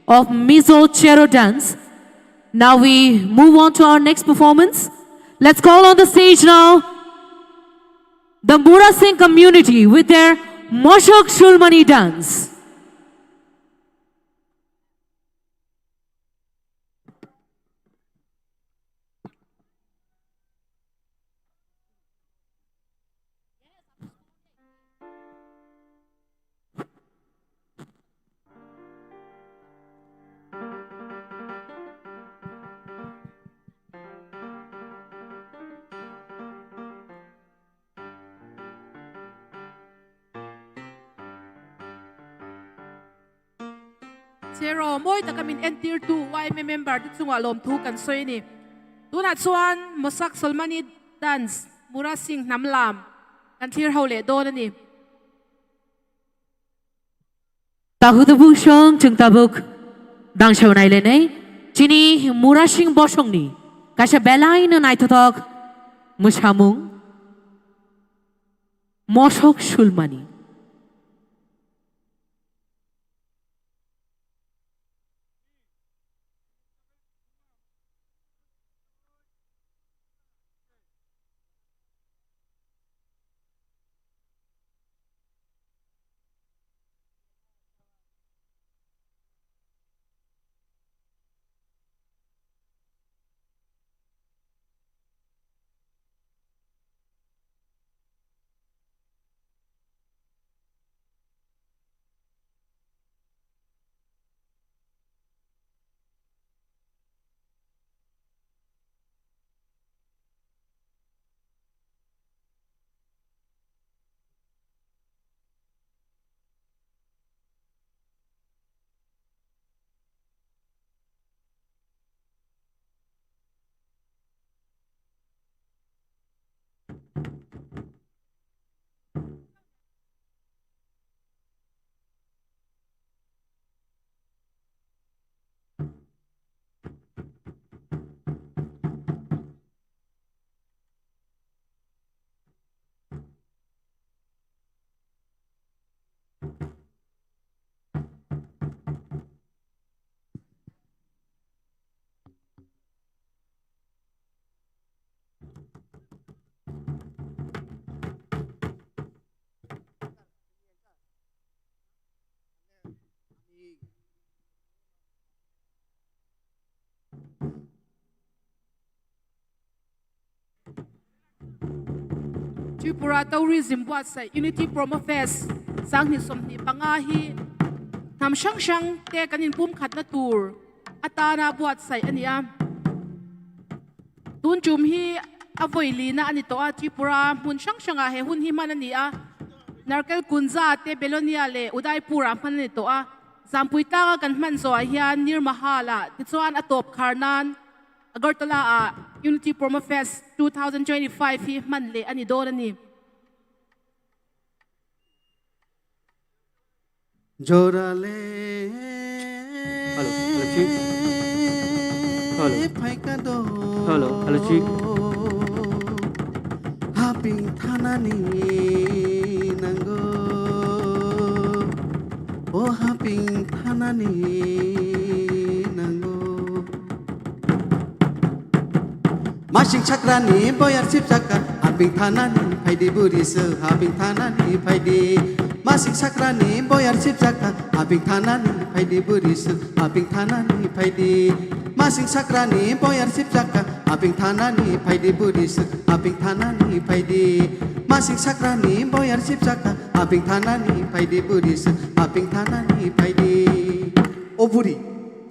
of Mizo Cheraw dance, now we move on to our next performance. Let's call on the stage now the Murasing community with their Moshok Shulmani dance. Cheraw mawi taka min entirtu yma member te chungah lawmthu kan sawi a ni. Tunah chuan Mosak Solmani Dance Mura Singh hnam lam kan thlir ho leh dawn a ni. Tahutabuk song chung tabuk dangsaw nailainai chini murasing bosongni kaisa belaino naithothok mwsamung mosok sulmani. Tripura Tourism buatsaih Unity Promo Fest 2025 hi hnam hrang hrang te kan inpum khatna tur atana buatsaih a ni a. Tun tum hi a vawi lina a ni tawh a, Tripura hmun hrang hrangah he hun hi hman a ni a. Narkel Kunja te Belonia leh Udaipur-ah hman a ni tawh a. Zampui tlanga kan hman zawhah hian Nirmahal-ah tichuan a tawp khar nan Agartala ah Unity Promo Fest 2025 hi hman leh a ni dawn a ni. Jorale Hello, hello, check. Hello. Phaikado Hello, hello, check. Haping thanani nango O haping thanani nango Masing chakrani boyar sip chakar haping thanani phaidi burisu haping thanani phaidi Masing chakrani boyar sip chakar haping thanani phaidi burisu haping thanani phaidi Masing chakrani boyar sip chakar haping thanani phaidi burisu haping thanani phaidi Masing chakrani boyar sip chakar haping thanani phaidi burisu haping thanani phaidi O buri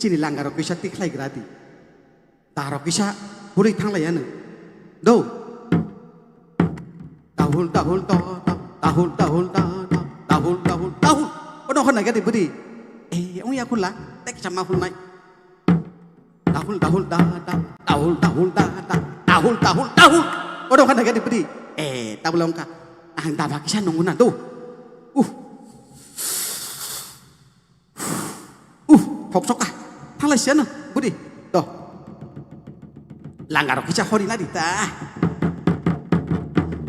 chini langar kisa tikhlai gradi. Darok kisa buri thanglaiyano. Do. Dahul dahul da da dahul dahul da da dahul dahul dahul. Ono khona gadi budi. Eh, ong ya khula, tek sama khulnai. Dahul dahul da da dahul dahul da da dahul dahul dahul. Ono khona gadi budi. Eh, tabula ongka. Ang daba kisa nunguna do. Thok soka. Thangla siya no, budi. Do. Langgar kisa hori na dita.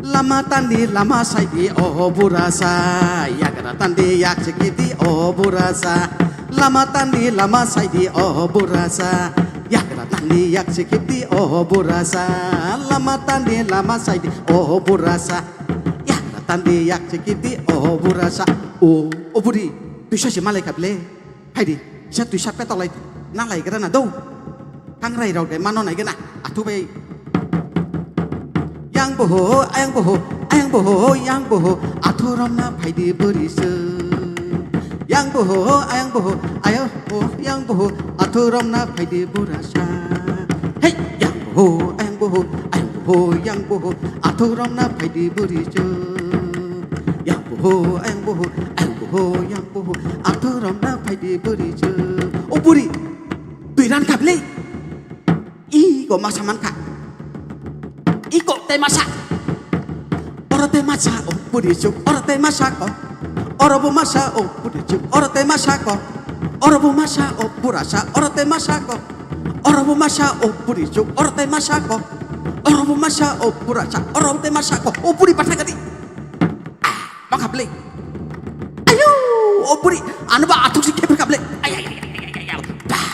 Lama tandi lama saidi oh burasa yagra tandi yak sikiti oh burasa lama tandi lama saidi oh burasa yagra tandi yak sikiti oh burasa lama tandi lama saidi oh burasa yagra tandi yak sikiti oh burasa oh oh buri tuisa si malai kable haidi sa tuisa petolai na lai gara na do kangrai rau de mano nai gana atu bai yang boho ayang boho ayang boho yang boho athuram na phaidi burisu yang boho ayang boho ayo ho yang boho athuram na phaidi burasa hey yang boho ayang boho ayang boho yang boho athuram na phaidi burisu yang boho ayang boho ayang boho yang boho athuram na phaidi burisu o buri tuiran kable i go masaman ka Iko te masak. Ora te masak oh buri juk, ora te masak oh. Ora bo masak oh buri juk, ora te masak oh. Ora bo masak oh burasa, ora te masak oh. Ora bo masak oh buri juk, ora te masak oh. Ora bo masak oh burasa, ora te masak oh. Oh buri pasagadi. Ah, makable. Ayo, oh buri, anu ba atuk si kepir kable. Ay ay ay ay ay ay. Bah.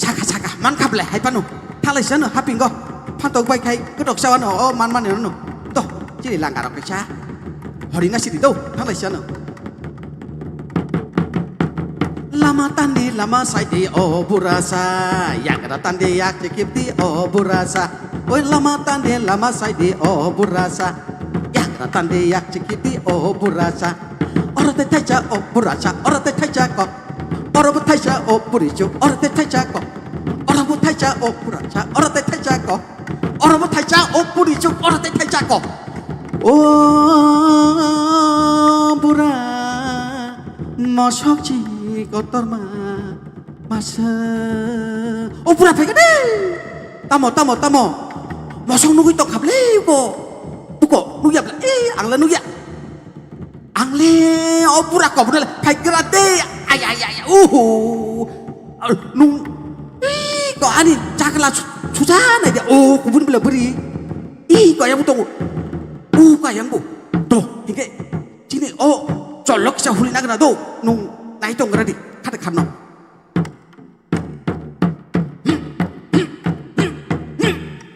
Saka saka, man kable, hai panu. Thalaisano hapingo. Phantok bai khai kodok sawano o man man no to chini langgar rok kaisa horina sidi do thanglaisano lama tandi lama saidi o burasa yagra tandi yak chikipti o burasa oi lama tandi lama saidi o burasa yagra tandi yak chikipti o burasa orote thaisa o burasa orote thaisa ko orobo thaisa o burichu orote thaisa ko orobo thaisa o burasa orote thaisa ko orobo thaisa o burichu orote thaisa ko o bura mosok chi kotor ma masa o bura phai tamo tamo tamo mosok nugui tok khable ko buko nugya e angla nugya angle o bura ko bura phai grate ay ay ay uhu nung 이 ko ani cakla susah na dia oh kubun bela beri ih ko yang tunggu ko yang bu tuh hingga sini oh colok sa huli na do nung naitong gradi kada khamno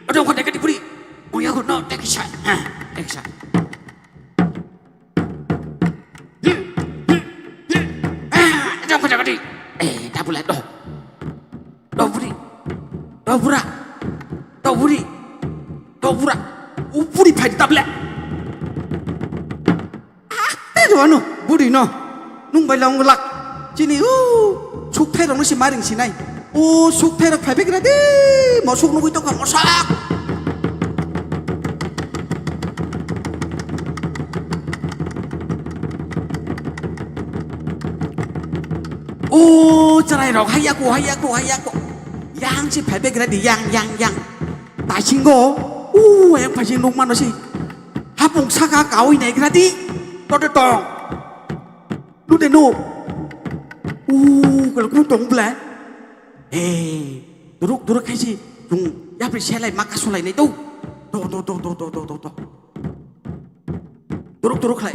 aduh ko dekat diberi oh ya no take a shot ah take a shot ah aduh ko dekat eh tak boleh doh doh beri doh bura doh buri doh bura upuri phai tablet ano buri no nung bai long lak chini u suk thai rok no si maring sinai o suk thai rok phai gra de mosuk nugui tongkha mosak o charai rok haya ko haya ko haya ko yang si phai gra de yang yang yang tai sing go u yang phai sing nung man no si hapung saka kawi nei gra di to to tong lu de no u kalau ku tong bla eh duruk duruk khai si tung ya pri selai maka sulai nei tu to to to to to to to to duruk duruk khlai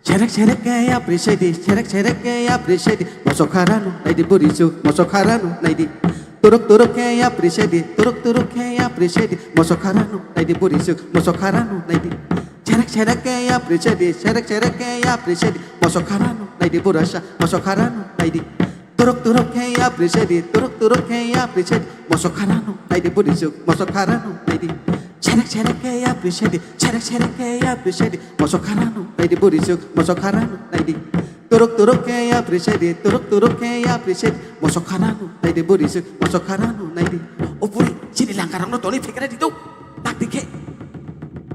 cherek cherek ke ya pri sedi cherek cherek ke ya pri sedi mosok kharano nai di burisu mosok kharano nai di turuk turuk ke ya pri sedi turuk turuk ke ya pri sedi mosok kharano nai di burisu mosok kharano nai di cherek cherek ke ya pri sedi cherek cherek ke ya pri sedi mosok kharano nai di burasa mosok kharano nai di turuk turuk ke ya pri sedi turuk turuk ke ya pri sedi mosok kharano nai di burisu mosok kharano nai di cherek cherek ke ya pri sedi cherek cherek ke ya pri sedi mosok kharano nai di burisu mosok kharano nai di turuk turuk ke ya pri sedi turuk turuk ke ya pri sedi mosok kharano nai di burisu mosok kharano nai di o buri sini langkarang no toni phekra di tu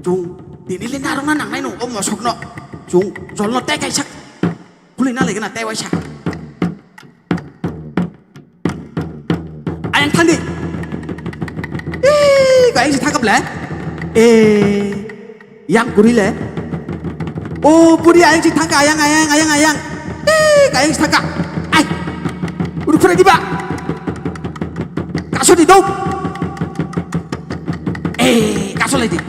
Chung tinile narwkna nangnai no o mosok no chung jol no tei kaisa khulina laigana tei waisa. Ayang thangdi. Ih, ayang si thangka ble. Eh, yang kuri le. Oh, puri ayang si thangka ayang ayang ayang ayang. Eh, ayang si thangka. Ai. Udah pura di ba. Kaso di dong. Eh, kaso lagi.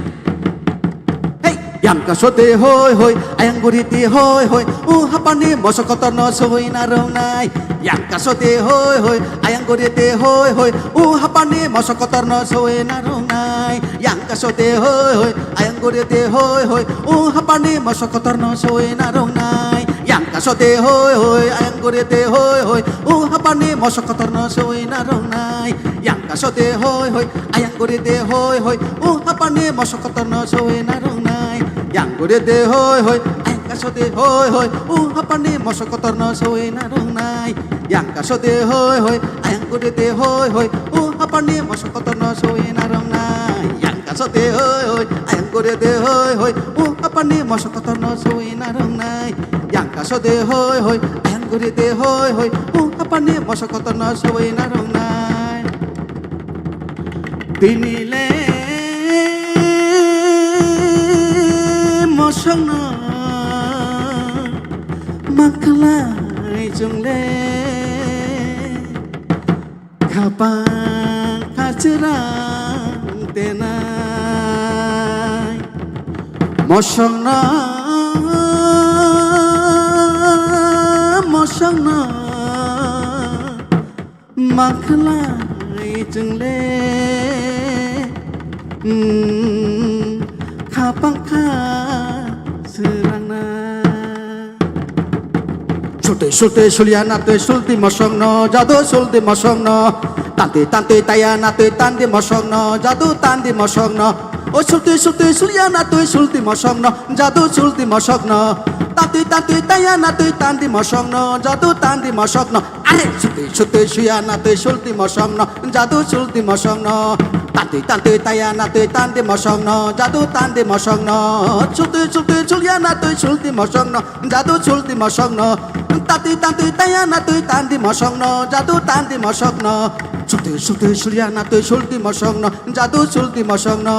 Hey, yang kaso te hoi hoi, ayang guri te hoi hoi, u hapani mosokotor no sohoi na rongnai. Yang kaso te hoi hoi, ayang guri te hoi hoi, u hapani mosokotor no sohoi na rongnai. Yang kaso te hoi hoi, ayang guri te hoi hoi, u hapani mosokotor no sohoi na rongnai. Yang kaso te hoi hoi, ayang guri te hoi hoi, u hapani mosokotor no sohoi na rongnai. Yang kaso te hoi hoi, ayang guri te hoi hoi, u hapani mosokotor no sohoi na rongnai. Yang guri te hoi hoi, ayang kaso te hoi hoi, u hapani mosokotor no sohoi na rongnai. Yang kaso te hoi hoi, ayang guri te hoi hoi, u hapani mosokotor no sohoi na rongnai. Yang kaso te hoi hoi, ayang guri te hoi hoi, u hapani mosokotor no sohoi na rongnai. Yang kaso te hoi hoi, ayang guri te hoi hoi, u hapani mosokotor no sohoi na rongnai. Tinile mosongno mangkalai jungle khapang khacherang tenai mosongno mosongno mangkalai jungle khapang khacherang Sulte sulte sulia nate sulti mosongno jadu sulti mosongno tanti tanti taya nate tanti mosongno jadu tanti mosongno o sulte sulte sulia nate sulti mosongno jadu sulti mosongno tanti tanti taya nate tanti mosongno jadu tanti mosongno আরে সুতে সুতে সুয়া নাতে sulti mosongno jadu sulti mosongno tanti tanti taya nate tanti mosongno jadu tanti mosongno সুতে সুতে সুলিয়া নাতে sulti mosongno jadu sulti mosongno tanti tanti taya nate tanti mosongno jadu tanti mosongno সুতে সুতে সুলিয়া নাতে sulti mosongno jadu sulti mosongno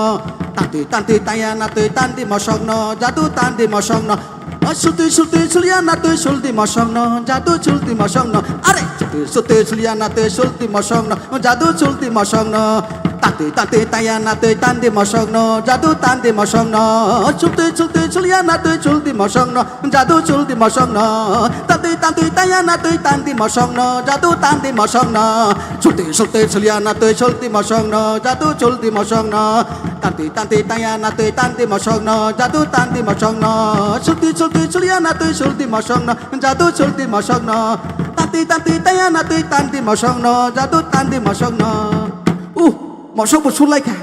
tanti tanti taya nate tanti mosongno jadu tanti mosongno সুতে সুতে সুলিয়া নাতে sulti mosongno jadu sulti mosongno আরে সুতে সুতে সুলিয়া নাতে sulti mosongno jadu sulti mosongno tanti tanti taya nate tanti mosongno jadu tanti mosongno সুতে সুতে সুলিয়া নাতে sulti mosongno jadu sulti mosongno tanti tanti taya nate tanti mosongno jadu tanti mosongno সুতে সুতে সুলিয়া নাতে sulti mosongno jadu sulti mosongno tanti tanti taya nate tanti mosongno jadu tanti mosongno সুতে সুতে সুলিয়া নাতে sulti mosongno jadu sulti mosongno tanti tanti taya nate tanti mosongno jadu tanti mosongno uh mosok bo sulaikha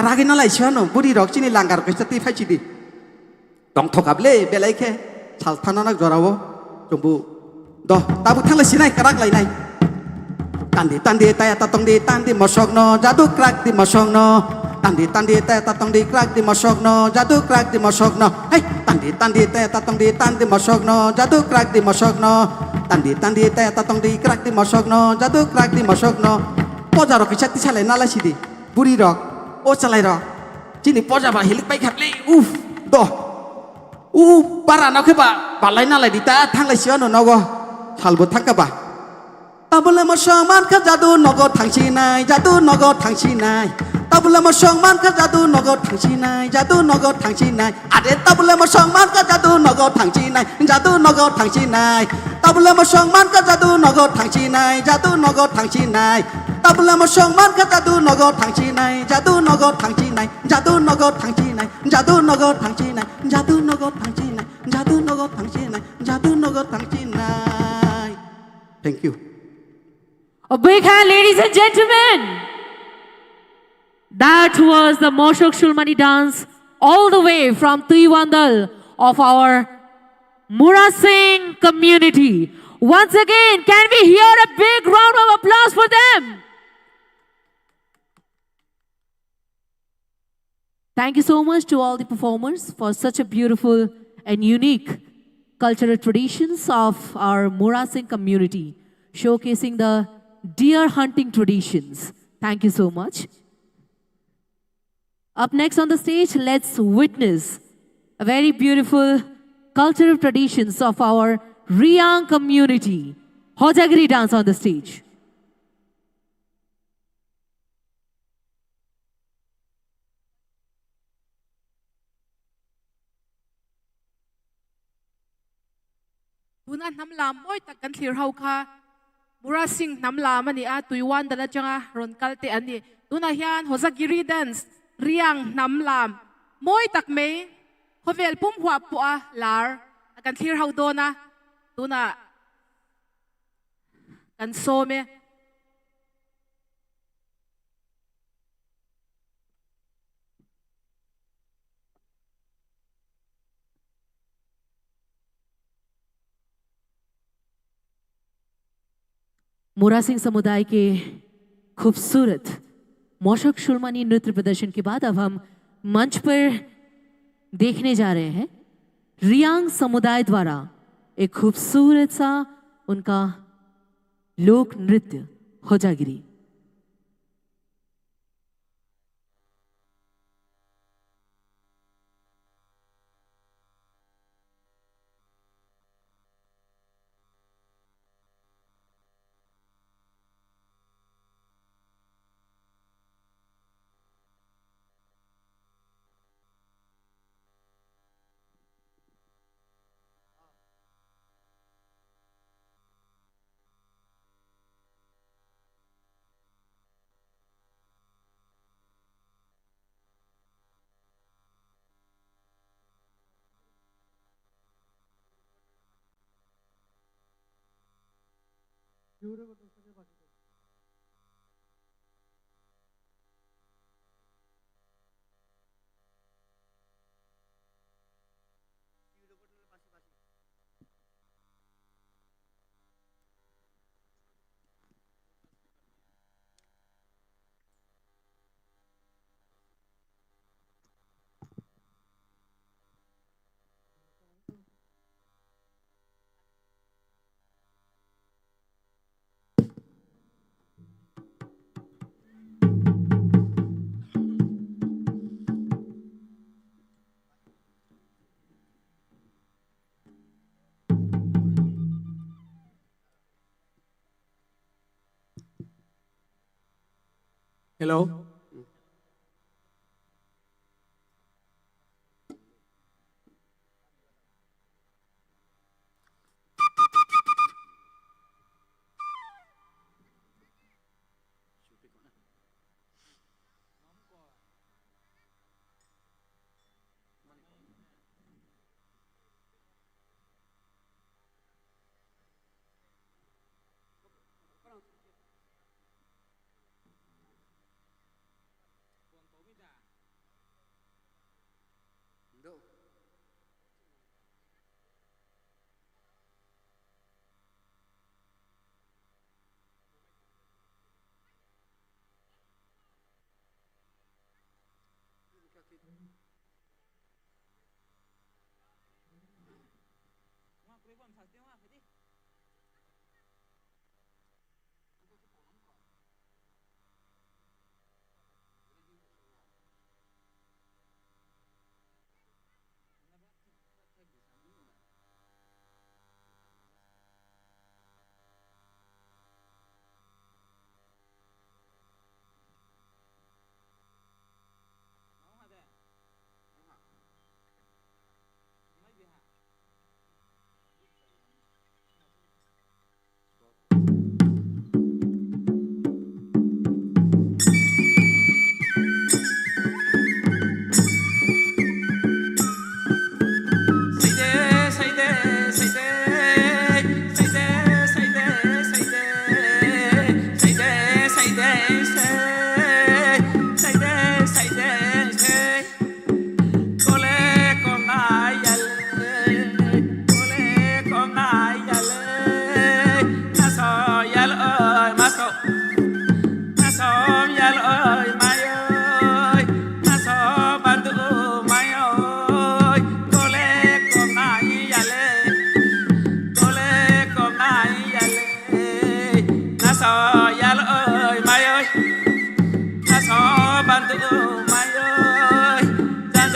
ragina laisiano buri rok chini langar kaisa ti phaisidi tongthokable belai khe salthana jorao chungbu do tabu thanglasinai karak lainai tandi tandi taya tatong di tandi mosokno jadu krak di mosokno tandi tandi taya tatong di krak di mosokno jadu krak di mosokno hei tandi tandi taya tatong di tandi mosokno jadu krak di mosokno tandi tandi taya tatong di krak di mosokno jadu krak di mosokno poja rok kisa tisalai nalaisidi buri rok o chalai rok chini poja ba hilik pai khapli uf do u bara na khe ba balai nalai di ta thanglai siano nogo salbo thangka ba tabule mosong mankha jadu nogo thangsinai jadu nogo thangsinai tabule mosong mankha jadu nogo thangsinai jadu nogo thangsinai আরে tabule mosong mankha jadu nogo thangsinai jadu nogo thangsinai tabule mosong mankha jadu nogo thangsinai jadu nogo thangsinai tabule mosong mankha jadu nogo thangsinai jadu nogo thangsinai jadu nogo thangsinai jadu nogo thangsinai jadu nogo thangsinai jadu nogo thangsinai jadu nogo thangsinai. Thank you. A big hand, ladies and gentlemen. That was the Moshok Shulmani dance all the way from Tuiwandal of our Murasing community. Once again, can we hear a big round of applause for them? Thank you so much to all the performers for such a beautiful and unique cultural traditions of our Murasing community, showcasing the deer hunting traditions. Thank you so much. Up next on the stage, let's witness a very beautiful cultural traditions of our Riang community. Hojagiri dance on the stage. Tuna hnam lam mawi tak kan thlir ho kha Mura Singh hnam lam a ni a, Tuiwan dal atanga rawn kal te an ni. Tunah hian Hojagiri dance, Riang hnam lam mawi tak mai khawvel pum huah pawh a lar a kan thlir ho dawn a, tunah kan sawm e. Mura Singh समुदाय के खूबसूरत मौशक सुरमानी नृत्य प्रदर्शन के बाद अब हम मंच पर देखने जा रहे हैं रियांग समुदाय द्वारा एक खूबसूरत सा उनका लोक नृत्य Hojagiri. Hello.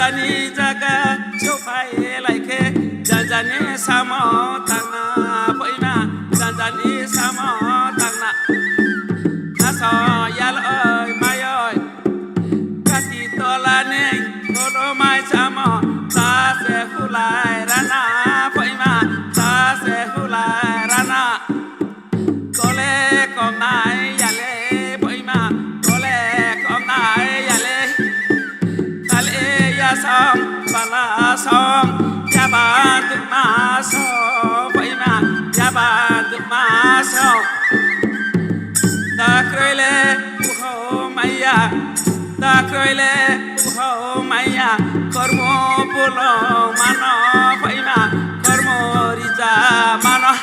Jani jaga chopai laikhe jani samo tangna poima jani samo tangna naso yal oi mai oi kati tola ne kodo mai chamo ta se hulai rana poima ta se hulai rana kole konai yale poima kole konai yale tale ya som bala som ya ba tu ma so poima ya ba tu ma so ta kroile ho maya ta kroile ho maya karmo pulo mano poima karmo rija mano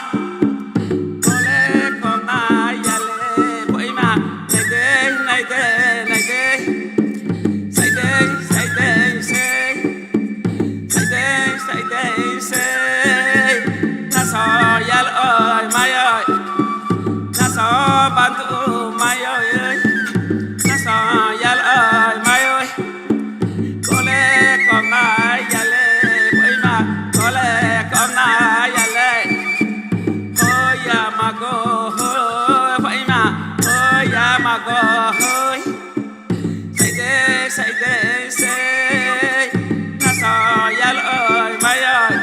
kole konai yale poima nai de nai de nai de sai de sai de sai sai de sai de sai na so yal oi mai oi na so ban tu mai oi na so yal oi mai oi kole konai yale poima kole konai yale hoi ya ma go hoi poima hoi ya ma go hoi sai de sai de sai na so yal oi mai oi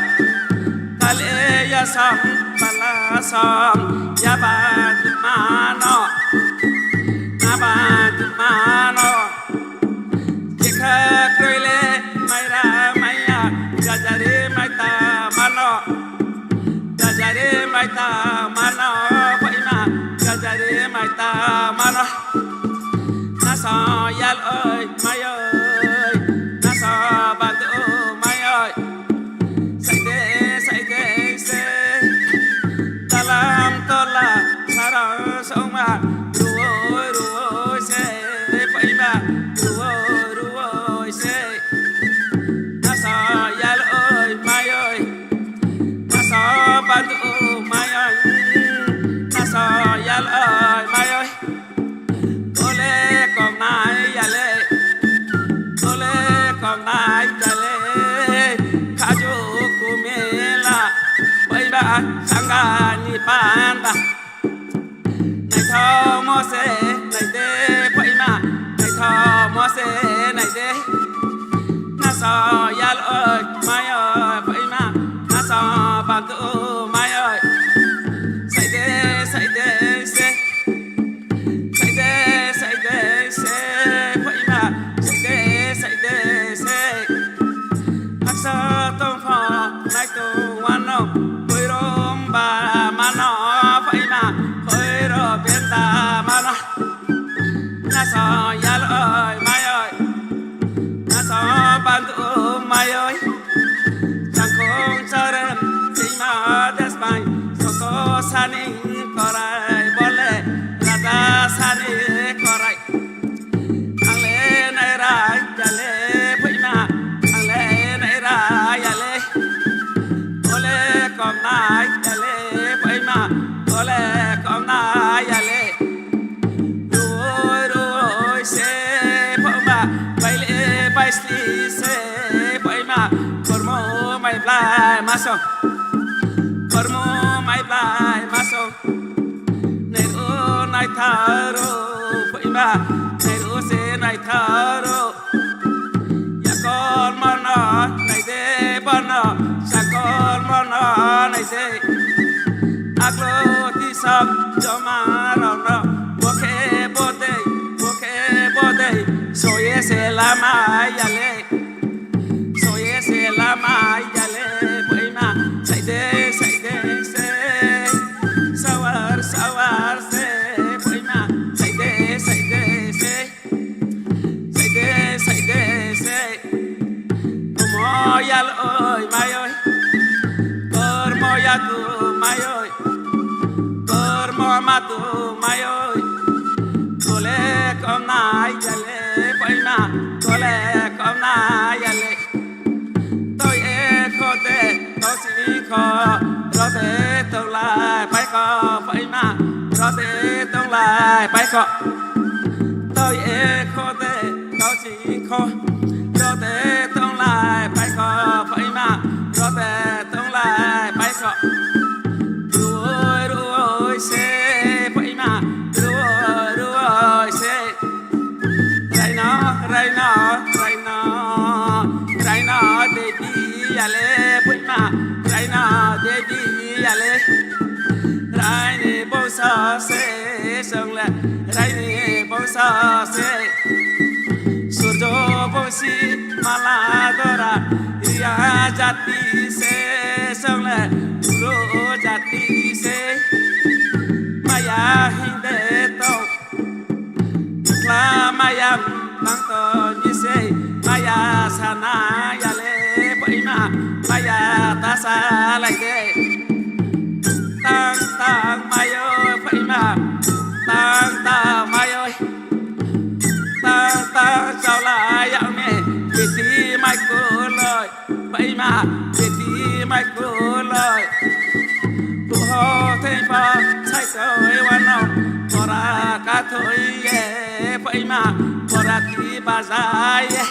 tale ya sam bala sam ya ba tu ma no na ba tu ma no jekha kroile mai ra maya jajare mai ta mano jajare mai ta mano paima jajare mai ta mano na so yal oi mai oi na so ba tu mai oi sai de sai de sai talam tola sara soma ruoi ruoi se paima ruoi ruoi se na so yal oi mai oi na so ba tu mai oi na so yal oi mai oi kole konai yale kole konai yale khaju kumela paima sangani panda nai tho mo se nai de paima nai tho mo se nai de na so yal oi mai oi paima na so ba tu mai oi sai de sai de se sai de sai de se paima sai de sai de se haksa tong pho nai tu wan no hoi rom ba ma no paima hoi ro ben ta ma no na so yal oi mai oi na so ban tu mai oi chang kong charen sing ma des mai so ko saning korai bole raja sani korai ang le nai rai yale paima ang le nai rai yale ole kom nai yale paima ole kom nai yale ruoi ruoi se paima bai le bai sli se paima kormo mai blai maso kormo mai blai maso nei ro nai tharo paima nei ro se nai tharo ya con mana nai de bana sa con mana nai de aglo ti sam joma ro no bokhe bode bokhe bode soye se la mai yale soye se la mai yale poima sai de sai de se sawar sawar se poima sai de sai de se sai de sai de se como yal oi mai oi kor mo ya tu mai oi kor mo ma tu mai oi kole kom nai yale poima kole kom nai yale tôi e kho te to si kho ro te tong lai pai ko poima ro te tong lai pai ko tôi e kho te to si kho ro te tong lai Raina Raina Devi yale Puma Raina Devi yale Raini Bosa se Songle Raini Bosa se Surjo Bosi Maladora Iya jati se Songle Puro jati se Maya hinde to Maya bangto nise Maya sana yale Paima Maya tasa lai Tang tang mayo paima Tang tang mayo Tang tang chao la ya me Piti mai ko loi Paima Piti mai ko loi Tu ho te pa chai toi wan no Pora ka thoi ye Paima Pora ti ba za ye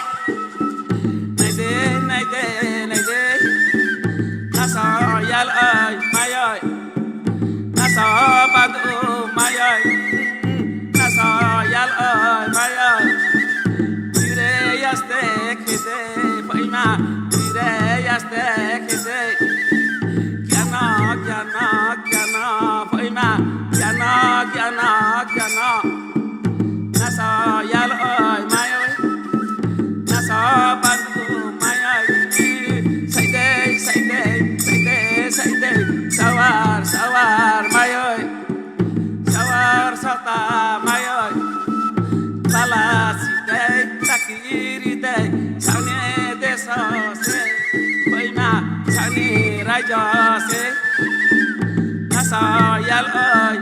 Này de này de này de Na sa ya ơi mai ơi Na sa ba du mai ơi Na sa ya ơi mai ơi Dire yaste khete paima Dire yaste khete Kyana kyana kyana paima Kyana kyana kyana Na sa ya ơi mai ơi Na sa ba du mai ơi Sai de sai de sai de sai de Sawar sawar mai ơi Sawar sata mai ơi Tala si de takiri de Sane de sa se Paima sane raja se Na sa yal ơi